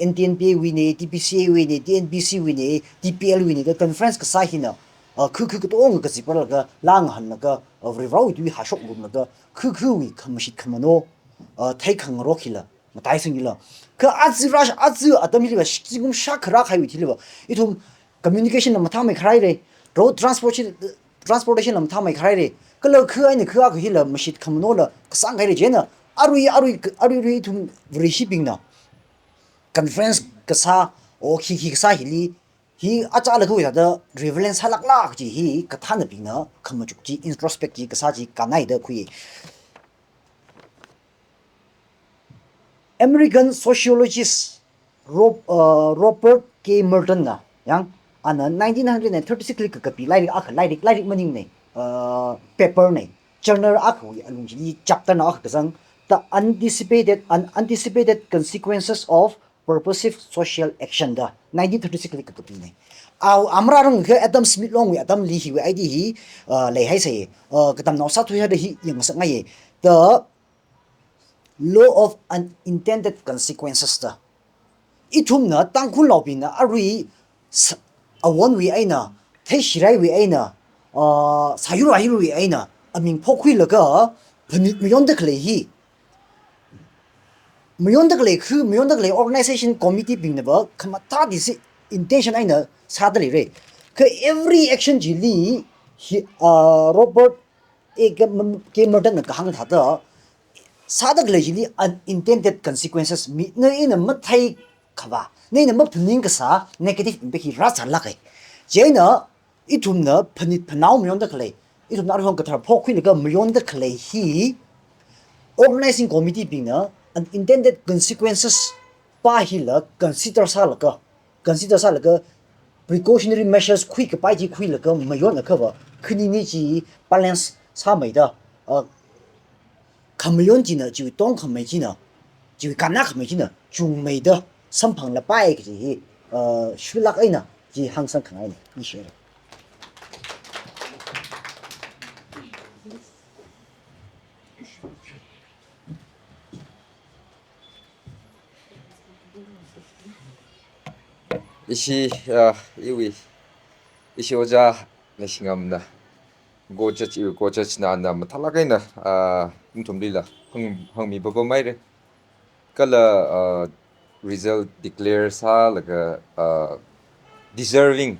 N T N P A wui ne, T P C A wui ne, T N P C wui ne, T P L wui ne, da conference kasā hina, uh, khu khu katonga kazipalaga, langhanlaga, uh, Varivarāwui tui hāshok ngarumlaga, khu khuwui khamashit khamano, uh, theikhangarok hila mataisang jila. Kha aja rāsh, aja atam hiliva, zingkum shākha rākahaiwui thiliva, ithum communication la mathāmei kharāhaire, road transportation, transportation la mathāmei kharāhaire, kala kha eina kha akha hila mashit khamanola kasāng kahaire. Chieina arui, arui, arui, arui ithum Vareshibingna conference kasā, o khi khi kasā hili, hi achālakhawui thāda relevant sālākla kaji hi kathānabingna khamachuk chi, introspect chi kasā chi kannaida khui. American sociologist Rob-, uh, Robert K Merton na, yang, ana nineteen hundred and thirty-six li kakapi lairik akha, lairik, lairik maningne, uh, paper ne, journal akhawui alung chili chapter na akha kazang, The Anticipated, Unanticipated Consequences of Purposive Social Action da, nineteen thirty-six li kakapine. Awui amrā rong kha Adam Smith longwui atamli hiwui idea hi, uh, leihaisai, uh, katamnao sāthuihada hi yangsakngaiye. The Law of Unintended Consequences da. Ithumna Tangkhulnaobingna arui s-, awonwui eina, theishiraiwui eina, uh, sāyurwui eina, aming phokhuilaga, phanit mayonda khalei hi. Mayonda khalei khu, mayonda khalei organization committee bingnava, khamathā disi intention eina sāda leire. Kha every action chili, hi, uh, Robert A K M-, K Merton na kahāng thāda, sāda khalei chili unintended consequences, mi, na ina mathei khava, na ina maphaning kasā negative impact hi rāzālāke. Chieina, ithumna phanit phanao mayonda khalei, ithumna aruihon kathar phokhuilaga mayonda khalei hi, organizing committee bingna unintended consequences pa hila consider sālaga, consider sālaga precautionary measures khuikapai chi khuilaga mayon akhava, khanini chi balance sāmeida, uh, khamayon china, chiwui tongkhamei china, chiwui kannakhamei china, chungmeida samphanglapai kaji hi, uh, shuilāk eina chi hāngsang khangaine, i share. Ishi, ah, iwui, ishi ojā Naishingamna, Gochach, iwui Gochachna, na mathālāk eina, ah, nathumlila hāng, hāngmi papam haire. Kala, ah, result declare sālaga, ah, deserving,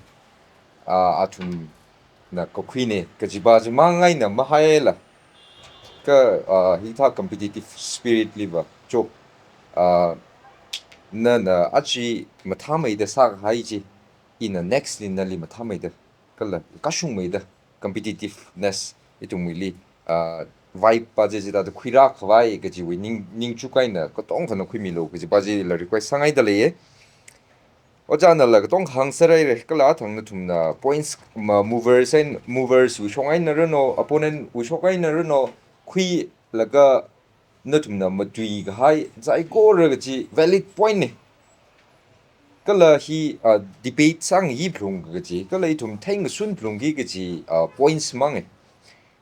ah, athumna kakhuine kajipa chi mang eina mahaila. Kha, ah, hithā competitive spirit liva chok, ah, nana achi mathāmeida sākahai chi, ina next li nali mathāmeida, kala kashungmeida, competitiveness ithumwuili, ah, vibe pa chi chithāda khuirākhavai kajiwui ning, ningchuk eina katongkhana khuimilu kajipa chila request sāngaida leiye. Ojānala katongkha hāngserhaire, kala athang nathumna points ma movers and movers wui shong eina rano, opponent wui shong eina rano, khuilaga nathumna matuikahai saikora kaji valid point ne. Kala hi, ah, debate sāngayi phalung kaji, kala ithum theingasun phalungki kaji, ah, points mange.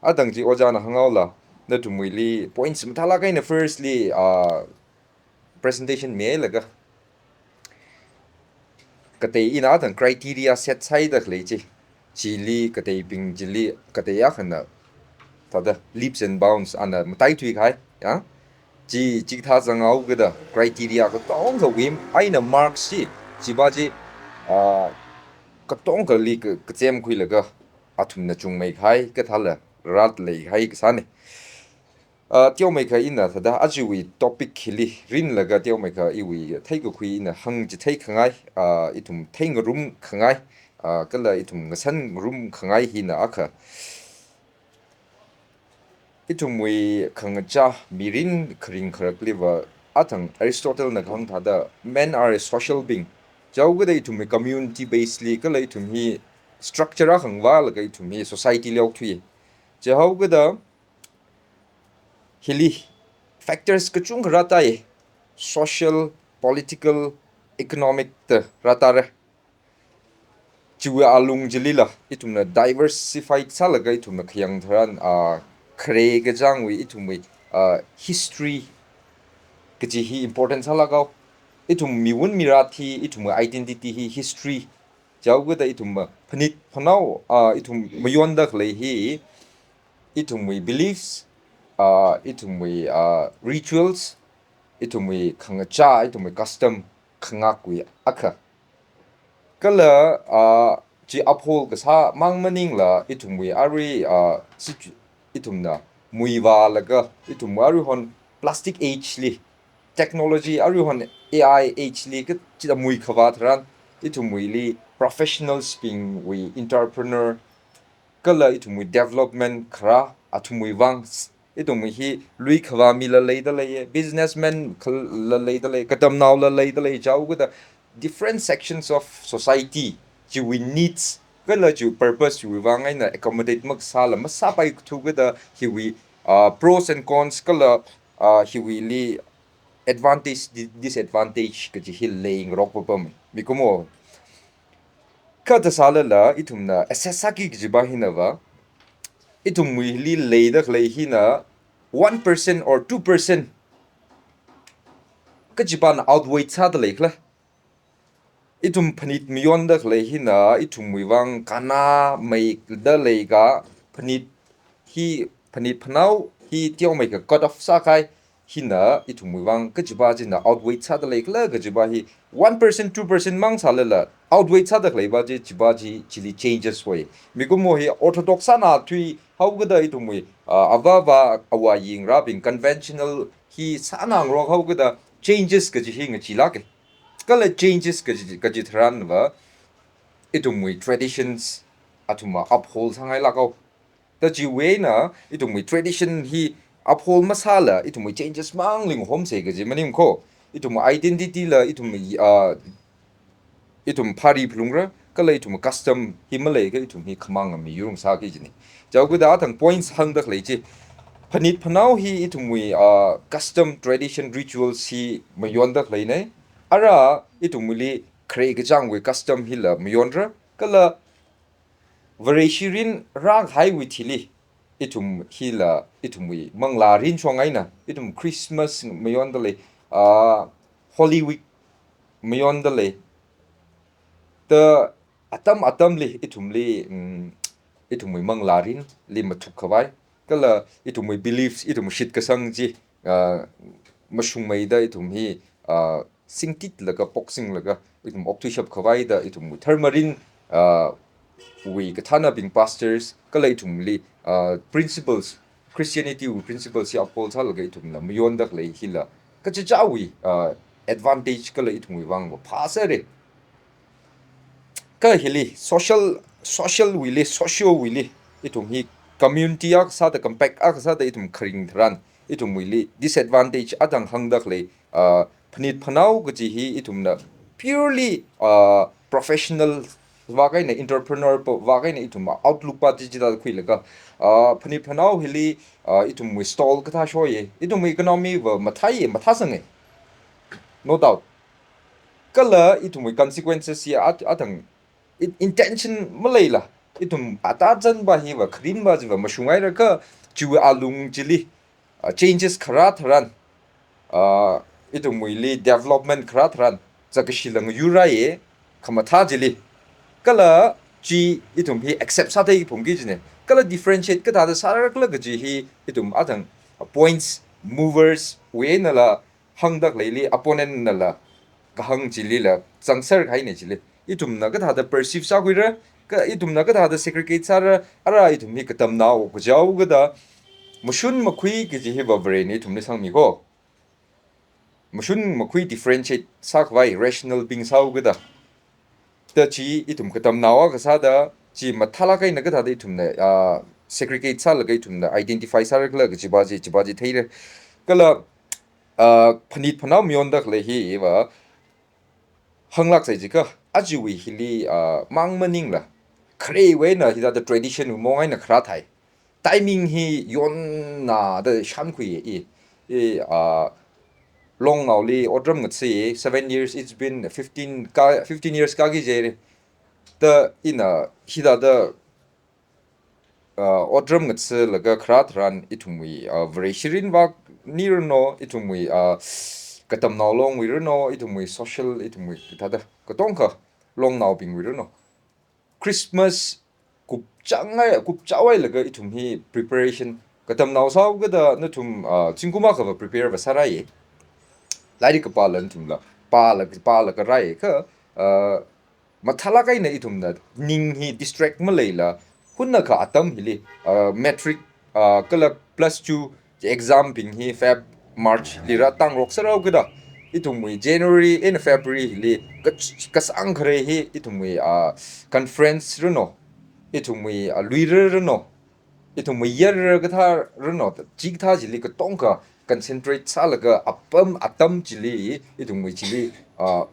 Athang chi ojāna hānghaola, nathumwuili points mathālāk eina firstly, ah, presentation milaga, katei ina athang criteria set sāhaida khalei chi, chili kateibing chili katei akhana thāda leaps and bounds ana mataithuikahai, ya? Chi, chikathā zanghaokida criteria katongkhawui eina marks chi, chipa chi, ah, katongkali ka, kachem khuilaga athumna chungmei kahai, kathāla rat lei kahai kasāne. Ah, teomeikha ina thāda ajawui topic hili rinlaga teomeikha iwui theikakhui ina hāngchithei khangai, ah, ithum theingarum khangai, ah, kala ithum ngasan ngarum khangai hina akha. Ithumwui khangachā mirin kharing kharakliva athang Aristotle na kahāng thāda, "Men are a social being." Chaokida ithumwui community base li kala ithum hi structure akhang vālaga ithum hi society li okthui. Chaokida hili factors kachungkha rātai, social, political, economic da rātare. Chiwui alung chilila ithumna diversified sālaga ithumna khayang tharan, ah, khare kachangwui ithumwui, ah, history kaji hi important sālākao. Ithum miwun mirat hi, ithumwui identity hi history. Chaokida ithum phanit phanao, ah, ithum mayonda khalei hi, ithumwui beliefs, ah, ithumwui, ah, rituals, ithumwui khangachā, ithumwui custom khangakwui akha. Kala, ah, chi uphold kasā mang maningla ithumwui arui, ah, situ-, ithumna muivālaga ithumwui aruihon plastic age li, technology aruihon A I age li kachida muikhavā tharan ithumwuili professionals bingwui entrepreneur kala ithumwui development kharā athumwui vang s-, ithumwui hi luikhavā mila leida leiye, businessman khala leida lei, katamnaola leida lei, chaokida different sections of society chiwui needs kala chiwui purpose chiwui vang eina accommodate makasāla masāpaithukida hiwui, ah, pros and cons kala, ah, hiwuili advantage, di-, disadvantage kaji hi leingarokpapam. Mikumo. Kha thāsālala ithumna assess sāki kajipa hinava, ithumwuili leida khalei hina one percent or two percent kajipana outweigh sāda leikhala. Ithum phanit mayonda khalei hina ithumwui vang kannāmeida leika, phanit hi, phanit phanao hi teomeikha cut off sākahai hina ithumwui vang kajipa china outweigh sāda leikhala kajipa hi one percent, two percent mang sālala outweigh sāda khaleipa chi, chipa chi, chili changes hoi. Mikumo hi orthodox sāna thuihaokida ithumwui, ah, avāva awaying rābing conventional hi sānangarok haokida changes kaji hi ngacheelāke. Kala changes kaji, kaji tharanva ithumwui traditions athumva uphold sāngailākao. Da chiwui eina ithumwui tradition hi uphold masāla ithumwui changes mang lingkhomsei kaji maningko. Ithumwui identity la ithum, ah, ithum phari phalungra, kala ithum custom hi maleikha ithum hi khamang mi yurung sāki kajine. Chaokida athang points hāngda khalei chi. Phanit phanao hi ithumwui, ah, custom, tradition, rituals hi mayonda khaleine. Ara ithumwuili khare kachangwui custom hila mayonra, kala Vareshi mirin rākahaiwui thili, ithum hila, ithumwui manglā mirin shong eina, ithum Christmas mayonda lei, ah, Holy Week mayonda lei. Da atam atamli, ithumli, mm, ithumwui manglā mirinli mathukkhavai, kala ithumwui beliefs, ithum shitkasang chi, ah, mashungmeida ithum hi, ah, singtitlaga, poksinglaga, ithum okthuishapkhavaida ithumwui dharma mirin, ah, wui kathānabing pastors, kala ithumli, ah, principles, Christianity wui principles hi uphold sālaga ithumla mayonda khalei hila kachichāwui, ah, advantage kala ithumwui vangva phāsāre. Kha hili social, social wuili, socio wuili, ithum hi community akha sāda, compact akha sāda ithum kharing tharan, ithumwuili disadvantage athang hāngda khalei, ah, phanit phanao kaji hi ithumna purely, ah, professional vak eina, entrepreneur pa vak eina ithum outlook pa chi chida khuilaga, ah, phanit phanao hili, ah, ithumwui stall kathā shoye, ithumwui economy va mathāye, mathāsange. No doubt. Kala ithumwui consequences hi at-, athang in-, intention maleila, ithum ata chanpa hiva, kharinpa chiva mashungngaira kha, chiwui alung chili, ah, changes kharā tharan, ah, ithumwuili development kharā tharan, zakkashi lang yuraiye, khamathā chili. Kala chi ithum hi accept sāthei phungki kajine. Kala differentiate kathāda sāra khala kaji hi ithum athang points movers wui einala hāngda khaleili, opponent nala kahāng chilila zangser kahaine chili. ithumna kathāda perceive sākhuira, kha ithumna kathāda segregate sāra, ara ithum hi katamnao kajihaokada, mashun makhui kaji hiva Varena ithumli sangmi ko. Mashun makhui differentiate sākhavai rational being sāhaokada. Da chi ithum katamnao akha sāda, chi mathālāk eina kathāda ithumna, ah, segregate sālaga ithumna identify sāra khala kajiva chi, chiva chi theira. Kala, ah, phanit phanao mayonda khalei hiva, hānglāksai jiakha, ajawui hili, ah, mang maningla, kharewui eina hithāda tradition wui mong eina kharā thai. Timing hi yonna da shānkhui i, i, ah, Longnaoli otram ngatsi, seven years, it's been fifteen ka, fifteen years kāki jire. Da ina hithāda, ah, otram ngatsilaga kharā tharan ithumwui, ah, Vareshi rinvakni rano, ithumwui, ah, katamnao longwui rano, ithumwui social, ithumwui kathāda, katonga Longnaobingwui rano. Christmas kupchāngai, kupchāwailaga ithum hi preparation, katamnao sāhaokada nathum, ah, zingkum akhava prepare va sārai. Lairik kapāla nathumla, pāla, pālaga rai, kha, ah, mathālāk eina ithumna ning hi distract maleila, hunakha atam hili, ah, matric, ah, kala plus two exam bing hi Feb, March li rātang rok sāhaokada, ithumwui January eina February hili ka-, kasāng khare hi ithumwui, ah, conference rano, ithumwui, ah, luira rano, ithumwui yarra kathā rano, chikathā chili katonga concentrate sālaga apam atam chili, ithumwui chili, ah,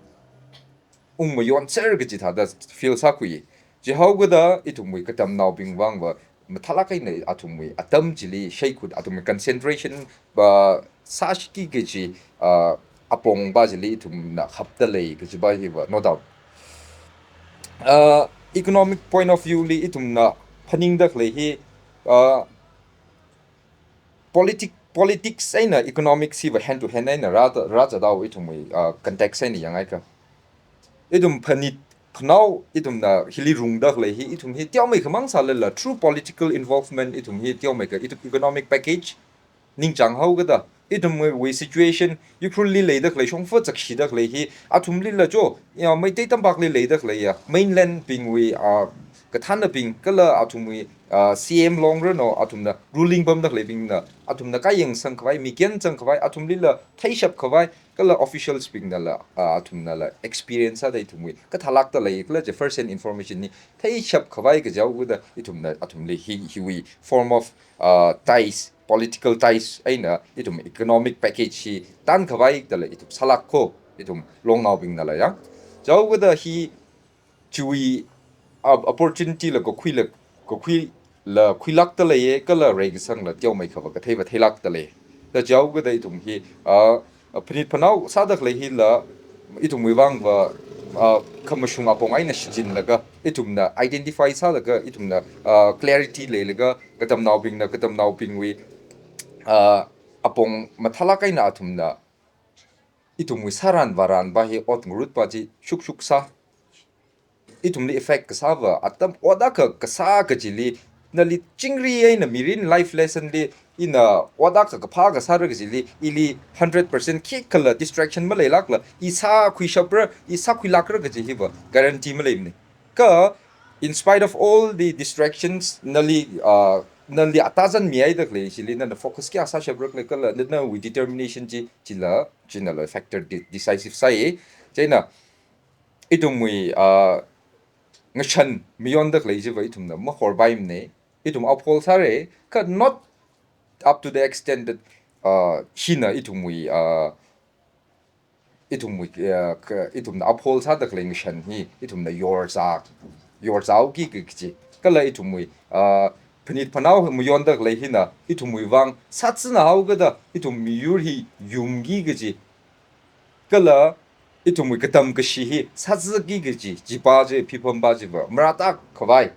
ungmayon ser kaji thāda feel sākhui. Chihaokada ithumwui katamnaobing vangva mathālāk eina athumwui atam chili shaikhut, athumwui concentration va sāshiki kaji, ah, apong va chili ithumna hapda lei kajiva hiva, no doubt. Ah, economic point of view li ithumna phaningda khalei hi, ah, politic-, politics eina economics hiva hand to hand eina rā, rāzatdao ithumwui, ah, context eina yangakha. Ithum phanit phanao ithumna hili rungda khalei hi, ithum hi teomeikha mang sālala, through political involvement, ithum hi teomeikha, ithum economic package ningchāng haokada, ithumwui situation, Ukhrulli leida khalei, shongfa zakshida khalei hi, athumlila cho, ya, Meitei tampakli leida khalei ya, mainland bingwui, ah, kathānabing, kala athumwui, ah, C M long rano, athumna ruling pamda khaleibingna, athumna kayangsang khavai, mikyan zang khavai, athumlila theishap khavai, kala officials bingnala, ah, athumnala experience sāda ithumwui kathālākda lei, kala chi first hand information ni theishap khavai kajihaokada ithumna athumli hi, hiwui form of, ah, ties, political ties eina ithum economic package hi tan khavai dala ithum sālāk ko, ithum Longnaobingnala ya. Chihaokada hi chiwui, ah, opportunity la kakhuila, kakhuila khuilākda leiya, kala reikasangla teomeikhava katheiva theilākda lei. Da chihaokada ithum hi, ah, phanit phanao sāda khalei hila, ithumwui vangva, ah, khamashung apong eina shichinlaga, ithumna identify sālaga, ithumna, ah, clarity leilaga, katamnaobingna katamnaobingwui, ah, apong mathālāk eina athumna ithumwui sāran vāran va hi ot ngarut va chi shukshuk sā. Ithumli effect kasāva, atam ot akha kasā kajili, nali chingri eina mirin life lesson li, ina ot akha kaphā kasāra kajili, ili hundred percent khikhala distraction maleilākla, i sākhuishapra, i sākhuilākra kaji hiva guarantee maleimana. Kha, in spite of all the distractions, nali, ah, nali atazan mihaida khalei chili, nana focus kayā sāshapra khala, nana, nawui determination chi, chila, chinala factor de-, decisive sāi. Chieina, ithumwui, ah, ngashan mayonda khalei chiva ithumna mahorpaimana. Ithum uphold sāra, kha not up to the extent that, ah, hina ithumwui, ah, ithumwui, ah, ka, ithumna uphold sāda khalei ngashan hi, ithumna yorzā, yorzāhaoki kaji. Kala ithumwui, ah, phanit phanao mayonda khalei hina, ithumwui vang sāzana haokada, ithum miyur hi yumki kaji. Kala ithumwui katam kashi hi sāzaki kaji, chiva chi, phipam va chiva marātak khavai.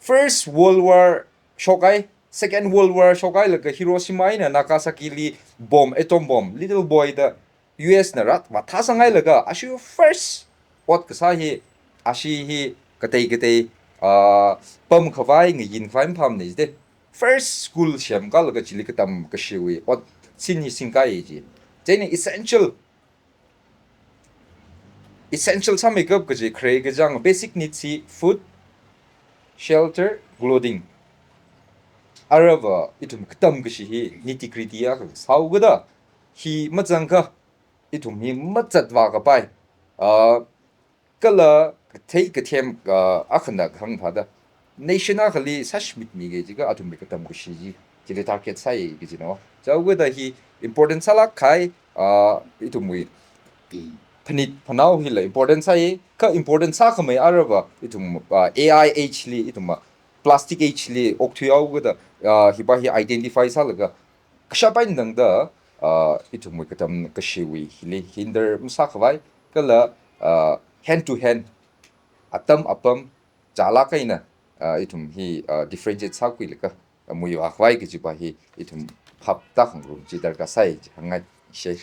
First World War shokhai, Second World War shokhailaga Hiroshima eina Nagasaki li bomb, atom bomb, little boy da U S na rāvāthāsanghailaga, ashi first ot kasā hi, ashi hi katei katei, ah, pam khavai, ngayin khavai maphāmana jida. First school semkalaga chili katam kashiwui ot sin hi singkai ji. Chieina essential essential sāmeikap kaji khare kachang basic needs hi food, shelter, clothing. Aruiva ithum katam kashi hi nitty-gritty akha sāhaokida, hi mazangakha ithum hi mazatvākapai. Ah, kala kathei kathem, ah, akhana kahāng thāda, nation akhali sāshimit miki jiakha athumwui katam kashi chi, chili target sāi kajina. Chihaokida hi important sālāk kahai, ah, ithumwui phanit phanao hila important sāi, kha important sākhamei aruiva ithum, ah, A I age li, ithum, ah, plastic age li okthuihaokida, ah, hiva hi identify sālaga, kashap eina tangda, ah, ithumwui katam kashiwui hili hinder masākhavai, kala, ah, hand to hand, atam apam, chālāk eina, ah, ithum hi, ah, differentiate sākhuilaga, ah, muivākhavai kajiva hi ithum phaptākhangarum chi darkar sāi chi hāngngai. She.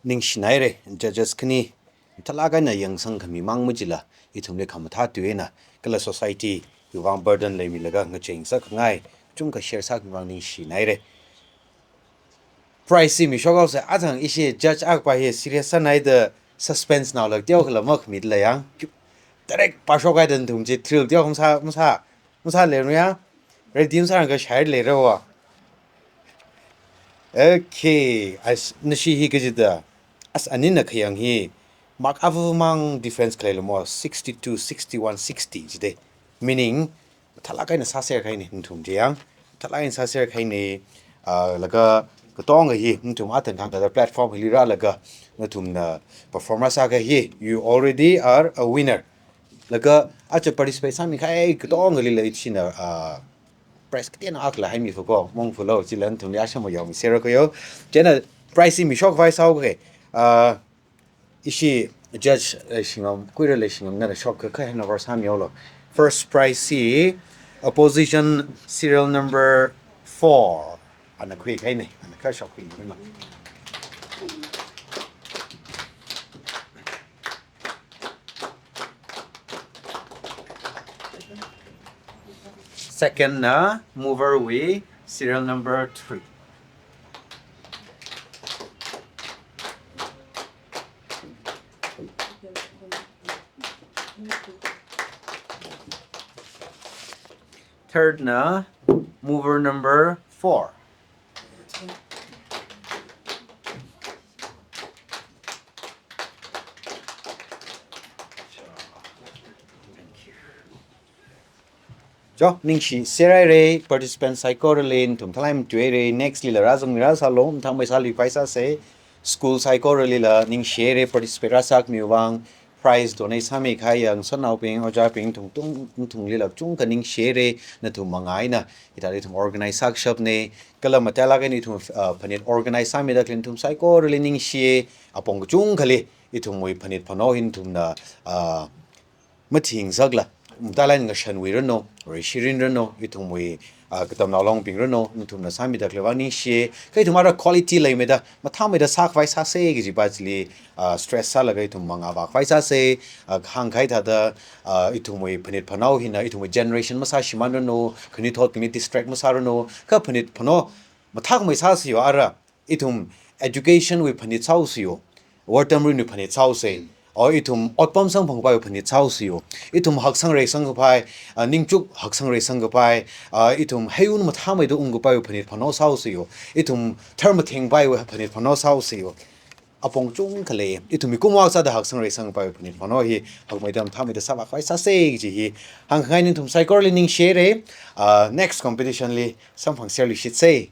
Ningshinaire, judges khani, mathālāk eina yangsangkhami mang machila, ithumli khamathā tui eina, kala society wui vang burden leimilaga ngachei ngasakngai, chungkha share sākhami vang ningshinaire. Prize chi mishokhaosa, athang ishi judge akha hi serious sānaida suspense naolaga teokhala makhamila yang. Direct pāshokhaida nathum chi thrill teokha masā, masā, masāleiranu ya. Ready masārangakha share leira wa. Okay, as nashi hi kajida, as anina khayang hi, mark avamang difference khalei lamo, sixty-two, sixty-one, sixty jide. Meaning, mathālāk eina sāser kahaina nathum chi yang, mathālāk eina sāser kahaina, ah, laga katonga hi nathum athang thangda platform hili rālaga nathumna perform sākahai hi, you already are a winner. Laga aja participate sāmikahai katongalila ithumna, ah, prize kateonao akhala haimi fako, mong fulo, chila nathumli ashama yaomiser kayo. Chieina prize chi mishokhavai sāhaoke, ah, ishi judge, eh, Shingam, Kuiralei Shingamna shokkha handover sāmihaolo. First prize chi opposition serial number four. Ana khuikahaina, ana kha shokkhuina. Second na mover wui serial number three. Third na mover number four. Cho, ningshiser haira, participant saikorali nathum thalai matuihaira, next lila rāzangmi rāsālu, mathāmei sāluipai sāsa, school saikoralila ningshihaira, participate rāsākhami vang, prize donate sāmikahai yang, sanaobing, ojābing, thung thung, thunglila chungkha ningshihaira, nathum mangā eina, hithāda ithum organize sākashapna, kala matailāk eina ithum, uh, phanit organize sāmida khalei nathum saikorali ningshiya, apong kachungkhali, ithumwui phanit phanao hi nathumna, uh, mathing ngasakla, matailāk eina ngashanwui ranu, reishirin ranu, ithumwui, ah, katamnao longbing ranu, nathumna sāmida khalei vang ningshiya, kha ithum ara quality leimida, mathāmeida sākhavai sāsa kajiva chili, ah, stress sālaga ithum mangā vākhavai sāsa, ah, hāngkahai thāda, ah, ithumwui phanit phanao hina, ithumwui generation masāshimān ranu, khanuithotbingli distract masā ranu, kha phanit phanao mathāmei sāsa yo ara, ithum education wui phanit sāhaosa yo, wortamrinwui phanit sāhaosa, o ithum otpam samphangkhavaiwui phanit sāhaosa yo, ithum haksang reisang kapai, ah, ningchuk haksang reisang kapai, ah, ithum heiwun mathāmeida ungkapaiwui phanit phanao sāhaosa yo, ithum tharmatheng khavaiwui phanit phanao sāhaosa yo. Apong chungkha lei, ithum mikumo akha sāda haksang reisang khavaiwui phanit phanao hi hakmeida mathāmeida sāvākhavai sāsa kaji hi hāngkhangai, nathum saikorali ningshihaira, ah, next competition li samphangserluishitsa.